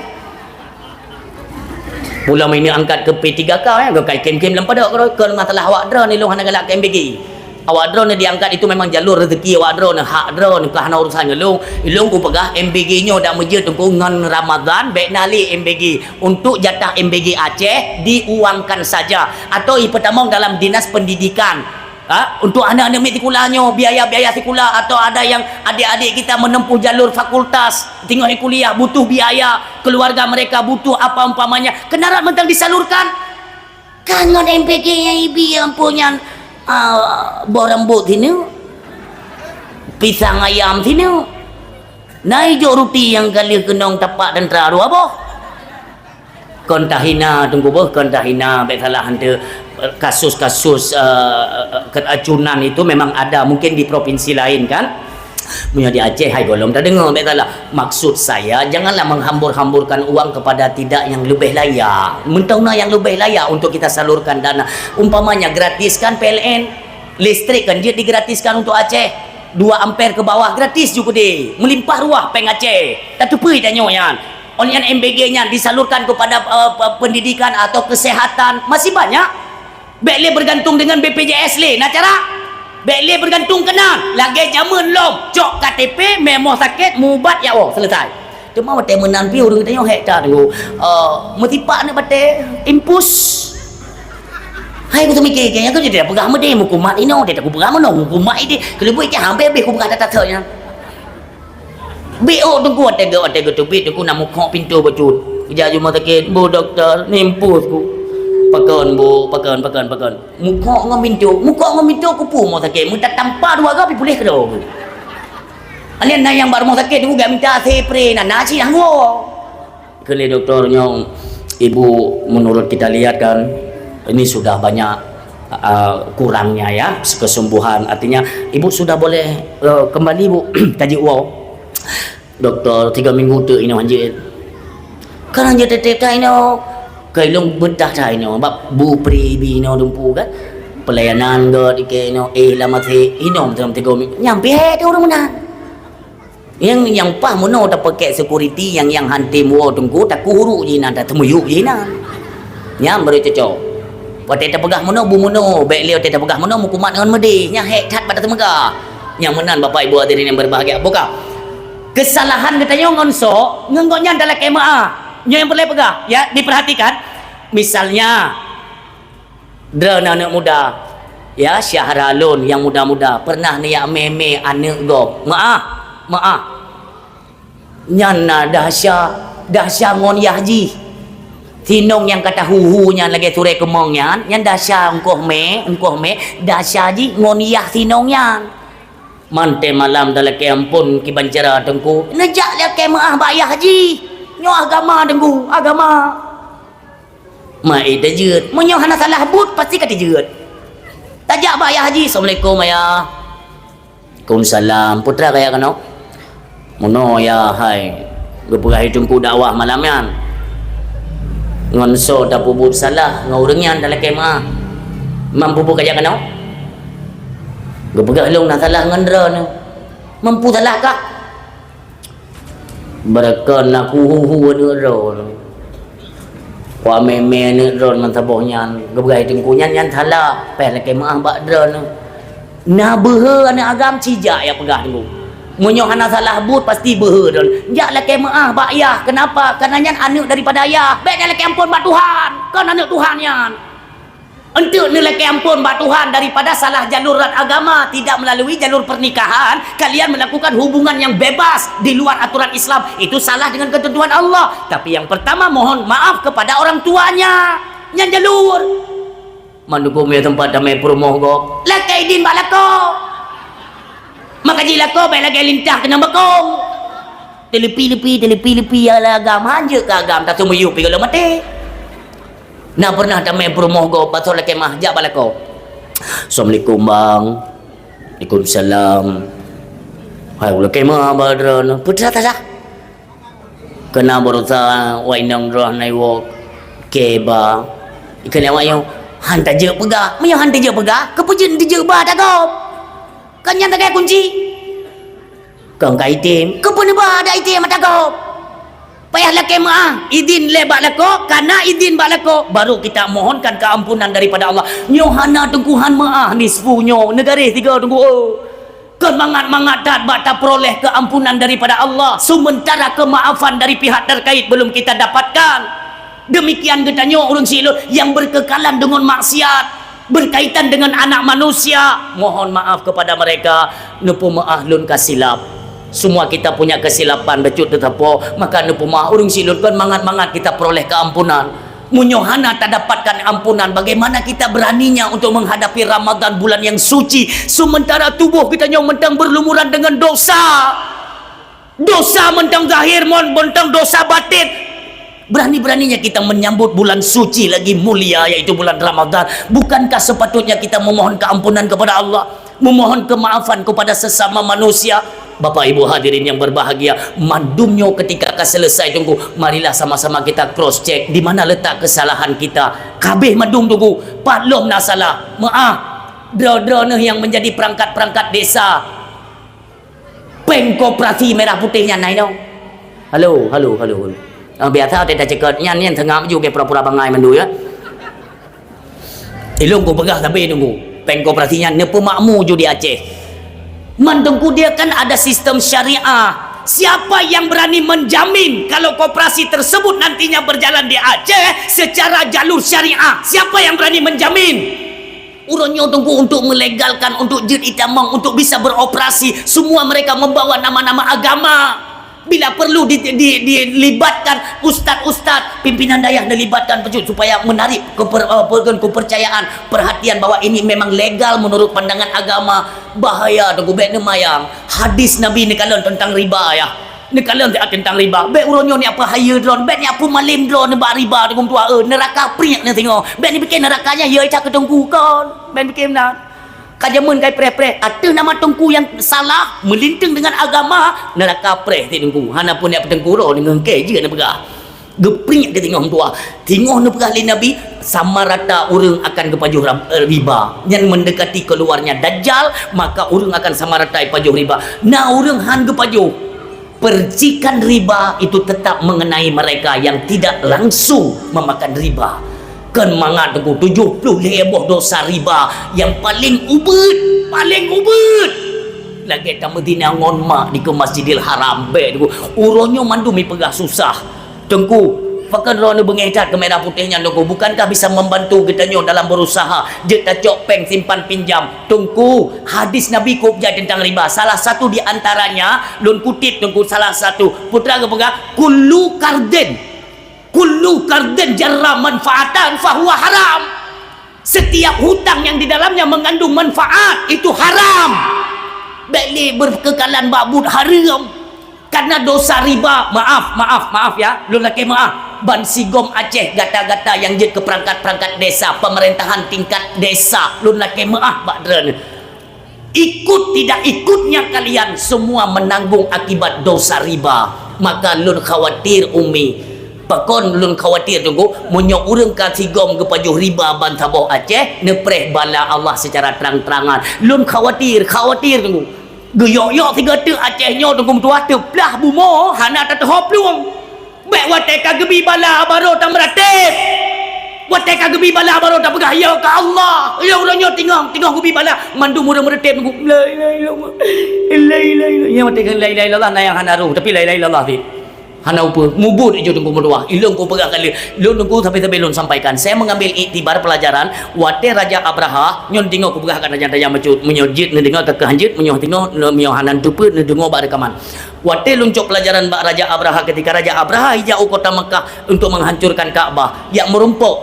Mula meunyoe angkat keu P tiga K, ya, geukai kem-kem lam padok, kon masalah awak droeneuh lôn hana galak keu M B G. Awak droeneuh diangkat itu memang jalur rezeki awak droeneuh, hak droeneuh, ka hana urusan ngon lôn. Lôn kupeugah M B G nyoe dak meujeuet teungku ngon Ramadan, bék na lé M B G. Untuk jatah M B G Aceh diuangkan saja atau ipeutamong dalam dinas pendidikan. Ha? Untuk aneuk-aneuk miet sikula nyoe, biaya-biaya sikula, atau ada yang adik-adik kita menempuh jalur fakultas, tinggai kuliah, butuh biaya, keluarga mereka butuh apa umpamanya, keunarat mantong disalurkan. Kan ngon M P G nyang ibi ampoe nyan, ah, boh rambot sinoe, pisang ayam sinoe, na ijok ruti nyang ka lheueh keunong tapak dan teuka dua boh. Kon tahina, Teungku beuh, kon tahina, bèk salah hante. Kasus-kasus, eh, eh, keracunan itu memang ada, mungkin di provinsi lain kan. Meunyoe di Aceh, hai gohlom tadeungoe, bèk salah. Maksud saya, janganlah menghambur-hamburkan uang kepada tidak yang lebih layak. Mantong na yang lebih layak untuk kita salurkan dana. Umpamanya, gratiskan P L N, listrik kan jeuet digratiskan untuk Aceh. Dua ampere ke bawah gratis ju keudéh. Meulimpah ruah péng Aceh. Tateupeue tanyoe nyan. Óh lheueh nyan M B G nyan disalurkan kepada, eh, pe-, pendidikan atau kesehatan. Masih banyak. Bèk lé bergantung dengan B P J S lé, na cara. Bèk lé bergantung keunan. Lagèe jameun lom, cok K T P, mé moh sakét, mubat, ya Allah, selesai. Teuma watèe meunan pih ureueng tanyoe hék that, Teungku. Eh, meusipak aneuk batèe, impus. Hai, ku teumiké, kayaknya kan jadi peugah meudeh, meukumat inoe, dia tak peugah meunoe, meukumat idéh. Keuleubui ke hampir habéh ku peugah that-that nyan. Biôk Teungku, watèe geu-, watèe geuteubiet Teungku na mukhok pintoe bacut. Geujak rumoh sakét, "Bu dokto, nimpus ku." "Pakon, Bu, pakon, pakon, pakon?" "Mukhok ngon pintoe." "Mukhok ngon pintoe keupeue rumoh sakét? Meutat tampa dua goe pih puléh keudroe." Alèh na nyang bak rumoh sakét Teungku geumita spray na, na cit hanggo. Kheun lé dokto nyoe, "Ibu, menurut kita lihat kan, ini sudah banyak, uh, kurangnya ya, kesembuhan. Artinya, Ibu sudah boleh, uh, kembali, Bu, kaji uwa." Dokto, "Tiga minggu teuk inoe hanjeuet." "Kan hanjeuet teutab that inoe." "Keu lôn beutah that inoe, bak bu pri bi inoe dumpu kan. Pelayanan gèt ikeu inoe, eh, lam até inoe meuteumé tiga minggu." Nyan pih hék teuh ureueng meunan. Nyang, nyang paih meunoe tapeugah security nyang, nyang han tem woe Teungku, takue huruk jih inan, tateumiyueb jih inan. Nyan baru cocok. Watèe tapeugah meunoe, bu meunoe, bèk lé watèe tapeugah meunoe, meukumat ngon meudeh, nyan hék that bak tateumeuga. Nyang meunan Bapak Ibu hadirin yang berbahagia. Buka. Kesalahan geutanyoe ngon soe, ngon gobnyan talakèe meu'ah. Nyoe nyang peureulèe peugah, ya, diperhatikan. Misalnya, Droeneuh aneuk muda, ya, syedara lôn nyang muda-muda, pernah neujak mè-mè aneuk gob. Meu'ah, meu'ah. Nyan na desya, desya ngon yah jih. Sinong nyang ka tahu-hu nyan lagèe surèe keumong nyan, nyan desya ongkoh mè, ongkoh mè, desya jih ngon yah sinong nyan. Mantong malam talakèe ampôn kiban cara Teungku. Neujak lakèe meu'ah bak yah jih. Nyoe agama Teungku, agama. Meu'ah tajeuet. Meunyoe hana salah buet, pasti ka tajeuet. Tajak bak yah jih, "Assalamualaikum, Ayah." "Waalaikumsalam." "Peue treuk kajak keunoe?" "Meunoe, Yah, hai. Geupeugah lé Teungku dakwah malam nyan. Ngon soe tapeubuet salah, ngon ureueng nyan talakèe meu'ah." "Meunyoe peue kajak keunoe?" "Geupeugah lôn na salah ngon droeneuh." "Meunyoe peue salah kah?" Beureukan na kuhu-hu aneuk droeneuh. Wah mè-mè aneuk droeneuh meusaboh nyan, geupeugah Teungku nyan, nyan salah, payah lakèe meu'ah bak droeneuh. Na beuhe aneuk agam cijak ya peugah Teungku. Meunyoe hana salah buet, pasti beuhe droeneuh. Jak lakèe meu'ah bak yah. Kenapa? Karena nyan aneuk daripada yah. Bèk nyan lakèe ampôn bak Tuhan. Kon aneuk Tuhan nyan. Enteuk neulakèe ampôn bak Tuhan daripada salah jalur rat agama, tidak melalui jalur pernikahan, kalian melakukan hubungan yang bebas di luar aturan Islam. Itu salah dengan ketentuan Allah. Tapi yang pertama, mohon maaf kepada orang tuanya. Nyan jalur. Mandukung ya tempat damai peurumoh gob. Lakèe idin bak lakoe. Maka jilakoe bèk lagèe lintah keunong bakong. Teulepi-lepi, teulepi-lepi ya lah agam, hanjeuet keu agam, tateumiyueb pih gohlom maté. Na pernah tamè peurumoh gob, pasoe lakèe meu'ah, jak bak lakoe. "Assalamualaikum, Bang." "Waalaikumsalam." "Hai, lakèe meu'ah bak droeneuh." "Peue treuk salah?" "Keunan baroesa wak inong droeneuh na iwoe kèe ba." Ikheun lé awak nyoe, "Han tajeuet peugah." "Meunyoe han tajeuet peugah, keupeue jeuet neujeuet ba ata gob? Kan nyan sagai kunci." "Kon ka item." "Keupeue neuba ata item ata gob? Payah lakèe meu'ah, idin lé bak lakoe, kana idin bak lakoe, baru kita mohonkan keampunan daripada Allah." Nyoe hana Teungku, han meu'ah nisfu nyoe, neugaréh tiga Teungku, oh. Kon mangat-mangat that bak tapeuroleh keampunan daripada Allah, sementara kemaafan dari pihak terkait belum kita dapatkan. Demikian geutanyoe ureueng sileuen nyang berkekalan deungon maksiat. Berkaitan dengan anak manusia, mohon maaf kepada mereka, neupeumeu'ah lôn ka silap. Semua kita punya kesilapan, bacut teusapo, maka neupeumeu'ah. Ureuëng silot kon mangat-mangat kita peroleh keampunan. Meunyoe hana tadapatkan ampunan, bagaimana kita beraninya untuk menghadapi Ramadan, bulan yang suci, sementara tubuh kita nyoe mantong berlumuran dengan dosa? Dosa mantong zahir, mon, mantong dosa batin. Berani-beraninya kita menyambut bulan suci lagi mulia, yaitu bulan Ramadan. Bukankah sepatutnya kita memohon keampunan kepada Allah, memohon kemaafan kepada sesama manusia? Bapak Ibu hadirin yang berbahagia, mandum nyoe ketika ka selesai, Teungku, marilah sama-sama kita cross check di mana letak kesalahan kita. Kabeh mandum, Teungku, pat lom na salah. Meu'ah. Droe-droe neuh yang menjadi perangkat-perangkat desa. Peng koperasi merah putih nyan na inoe. Halo, halo, halo, halo. Ah, biasa teuka cekot nyan, nyan teungoh meuju, pura-pura bangai mandum, ya. Ilong ku peugah, tapi, Teungku, peng koperasi nyan neupeumakmu ju di Aceh. Man, Teungku, dia kan ada sistem syariah. Siapa yang berani menjamin kalau koperasi tersebut nantinya berjalan di Aceh secara jalur syariah? Siapa yang berani menjamin? Uroe nyoe, Teungku, untuk melegalkan, untuk jeuet itamong, untuk bisa beroperasi, semua mereka membawa nama-nama agama. Bila perlu di, di, dilibatkan ustaz-ustaz, pimpinan dayah dilibatkan, bacut, supaya menarik keper-, eh, apa kan, kepercayaan, perhatian bahwa ini memang legal menurut pandangan agama. Bahaya, Teungku, bèk neumayang. Hadis Nabi neukalon tentang riba, ya. Neukalon teuntang riba. Bèk uroe nyoe neupeuhayeu droe, bèk neupeumalém droe nibak riba, Teungku meutuah, eh, neuraka priek neuh singoh. Bèk neupike neuraka nyan yö that keu Teungku kon. Bèk neupike meunan. Ka jameun kai preh-preh, ateueh nama Teungku nyang salah, meulinteung deungon agama, neuraka preh sit Teungku. Hana pun neupeuteungku droe deungon kèe jeuet neupeugah. Geupriek keu singoh meutuah. Singoh neupeugah lé Nabi, sama rata ureuëng akan geupajoh rab-, eh, riba. Nyan mendekati keluarnya Dajjal, maka ureuëng akan sama rata ipajoh riba. Na ureuëng han geupajoh. Percikan riba itu tetap mengenai mereka yang tidak langsung memakan riba. Kon mangat, Teungku, tujoh ploh lhèe boh dosa riba nyang paleng ubit, paleng ubit. Lagèe tameuzina ngon mak di keu Masjidil Haram, bèk, Teungku. Uroe nyoe mandum ipeugah susah. Teungku, pakon droeneuh beungèh that keu merah putih nyan, Teungku? Bukankah bisa membantu geutanyoe dalam berusaha jeuet tacok peng simpan pinjam? Teungku, hadis Nabi kôp jai tentang riba. Salah satu di antaranya, lôn kutip, Teungku, salah satu. Peue teuma geupeugah, "Kullu qardin, kullu qardin jarra manfaatan fahuwa haram." Setiap hutang yang di dalamnya mengandung manfaat, itu haram. Bèk lé berkekalan bak buet hareuem. Karena dosa riba, maaf, maaf, maaf ya, lôn lakèe meu'ah. Ban sigom Aceh gata-gata nyang jeuet keu perangkat-perangkat desa, pemerintahan tingkat desa, lôn lakèe meu'ah bak droeneuh. Ikut tidak ikutnya kalian semua menanggung akibat dosa riba. Maka lôn khawatir, Umi. Pakon lôn khawatir, Teungku? Meunyoe ureuëng ka sigom geupajoh riba ban saboh Aceh, neupreh bala Allah secara terang-terangan. Lôn khawatir, khawatir, Teungku. Geuyok-yok sigoe teuk Aceh nyoe, Teungku meutuah, teuplah bumoe hana tateuhô plueng. Bèk watèe ka geubi bala barô tameuratéb. Watèe ka geubi bala barô tapeugah, "Ya keu Allah." Ya uroe nyoe teungoh, teungoh geubi bala. Mandum ureuëng meuratéb, Teungku, "La ilaha illallah. La ilaha illallah." Nyan watèe ka la ilaha illallah, na nyang hana roh, tapi la ilaha illallah cit. Hana upeue, mubuet iju Teungku meutuah. Ilôn kupeugah kali, lôn Teungku sabe-sabe lôn sampaikan. Saya mengambil iktibar pelajaran, watèe Raja Abraha, nyoe deungoe kupeugah kat raja-raja bacut, meunyoe jeuet neudeungoe, ka keuh han jeuet, meunyoe deungoe, meunyoe hana teupeu, neudeungoe bak rekaman. Watèe lôn cok pelajaran bak Raja Abraha, ketika Raja Abraha ijak u kota Mekah untuk menghancurkan Ka'bah, jak meurumpok,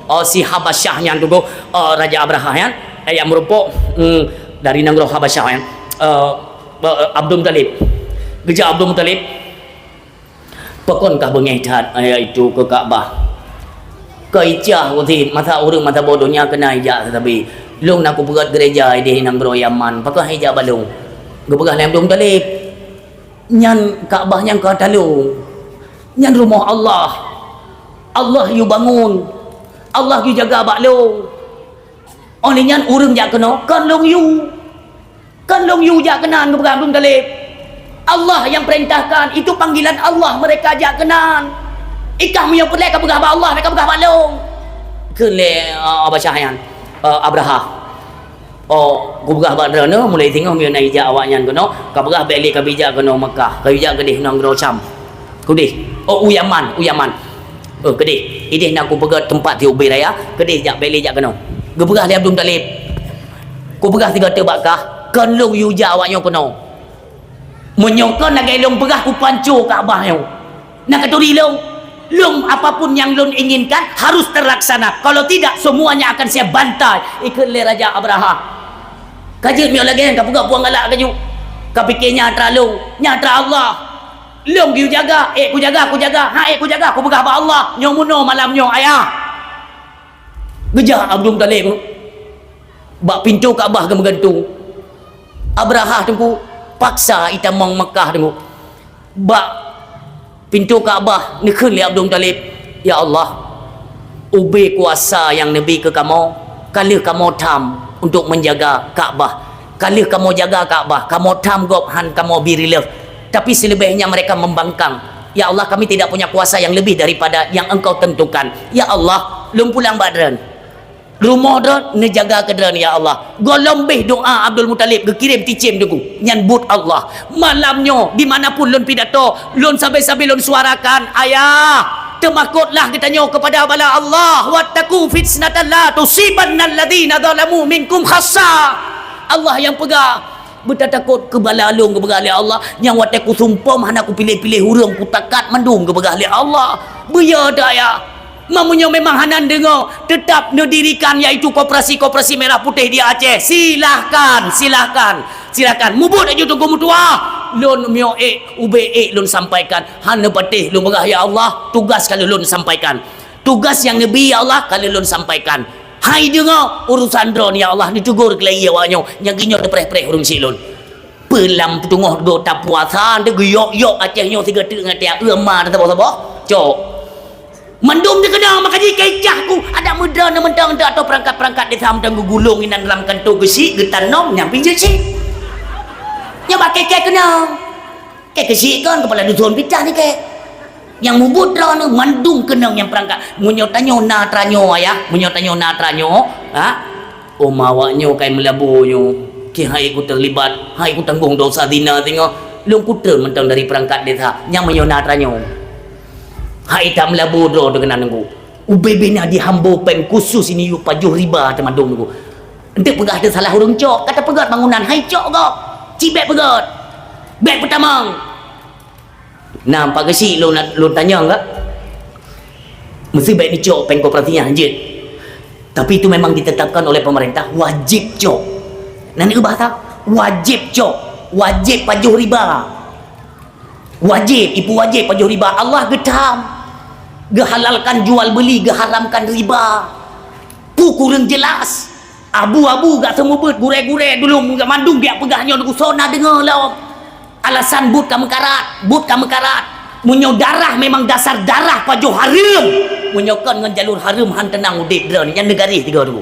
oh, si Habasyah nyan Teungku, oh, Raja Abraha nyan, eh, jak meurumpok, hmm, dari nanggroe Habasyah nyan, eh, eh, Abdul Muttalib. Geujak Abdul Muttalib, Pakon kah beungèh that, eh, itu keu Ka'bah. Keu icah utit, masa ureuëng masa boh donya keunan ijak tetapi. Lôn na kupeugöt gereja ideh nanggroe Yaman, pakon han ijak bak lôn. Geupeugah lé Abdul Muttalib, "Nyan Ka'bah nyan ka talôn. Nyan rumoh Allah. Allah yue bangun. Allah yue jaga bak lôn." Óh lheueh nyan ureuëng jak keunoe, kon lôn yue. Kon lôn yue jak keunan, geupeugah Abdul Muttalib. Allah yang perintahkan, itu panggilan Allah mereka jak keunan. Ikah meunyoe peureulèe kapeugah bak Allah, bèk kapeugah bak lôn. Kheun lé, eh, Habasyah nyan, eh, Abraha. Oh, kupeugah bak droeneuh, mulai singoh meunyoe na ijak awaknyan keunoe, kapeugah bèk lé kabi jak keunoe Mekah, kabi jak keudeh nanggroe Syam. Keudeh. Oh, u Yaman, u Yaman. Oh, keudeh. Ideh na kupeugöt teumpat di ubé raya, keudeh jak bèk lé jak keunoe. Geupeugah lé Abdul Muthalib, "Kupeugah sigoe teuk bak kah, kon lôn yue jak awak nyoe keunoe. Meunyoe kon lagèe lôn peugah, kupanco Ka'bah nyoe. Na katuri lôn? Lôn, apapun yang lôn inginkan harus terlaksana. Kalau tidak, semuanya akan saya bantai," ikheun lé Raja Abrahah. Ka jeuet meunyoe lagèe nyan, ka peugah puang galak ka jeuet. Ka pike, "Nyan atra lôn, nyan atra Allah. Lôn geuyue jaga, ék kujaga, kujaga, han ék kujaga, kupeugah bak Allah. Nyoe meunoe malam nyoe, ayah." Geujak Abdul Muthalib bak pintoe Ka'bah geumeugantung. Abrahah teungku paksa itamong Makkah teungku. Bak pintoe Ka'bah neukheun lé Abdul Muthalib, "Ya Allah, ubé kuasa nyang neubi keu kamoe, ka lheueh kamoe tham untuk menjaga Ka'bah. Ka lheueh kamoe jaga Ka'bah, kamoe tham gob, han kamoe bi rileuf. Tapi seuleubeh nyan mereka membangkang. Ya Allah, kami tidak punya kuasa yang lebih daripada yang Engkau tentukan. Ya Allah, lôn pulang bak Droen. Rumoh Droen neujaga keu Droen, ya Allah." Gohlom beh doa Abdul Muthalib geukirém ticém teungku. Nyan buet Allah. Malam nyoe, di mana pun lôn pidato, lôn sabe-sabe lôn suarakan, "Ayah, teumakotlah geutanyoe kepada bala Allah. Wattaqu fitnatan la tusibanna alladzina zalamu minkum khassah." Allah nyang peugah, "Beutatakot keu bala lôn," geupeugah lé Allah, "nyang watèe kusumpom hana kupiléh-piléh ureueng, kutakat mandum," geupeugah lé Allah. Beuyo that, ya. Meunyoe memang hana neudeungoe, tetap neudirikan, yaitu koperasi-koperasi Merah Putih di Aceh. Silahkan, silahkan, silahkan. Mubuet laju Teungku meutuah. Lôn miyueb ék, ubé ék lôn sampaikan. Hana patéh lôn peugah, "Ya Allah, tugas ka lôn sampaikan. Tugas nyang neubi, ya Allah, ka lôn sampaikan. Hai deungoe urusan droeneuh, ya Allah," neutegur keulai awak nyoe, nyang geuh nyoe teupreh-preh ureueng syiek lôn. Peue lam teungoh gota puasa, teugeuyok-yok Aceh nyoe sigoe teuk ngon tiak, eu ma teusaboh-saboh. Cok. Mandum teukeunong, maka jih keu cah ku, adak meudroe mantong teuh atau peurangkat-peurangkat desa mantong geugulong inan lam kantô geusyik, geutanom, nyang pih jeuet syik. Nyoe bak kèe-kèe keunong. Kèe keusyik kon, keupala dusun pitah ni kèe. Nyang mubuet droeneuh mandum keunong nyang peurangkat. Meunyoe tanyoe na atra nyoe, ayah, meunyoe tanyoe na atra nyoe, ha? Oma awak nyoe kai meulabu nyoe, keuh hai ku teulibat, hai ku tanggong dosa zina singoh, lôn kutreun mantong dari peurangkat desa, nyang meunyoe na atra nyoe. Hai that meulabu droe teuh keunan Teungku. Ubé bina di Hambo péng khusus ini yue pajoh riba teuh mandum Teungku. Eunteuk peugah teuh salah ureueng cok, ka tapeugöt bangunan, hai cok gob. Cit bèk peugöt. Bèk peutamong. Na, Pak Geuchik lôn, lôn tanyong ka. Meusti bèk neucok péng koperasi nyan jeuet. Tapi itu memang ditetapkan oleh pemerintah, wajib cok. Na neueu bahasa, wajib cok, wajib pajoh riba. Wajib, ipeue wajib pajoh riba. Allah geutam. Geuhalalkan jual beli, geuharamkan riba. Peue kureueng jelas. Abu-abu gak seumeubeuet, gurèe-gurèe dulu mandum gak peugah nyoe, soe na deungoe lom. Alasan buet ka meukarat, buet ka meukarat. Meunyoe darah memang dasar darah pajoh hareuem, meunyoe kon ngon jalur hareuem han teunang udép droeneuh, nyan neugaréh tiga dulu.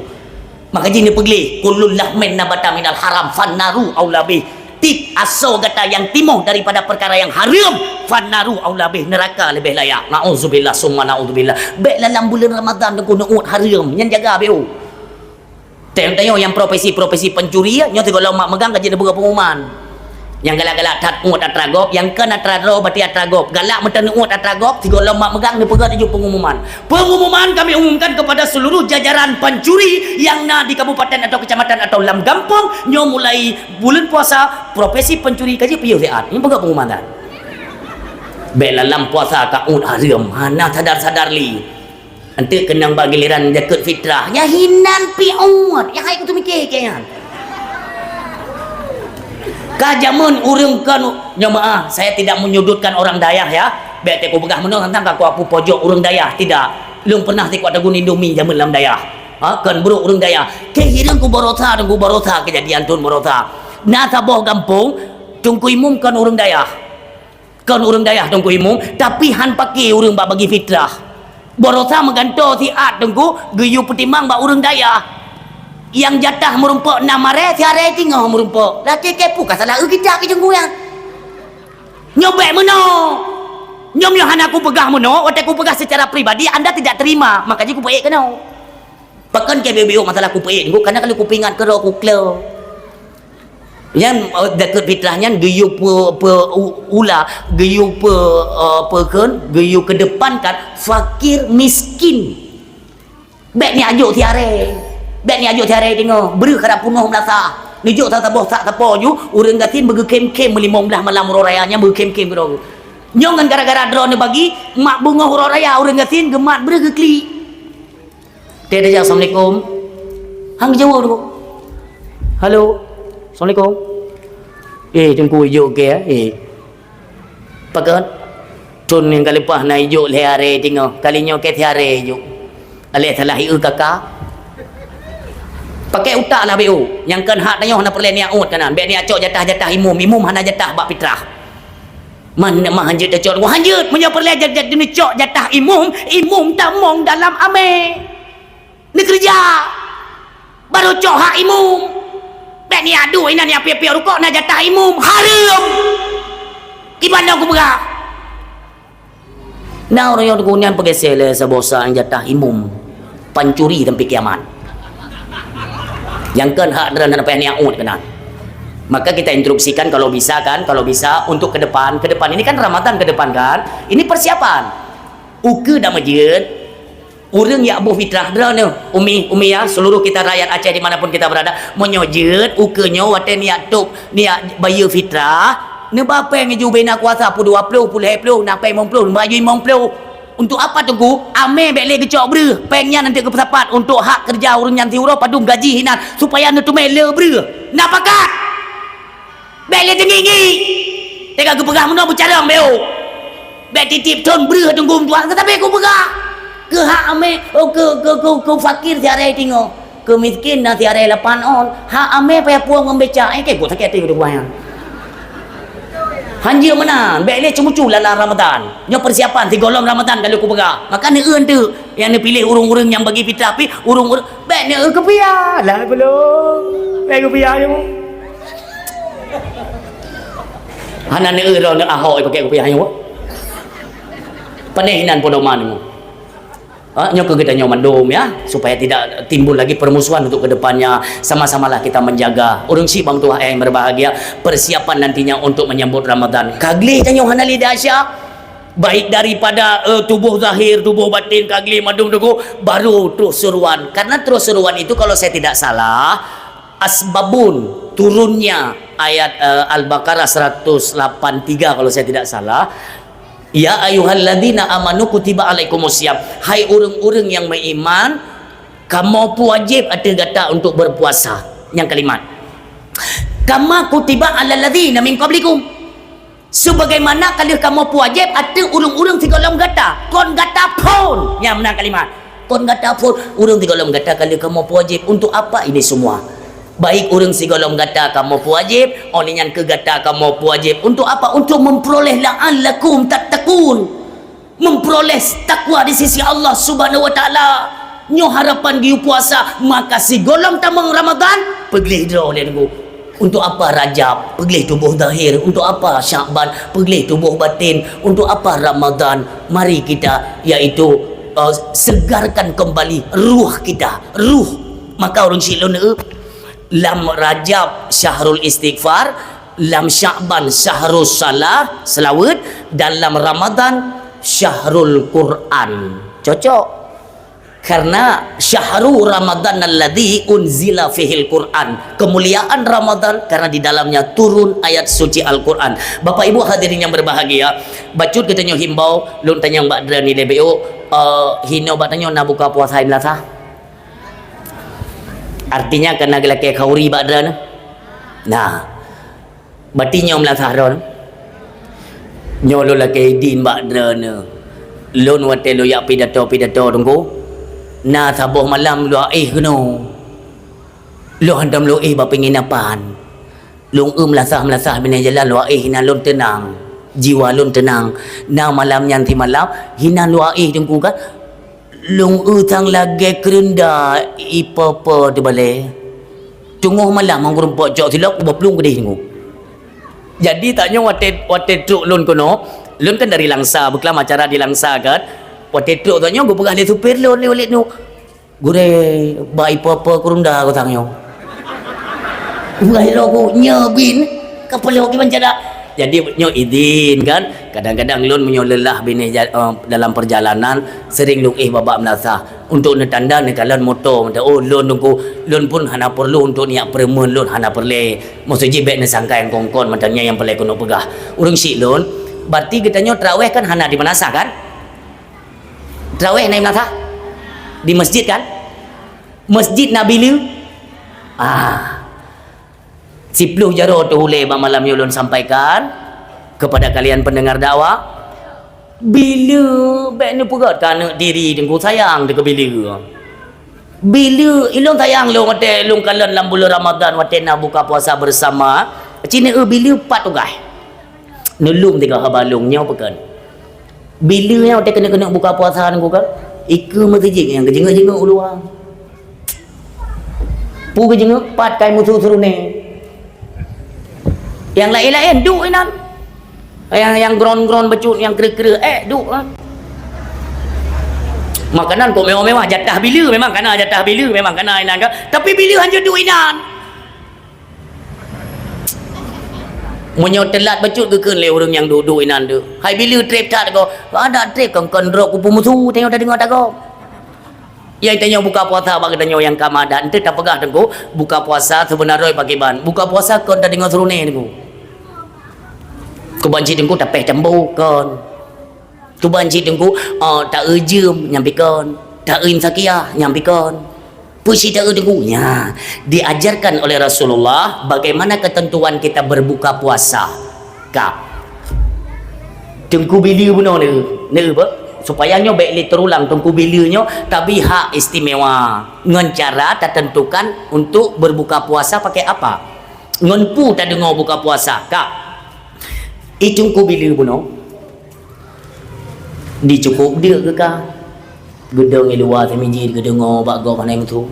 Maka jih neupeugleh, "Kullu lahmin nabata minal haram fannaru aula bih." Tiep asoe gata nyang timoh daripada peukara nyang hareuem, fannaru aula bih, neuraka leubeh layak. Naudzubillah summa naudzubillah. Bèk lam buleuen Ramadhan Teungku neuôt hareuem, nyan jaga beu. Teuntèe nyang profesi-profesi pencuri, nyoe sigohlom mak meugang ka jeuet neupeugah pengumuman. Nyang galak-galak that uet atra gob, nyang kon atra droe berarti atra gob. Galak meuteun uet atra gob, sigohlom mak meugang neupeugah laju pengumuman. Pengumuman kami umumkan kepada seluruh jajaran pencuri yang na di kabupaten atau kecamatan atau lam gampông, nyoe mulai buleuen puasa, profesi pencuri ka jeuet piôh siat. Nyoe peugah pengumuman that. Bèk lam puasa ka uet hareuem, hana sadar-sadar lé. Eunteuk keunong bak giliran jakeuet fitrah, nyan hinan pih uet. Nyang hai kuteumikir keu nyan. Ka jameun ureueng kon, nyoe meu'ah, saya tidak menyudutkan orang dayah ya. Bèk teuh kupeugah meunoe teuntang ka kuaku pojok ureueng dayah, tidak. Lôn pernah sikok tagun Indomie jameun lam dayah. Ha, kon brôk ureueng dayah. Keu hireuen ku barosa dan ku barosa keujadian thôn barosa. Na saboh gampông, Teungku Imum kon ureueng dayah. Kon ureueng dayah Teungku Imum, tapi han paké ureueng bak bagi fitrah. Barosa meugantoe siat Teungku, geuyue peutimang bak ureueng dayah. Nyang jatah meurumpok nam aré, siaré singoh meurumpok. Lakèe keu peue ka salah eu kita keu Teungku nyan. Nyoe bèk meunoe. Nyoe meunyoe hana kupeugah meunoe, watèe kupeugah secara pribadi, anda tidak terima, maka jih kupeuék keunoe. Pakon keu beu-beu masalah kupeuék Teungku, karena kalau kupeuingat keudroe kuklo. Nyan, eh, zakeuet fitrah nyan geuyue pe-, pe-, u-, ula, geuyue pe-, eh, peukheun, geuyue kedepankan fakir miskin. Bèk nyan jok siaré. Bèk ni ajok tiaré tingoh, breuh karab punoh meulasah. Neujok saboh sak sapo ju, ureueng gasien beugeukhém-khém meulimong blaih malam uroe raya nyan beugeukhém-khém keudroe. Nyoe ngon gara-gara droeneuh bagi, mak beungoh uroe raya ureueng gasien geumat breuh geuklik. Teuh tajak, "Assalamualaikum." Han geujaweueb tu. "Halo. Assalamualaikum." "Eh, Teungku, ijok keu, eh." Pakon? Thon nyang ka leupah na ijok lhèe aré tingoh, kali nyoe keu tiaré ijok. Aléh salah ié kaka. Pakai utak lah, B O. Nyang kon hak tanyoe hana peureulèe niat uet keunan. Bèk niat cok jatah-jatah imum. Imum hana jatah bak fitrah. Man, man hanjeuet tacok. Wah, hanjeuet. Meunyoe peureulèe jat-, jat-, neucok jatah imum, imum tamong dalam amé. Neukeureuja. Barô cok hak imum. Bèk niat duek inan nyang piôh-piôh rukok na jatah imum. Hareuem! Kiban lôn kupeugah. Na ureueng nyang teungku nyan peugeusé lé saboh sa nyang jatah imum. Pancuri sampai kiamat. Nyang kon hak droeneuh hana payah niat uet keunan. Maka kita instruksikan kalau bisa kan, kalau bisa untuk ke depan, ke depan ini kan Ramadan ke depan kan, ini persiapan. Ukeue dak meujeuet, Ureueng jak boh fitrah droeneuh, Umi, Umi ya, seluruh kita rakyat Aceh di mana pun kita berada, meunyoe jeuet ukeue nyoe watèe niat tôb, niat bayeue fitrah, neuba péng ju bina kuasa peuet dua ploh, peuet lhèe ploh, na péng limong ploh, neuba ju limong ploh. Untuk apa Teungku? Amé bèk lé geucok breuh, péng nyan nanti geupeusapat untuk hak keureuja ureueng nyan siuroe padum gaji hinan, supaya neuteumé le breuh. Na pakat! Bèk lé teungi-ngi. Teuka geupeugah meunoe beucarông, B O. Bèk tiep-tiep thon breuh Teungku meutuah, tetapi kupeugah. Keu hak amé, oh, keu, keu, keu, keu fakir tiaré tingoh. Keu miskin na tiaré lapan ôn. Hak amé payah puwoe ngon becak. Eh, keu sakét até keu tuha nyan. Hanjeuet meunan, bèk lé ceumucu lam Ramadan. Nyoe persiapan sigohlom Ramadan ka lheueh kupeugah. Maka neueu teuk nyang neupiléh ureueng-ureueng nyang bagi fitrah pih, ureueng-ureueng, bèk neueu keupiah. Lah, belum. Bèk keupiah nyoe. Hana neueu droeneuh Ahok pakai kupiah nyoe. Panéh inan pedoman nyoe. Ha, nyoe keu geutanyoe mandum ya, supaya tidak timbul lagi permusuhan untuk ke depannya. Sama-samalah kita menjaga. Ureueng syiek bang tuah yang berbahagia, persiapan nantinya untuk menyambut Ramadan. Ka gleh tanyoe hana lé desya. Baik daripada, eh, tubuh zahir, tubuh batin, ka gleh mandum Teungku, baru troh seruan. Karena troh seruan itu kalau saya tidak salah, asbabun turunnya ayat, eh, Al-Baqarah seratus lapan tiga kalau saya tidak salah. "Ya ayyuhalladzina amanu kutiba alaikumus siyam." Hai ureueng-ureueng nyang meuiman, kamoe peuwajéb ateueh gata untuk berpuasa. Nyang kalimat. "Kama kutiba alal ladzina min qablikum." Sebagaimana ka lheueh kamoe peuwajéb ateueh ureueng-ureueng sigohlom gata. Kon gata phon. Nyang meunan kalimat. Kon gata phon, ureueng sigohlom gata ka lheueh kamoe peuwajéb. Untuk apa ini semua? Baik ureueng sigohlom gata kamoe peuwajéb, óh lheueh nyan keu gata kamoe peuwajéb. Untuk apa? Untuk memperoleh la'allakum tattaqun. Memperoleh takwa di sisi Allah Subhanahu wa Taala. Nyoe harapan geuyue puasa, maka sigohlom tamong Ramadan, peugleh droe lé Teungku. Untuk apa Rajab? Peugleh tuboh zahir. Untuk apa Syakban? Peugleh tuboh batin. Untuk apa Ramadan? Mari kita, yaitu, uh, segarkan kembali ruh kita. Ruh. Maka ureueng syiek lôn, eh, lam Rajab syahrul istighfar, lam Syakban syahrul salah, seulaweuet, dan lam Ramadan syahrul Quran. Cocok. Karena syahru Ramadan alladzi unzila fihil Quran. Kemuliaan Ramadan karena di dalamnya turun ayat suci Al-Quran. Bapak Ibu hadirin yang berbahagia, bacut geutanyoe himbau, lôn tanyong bak droeneuh lé B O, eh, hino bak tanyoe na buka puasa hai meulasah? Artinya ka na geulakée khauri bak droeneuh? Nah, Bati nyoe meulasah droeneuh. Nyoe lôn lakée idin bak droeneuh. Lôn watée lôn jak pidato-pidato Teungku, na saboh malam lôn éh keunoe. Lôn hantom lôn éh bak penginapan. Lôn eu meulasah-meulasah binéh jalan lôn éh hinan lôn teunang. Jiwa lôn teunang. Na malam nyan simalam hinan lôn éh Teungku kan. Lôn eu sang lagée keureunda ipo-po teubalée. Teungoh malam ngon geurumpok cok silop ubak plueng keudeh Teungku. Jadi tanyoe watée, watée trok lôn keunoe, lôn kan dari Langsa, beuklam acara di Langsa kan. Watée trok tanyoe geupeugah lé supir lôn lé Walid nyoe, "Gurée, ba ipo-po keureunda geutanyoe." Peugah lé lôn ku, "Nyoe bin, ka peuleuh kiban cara." Jadi nyoe idin kan, kadang-kadang lôn meunyoe leulah binéh ja-, eh, dalam perjalanan, sering lôn éh babak meulasah. Untuk neutanda neukalon moto, meunan, oh, lôn nunggu, lôn pun hana peureulée untuk neujak peureumeun, lôn hana peureulée. Maksud jih bék neusangka nyang kon-kon, meunan, nyan nyang peureulée keuneuk peugah. Ureuëng syiek lôn, berarti geutanyoe traweh kan hana di meunasah kan? Traweh na di meunasah? Di masjid kan? Masjid na bileue? Ah. Siploh jaroe teuh ulée bak malam nyoe lôn sampaikan kepada kalian pendengar dakwah. Bileue bék neupeugét keu aneuk diri teungku, sayang teuh keu bileue. Bileue, ilôn sayang lôn watée lôn kalon lam buleuen Ramadhan watée na buka puasa bersama. Cit neueu bileue pat tugaih. Neulom tiga haba lôn nyoe peukon. Bileue nyoe watée keuneuk-keuneuk buka puasa teungku kan, ikeue meuseujid nyang geujeungeuek-jeungeuek u luwa. Peue geujeungeuek pat kai musu seurune. Nyang laén-laén duek inan. Nyang, nyang gron-gron bacut, nyang kreueh-kreueh, eh, duek lah. Makanan kok mewah-mewah, jatah bileue memang kana, jatah bileue memang kana inan kan. Tapi bileue hanjeuet duek inan. Meunyoe teulat bacut geukheun lé ureuëng nyang duek-duek inan tu. Hai bileue treb that ko. Adak treb kon-kon droe kupeue musu tanyoe tadeungoe tagob. Nyang tanyoe buka puasa bak geutanyoe nyang ka madat, ente tapeugah teungku, buka puasa seubeunaroi pakriban. Buka puasa kon tadeungoe seurune teungku. Kuban cit teungku tapéh tambo kon. Tuban cit teungku, oh, ta-eu jeuem nyang pikon, ta-eu imsakiah nyang pikon. Peue cit ta-eu teungku? Nya, diajarkan oleh Rasulullah bagaimana ketentuan kita berbuka puasa. Ka. Teungku bileue bunoe neu, neu beuh. Supaya nyoe bék lé teurulang teungku bileue nyoe, tabi hak istimewa ngon cara tatentukan untuk berbuka puasa pakai apa. Ngon peue tadeungoe buka puasa. Ka. I teungku bileue bunoe. Dicukôp deuk geuka. Geudong i luwa teumiji geudeungoe bak gob hana meusu.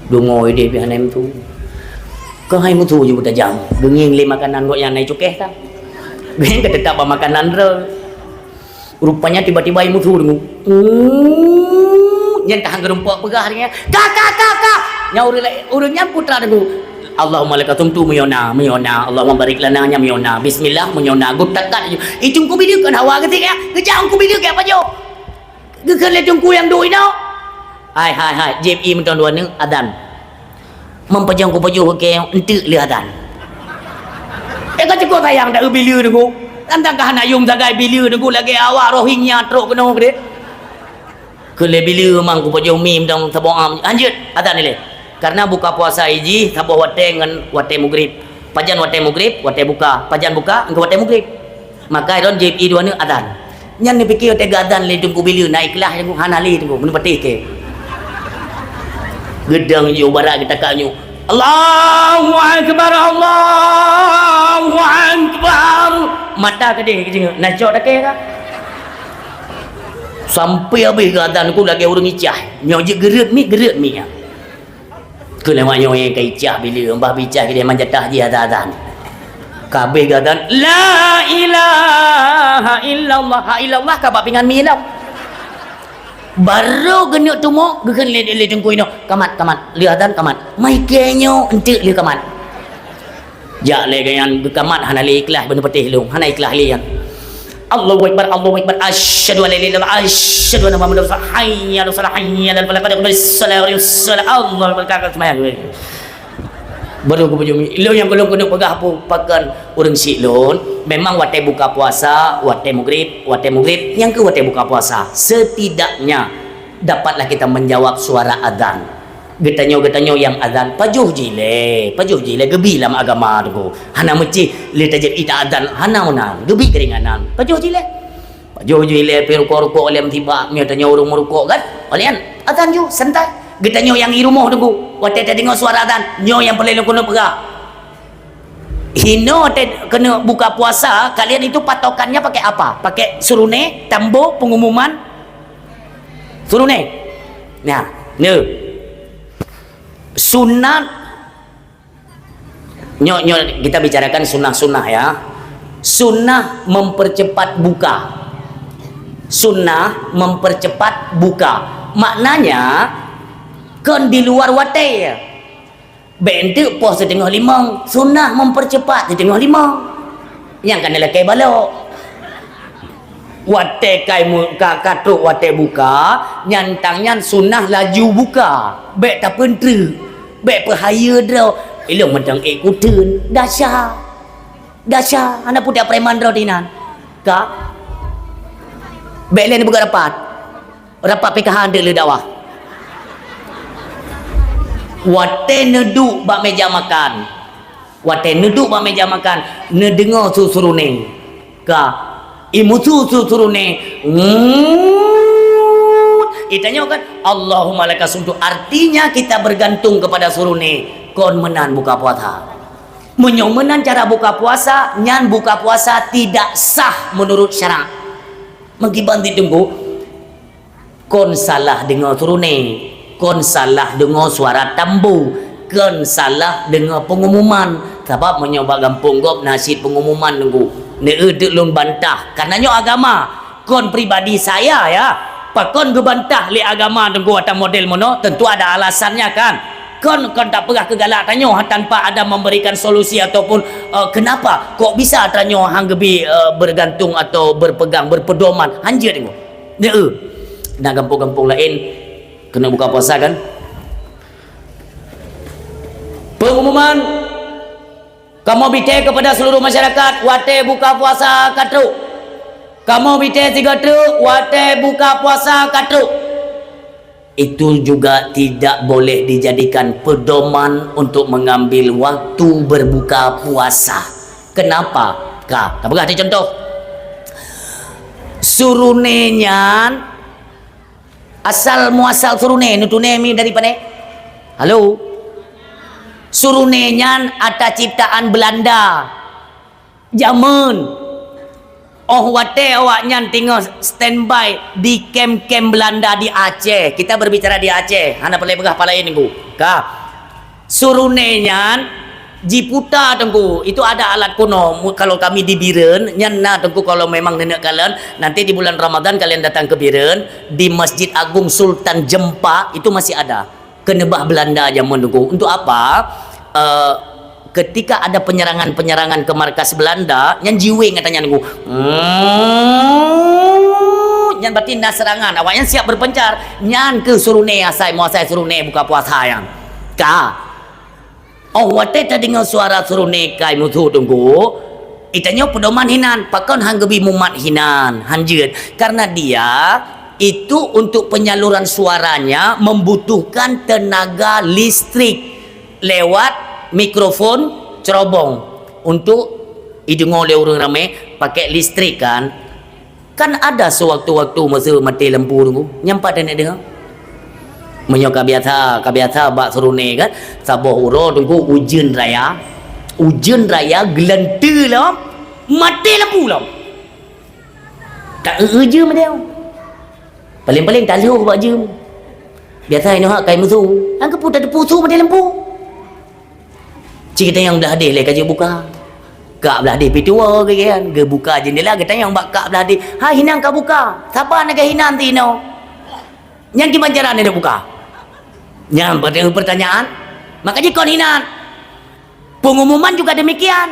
Deungoe idéh pih hana meusu. Keuhai meusu ju tajam. Geungieng lé makanan gobnyan na i cukéh ka. Geungieng ka teutap bak makanan droe. Rupanya tiba-tiba i meusu deungoe. Uuh, nyan tahan geurumpok peugah deungoe. Ka, ka, ka, ka. Nyan ureuëng laén, ureuëng nyan putra deungoe. Allahumma laka sumtu meuyona, meuyona. Allahumma barik lana nya meuyona. Bismillah meuyona. Geutak-tak ju. I teungku bileue kon hawa geutik ya. Geujak teungku bileue keu pajoh. Geukheun lé teungku nyang duek inoe. Hai, hai, hai. Jieb ié mantong dua neuk adan. Meupajong kupajoh keu enteuk lé adan. Eh ka cukôp sayang dak bileue teungku. Tantang ka hana yum sagai bileue teungku lagée awak Rohingya trok keunoe keudeh. Keu lé bileue mang kupajoh mie mantong saboh am. Lanjut adan ilée. Karena buka puasa ijih saboh watée ngon watée mugrib. Pajan watée mugrib, watée buka. Pajan buka, engkau watée mugrib. Maka lôn jieb ié dua neuk adan. Nyan neupike watée geuadan lé teungku bileue na ikhlaih teungku hana lé teungku meuneuk patéh kée. Geudong ju barat geutakak nyoe. Allahu akbar, Allahu akbar. Mata keudeh keujeungeuk na cok takée ka. Sampai habéh geuadan ku lagée ureuëng icah. Nyoe jeuet geureuet mi, geureuet mi nyan. Keu lewat nyoe nyang ka icah bileue, bah bicah gideh manjatah jih adan-adan. Kabeh geuadan, "La ilaha illallah." Ha illallah ka bak pingan mi lom. Barô geuneuk tumo, geukheun lé, lé teungku inoe, "Kamat, kamat, lheueh adan kamat." Mai kée nyoe enteuk lheueh kamat. Jak lé geuyan geukamat hana lé ikhlaih beuneupeutéh lôn, hana ikhlaih lé nyan. Allahu Akbar, Allahu Akbar, asyhadu an la ilaha illallah, asyhadu anna Muhammadar Rasulullah, hayya 'alas shalah, hayya 'alal falah, qad qamatis shalah, qad qamatis shalah, Allahu Akbar, ka seumayang. Baru kupeujumi, lôn nyang keuneuk peugah peue pakon ureuëng syiek lôn, memang watée buka puasa, watée mugrib, watée mugrib, nyang keu watée buka puasa. Setidaknya dapatlah kita menjawab suara azan. Geutanyoe-geutanyoe nyang azan, pajoh jih lé, pajoh jih lé geubi lam agama teungku. Hana meucih lé tajak ita azan, hana meunan, geubi keuringanan. Pajoh jih lé. Pajoh jih lé pi rukok-rukok lé meusiba, meunyoe tanyoe ureuëng meurukok kan. Oleh nyan, azan ju santai. Geutanyoe nyang i rumoh teungku, watée tadeungoe suara azan, nyoe nyang peureulée lôn keuneuk peugah. Hinoe watée keuneuk buka puasa, kalian itu patokannya pakai apa? Pakai seurune, tambo, pengumuman? Seurune. Nah, nyoe. Sunat. Nyoe, nyoe kita bicarakan sunnah-sunnah ya. Sunnah mempercepat buka. Sunnah mempercepat buka. Maknanya, kon di luar watée. Bék enteuk poh siteungoh limong, sunnah mempercepat siteungoh limong. Nyang ka neulakée balok. Watèe kai mu-, ka, ka trok watèe buka, nyan tang nyan sunah laju buka. Bèk tapeutreuk, bèk peuhayeue droe. Ilôn mantong ék kuteun, desya. Desya, hana putéh preman droe dinan. Ka. Bèk lé neupeugah rapat. Rapat P K H deuek lé dakwah. Watèe neuduek bak meja makan. Watèe neuduek bak meja makan, neudeungoe su suruné. Ka, imusu su suruné. Ngut. Itanyoe kan, "Allahumma laka sumtu." Artinya kita bergantung kepada suruné. Kon meunan buka puasa. Meunyoe meunan cara buka puasa, nyan buka puasa tidak sah menurut syarak. Meukiban di teungku, kon salah deungoe suruné, kon salah deungoe suara tambu, kon salah deungoe pengumuman. Sabab meunyoe bak gampông gob na cit pengumuman teungku, neueu teuk lôn bantah. Karena nyoe agama, kon pribadi saya ya. Pakon geubantah lé agama teungku atau model mono, tentu ada alasannya kan. Kon, kon tapeugah keu galak tanyoe tanpa ada memberikan solusi ataupun, eh, kenapa kok bisa tanyoe hang geubi, eh, bergantung atau berpegang, berpedoman. Hanjeuet teungku. Neu, na gampông-gampông laén keuneuk buka puasa kan? Pengumuman, kamoe bri tée kepada seluruh masyarakat, watée buka puasa ka trok. Kamoe bri tée sigoe trok, watée buka puasa ka trok. Itu juga tidak boleh dijadikan pedoman untuk mengambil waktu berbuka puasa. Kenapa? Ka, tapeugah teuh contoh. Suruné nyan asal muasal suruné, neutuné mi dari pané? Halo? Suruné nyan ata ciptaan Belanda. Jameun. Óh watée awaknyan teungoh standby di kem-kem Belanda di Aceh. Kita berbicara di Aceh, hana peureulée peugah pat laén teungku. Ka. Suruné nyan jiputa teungku. Itu ada alat kuno. Mu-, kalau kami di Bireuen, nyan na teungku kalau memang neuneuk kalon, nanti di bulan Ramadan kalian datang ke Bireuen, di Masjid Agung Sultan Jempa, itu masih ada. Keuneubah Belanda jameun teungku. Untuk apa? Eh, ketika ada penyerangan-penyerangan ke markas Belanda, nyan jiweng katanya teungku. Hmm, nyan berarti na serangan. Awaknyan siap berpencar. Nyan keuh suruné asai muasai suruné buka puasa nyan. Ka. Óh watée tadeungoe suara suruné kai musoh teungku, itanyoe peudoman hinan, pakon hang geubi mumat hinan, hanjeuet. Karena dia itu untuk penyaluran suaranya membutuhkan tenaga listrik lewat mikrofon cerobong untuk ideungoe lé ureuëng ramé pakai listrik kan. Kan ada sewaktu-waktu masa maté lampu teungku, nyan pat taneuk deungoe. Meunyoe ka biasa, ka biasa bak suruné kan, saboh uroe teungku ujeuen raya, ujeuen raya geulanteue lom, maté lampu lom. Tak eu-eu jeuem dia. Paling-paling talhoh bak jeuem. Biasa inoe kai musoh, angkeupeue tateupeue su maté lampu. Cit geutanyong blah deh lé ka jeuet buka. Kak blah deh pintoe geuh kan, geubuka jendela geutanyong bak kak blah deh, "Hai hinan ka buka, saba na geuh hinan tinoe?" Nyan kiban cara neuk buka? Nyan pertanyaan. Maka jikon hinan. Pengumuman juga demikian.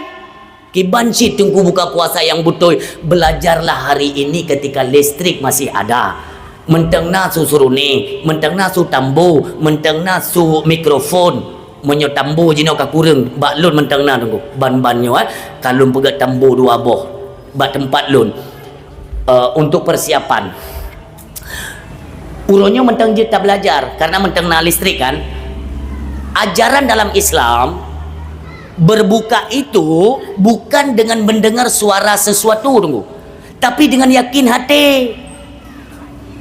Kiban cit teungku buka puasa nyang beutôi, belajarlah hari ini ketika listrik masih ada. Mantong na su suruné, mantong na su tambu, mantong na su mikrofon. Meunyoe tambu jinoe ka kureueng, bak lôn mantong na teungku. Ban-ban nyoe, eh, ka lôn peugét tambu dua boh bak teumpat lôn, eh, untuk persiapan. Uroe nyoe mantong jeuet tabelajar, karena mantong na listrik kan. Ajaran dalam Islam, berbuka itu bukan dengan mendengar suara sesuatu teungku, tapi dengan yakin hati.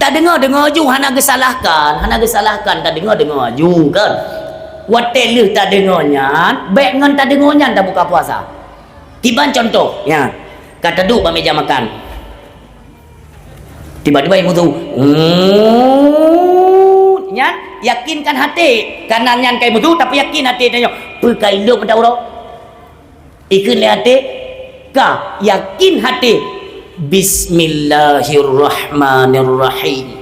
Tadeungoe-deungoe ju hana geusalahkan, hana geusalahkan, tadeungoe-deungoe ju kan. Watée lheueh tadeungoe nyan, bék ngon tadeungoe nyan tabuka puasa. Kiban contoh, nyan, ka taduek bak meja makan. Tiba-tiba imusu, "Hmm," nyan yakinkan hati. Kanan nyan kai musu, tapi yakin hati tanyoe, "Peue kai lôn meudaurok?" Ikheun lé até, ka yakin até, "Bismillahirrahmanirrahim.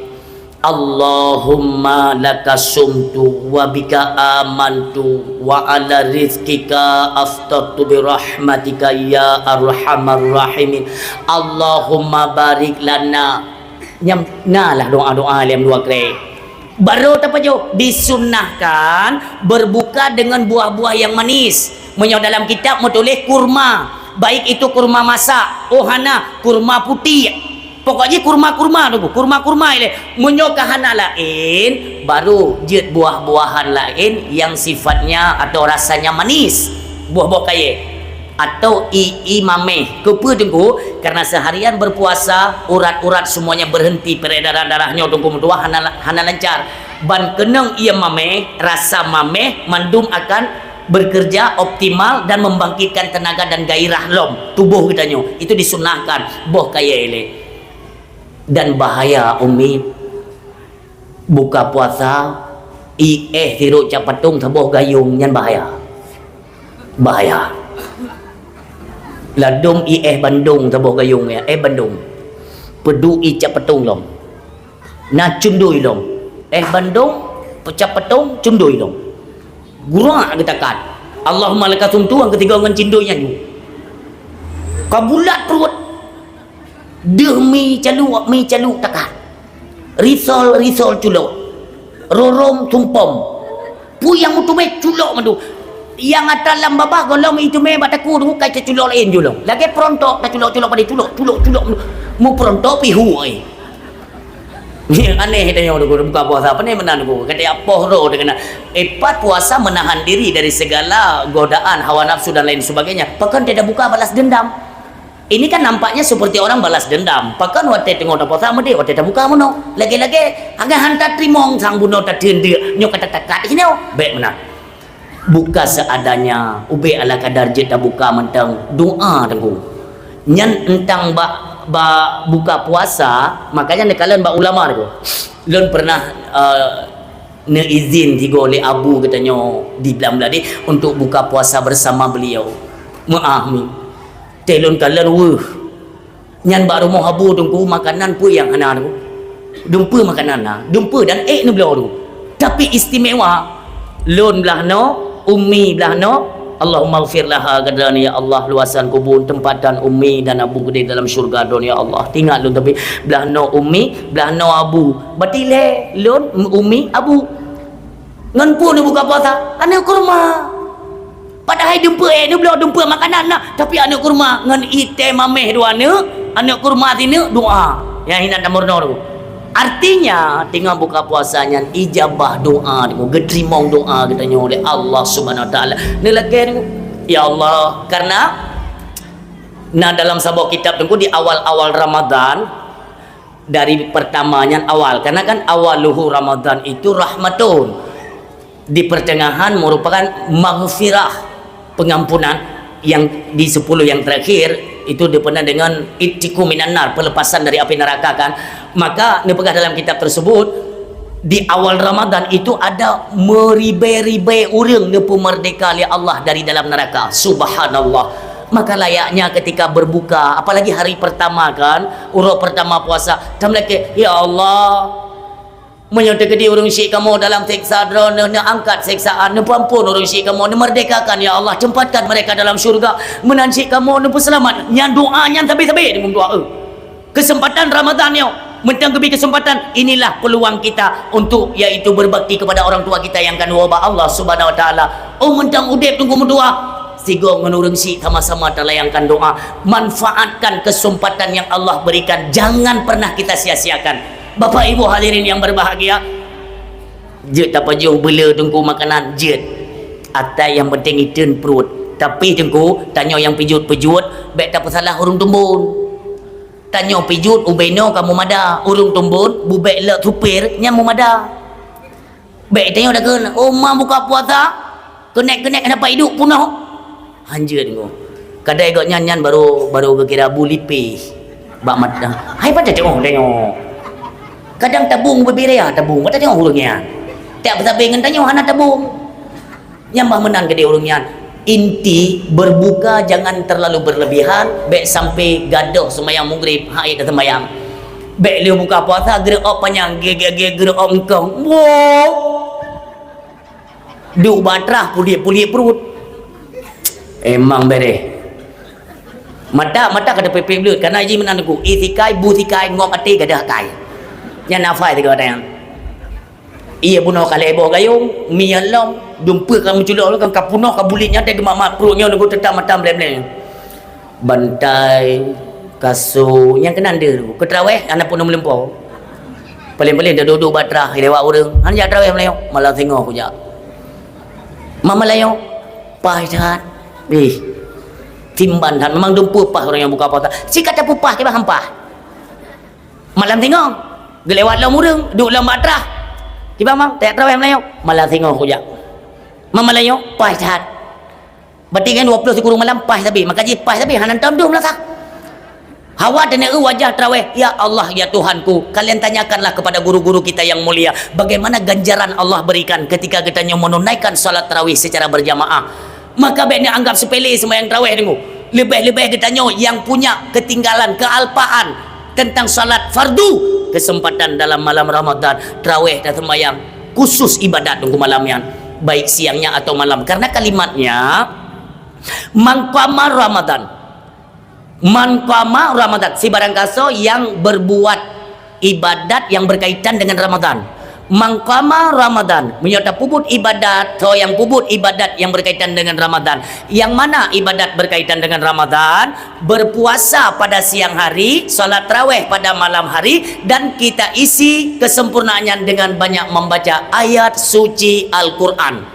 Allahumma laka sumtu wa bika amantu wa ala rizqika aftartu bi rahmatika ya arhamar rahimin. Allahumma barik lana. Nyam, na lah doa-doa lem dua kali. Baru tapajoh, disunnahkan berbuka dengan buah-buah yang manis. Meunyoe dalam kitab meutuléh kurma, baik itu kurma masak, oh hana, kurma putéh. Pokok jih kurma-kurma tu, kurma-kurma ilée. Meunyoe ka hana laén, baru jeuet buah-buahan laén yang sifatnya atau rasanya manis. Buah-buah kayée. Atau ie-ie mameh. Keupeue Teungku? Karena seharian berpuasa, urat-urat semuanya berhenti, peredaran darah nyoe Teungku meutuah hana, hana lancar. Ban keunong ie mameh, rasa mameh, mandum akan bekerja optimal dan membangkitkan tenaga dan gairah lom tubuh geutanyoe. Itu disunnahkan, boh kayée ilée. Dan bahaya, Umi, buka puasa, ie éh sirok cap patong saboh gayong, nyan bahaya. Bahaya. Ladom ie éh bandong saboh gayong, ya, éh bandong. Peuduek ie cap patong lom. Na cundoi lom. Éh bandong, peucap patong, cundoi lom. Gurak geutakat. Allahumma laka sumtu, nyang keusigoe ngon cindoi nyan. Ka bulat pruet. Deuh mi caluk, mi caluk takat. Risol, risol culok. Rorom sumpom. Peue nyang meuteumé culok mandum. Nyang atra lam babah gohlom ié teumé bak takue, ka taculok laén ju lom. Lagée peurontok, taculok-culok padé culok, culok, culok. Meuperontok pih hu ai. Aneh tanyoe Teungku, buka puasa, pane meunan Teungku. Kata apoh roh teuh keunan. Ipat puasa menahan diri dari segala godaan hawa nafsu dan lain sebagainya. Pakon tidak buka balas dendam? Ini kan nampaknya seperti orang balas dendam. Pakon watée teungoh tapuasa meudeh, watée tabuka meunoe. Lagée-lagée, agak han tateurimong sang bunoe tateun deuk, nyoe ka tatakat sinoe. Bék meunan. Buka seadanya, ubé ala kadar jeuet tabuka mantong, doa Teungku. Nyan euntang bak, bak buka puasa, makanya neukalon bak ulama Teungku. Lôn pernah, eh, neuizin sigoe lé abu geutanyoe di Blang Bladeh untuk buka puasa bersama beliau. Meu'ah mi. Teh lôn kalon weueh. Nyan bak rumoh abu Teungku, makanan peue nyang hana Teungku? Dumpeue makanan na, dumpeue dan ék neubloe Teungku. Tapi istimewa, lôn blah noe, umi blah noe, Allahummaghfir laha, geutanyoe ya Allah luasan kubur, tempatan umi dan abu di dalam syurga droe ya Allah. Teuingat lôn tapi blah noe umi, blah noe abu. Berarti lé lôn, umi, abu. Ngon peue neubuka puasa? Aneuk kurma. Padahai dumpeue ék neubloe, dumpeue makanan na, tapi aneuk kurma ngon ié teh mameh dua aneuk, aneuk kurma sineuk, doa. Nyang hinan tameurunoe Teungku. Artinya, teungoh buka puasa nyan ijabah doa Teungku, geuteurimong doa geutanyoe lé Allah Subhanahu Wa Taala. Neulakée Teungku, ya Allah, karena na dalam saboh kitab Teungku di awal-awal Ramadan, dari pertama nyan awal, karena kan awaluhu Ramadan itu rahmatun. Di pertengahan merupakan maghfirah, pengampunan, yang di sepuluh yang terakhir itu dipenuh dengan ittiqu minan nar, pelepasan dari api neraka kan. Maka neupeugah dalam kitab tersebut, di awal Ramadan itu ada meribée-ribée ureuëng neupeumerdeka lé Allah dari dalam neraka. Subhanallah. Maka layaknya ketika berbuka, apalagi hari pertama kan, uroe pertama puasa, tameulakée, "Ya Allah, meunyoe teukeudi ureuëng syik kamoe dalam seksa droeneuh, neuangkat seksaan, neupeuampon ureuëng syik kamoe, neumerdekakan ya Allah, tempatkan mereka dalam syurga, meunan syik kamoe neupeuseulamat." Nyan doa nyan sabe-sabe deungon doa. Keuseumpatan Ramadan nyoe, mantong geubri keuseumpatan, inilah peluang kita untuk, yaitu berbakti kepada orang tua kita nyang ka neuwoe bak Allah Subhanahu Wa Taala. Oh, mantong udeb Teungku meudoa, sigoe ngon ureuëng syik sama-sama talayangkan doa. Manfaatkan keuseumpatan nyang Allah berikan, jangan pernah kita sia-siakan. Bapak Ibu hadirin yang berbahagia, jeuet tapajoh beule Teungku makanan, jeuet. Atai nyang penting iteun pruet. Tapi Teungku, tanyoe nyang pijuet-pijuet, bék tapeusalah ureuëng tumbon. Tanyoe pijuet ubé noe kamoe mada, ureuëng tumbon bubek lok supir nyan meumada. Bék tanyoe takheun, "Oh, ma buka puasa, keunek-keunek hana pai duek punoh." Hanjeuet Teungku. Kadai gobnyan nyan baru, baru geukira bu lipéh bak mata. Hai pat tacok tanyoe. Kadang tabong bubé raya tabong, pat tacok ureuëng nyan. Tak beusabé ngon tanyoe hana tabong. Nyang bah meunan keudeh ureuëng nyan. Inti berbuka jangan terlalu berlebihan, bék sampai gadôh seumayang Maghrib, hai dah seumayang. Bèk lheueh buka puasa, geureuok panyang, ge-, ge-, ge-, geureuok eungkông. Wow! Duek bak trah, puliek-puliek pruet. Emang bereh. Mata, mata ka teupék-pék bleuet, kana jih meunan ku, ie sikai, bu sikai, ngop até gadôh akai. Nyan hafai sigoe nyan. Ie bunoe ka lhèe boh gayông, mie lom, dumpeue ka meuculok lom, ka punoh, ka bulet nyan, teuh geumat-mat pruet nyoe, nunggu teutap mata blém-blém. Bantai, kasô, nyang keunan deuh. Keu traweh, hana peunoh meulumpoe. Paléng-paléng taduek-duek bak trah, lewat ureueng. "Hana jak traweh malam nyoe?" "Malam singoh kujak." "Malam nyoe?" "Paih that." Ih, simban that. Memang dumpeue paih ureueng nyang buka puasa. Si ka tapeupah, kiban han paih. Malam singoh, geulewat lom ureueng, duek lom bak trah. "Kiban, Mang, tajak traweh malam nyoe?" "Malam singoh kujak." "Malam nyoe?" "Paih that." Berarti kan dua puluh sikureueng malam paih sabe. Maka jih paih sabe, hana tom dum lah sah. Hawa teuneu wajah traweh, "Ya Allah, ya Tuhanku, kalian tanyakanlah kepada guru-guru kita yang mulia, bagaimana ganjaran Allah berikan ketika geutanyoe menunaikan salat tarawih secara berjamaah." Maka bèk neuanggap sepele sembahyang traweh, deungoe. Leubeh-leubeh geutanyoe yang punya ketinggalan, kealpaan tentang salat fardu, kesempatan dalam malam Ramadan, traweh dan sembahyang khusus ibadat deungoe malam nyan, baik siangnya atau malam. Karena kalimatnya, "Man qama Ramadan." "Man qama Ramadan", sibarang kasoe yang berbuat ibadat yang berkaitan dengan Ramadan. "Man qama Ramadan", meunyoe tapeubuet ibadat, soe nyang peubuet ibadat yang berkaitan dengan Ramadan. Yang mana ibadat berkaitan dengan Ramadan? Berpuasa pada siang hari, salat taraweh pada malam hari, dan kita isi kesempurnaannya dengan banyak membaca ayat suci Al-Quran.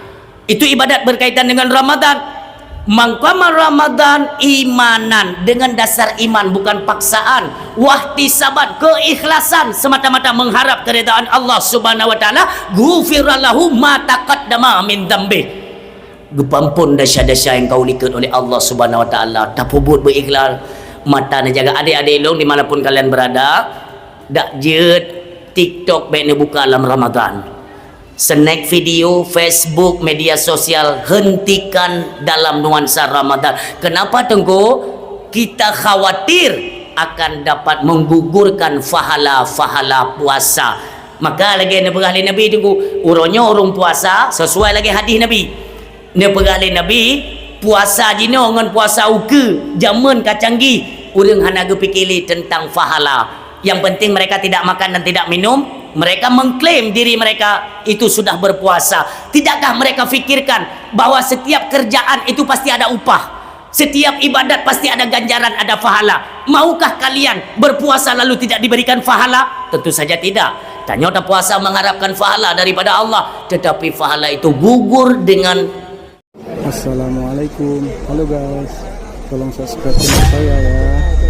Itu ibadat berkaitan dengan Ramadan. "Man qama Ramadan imanan", dengan dasar iman, bukan paksaan. "Wahtisaban", keikhlasan, semata-mata mengharap keridaan Allah Subhanahu wa Taala, "ghufira lahu ma taqaddama min dzambih." Geupeuampon desya-desya nyang ka likot oleh Allah Subhanahu wa Taala. Tapeubuet beuikhlas, mata neujaga. Adik-adik lôn, di mana pun kalian berada, dak jeuet TikTok bèk neubuka lam Ramadan. Snack video, Facebook, media sosial, hentikan dalam nuansa Ramadan. Kenapa, Teungku? Kita khawatir akan dapat menggugurkan pahala-pahala puasa. Maka lagèe neupeugah lé Nabi, Teungku, uroe nyoe ureueng puasa sesuai lagèe hadis Nabi. Neupeugah lé Nabi, puasa jinoe ngon puasa ukeue, jameun ka canggih, ureueng hana geupike lé teuntang pahala. Yang penting mereka tidak makan dan tidak minum, mereka mengklaim diri mereka itu sudah berpuasa. Tidakkah mereka fikirkan bahwa setiap kerjaan itu pasti ada upah? Setiap ibadat pasti ada ganjaran, ada pahala. Maukah kalian berpuasa lalu tidak diberikan pahala? Tentu saja tidak. Tanyoe tapuasa mengharapkan pahala daripada Allah, tetapi pahala itu gugur dengan Assalamualaikum. Halo guys, tolong subscribe channel saya ya.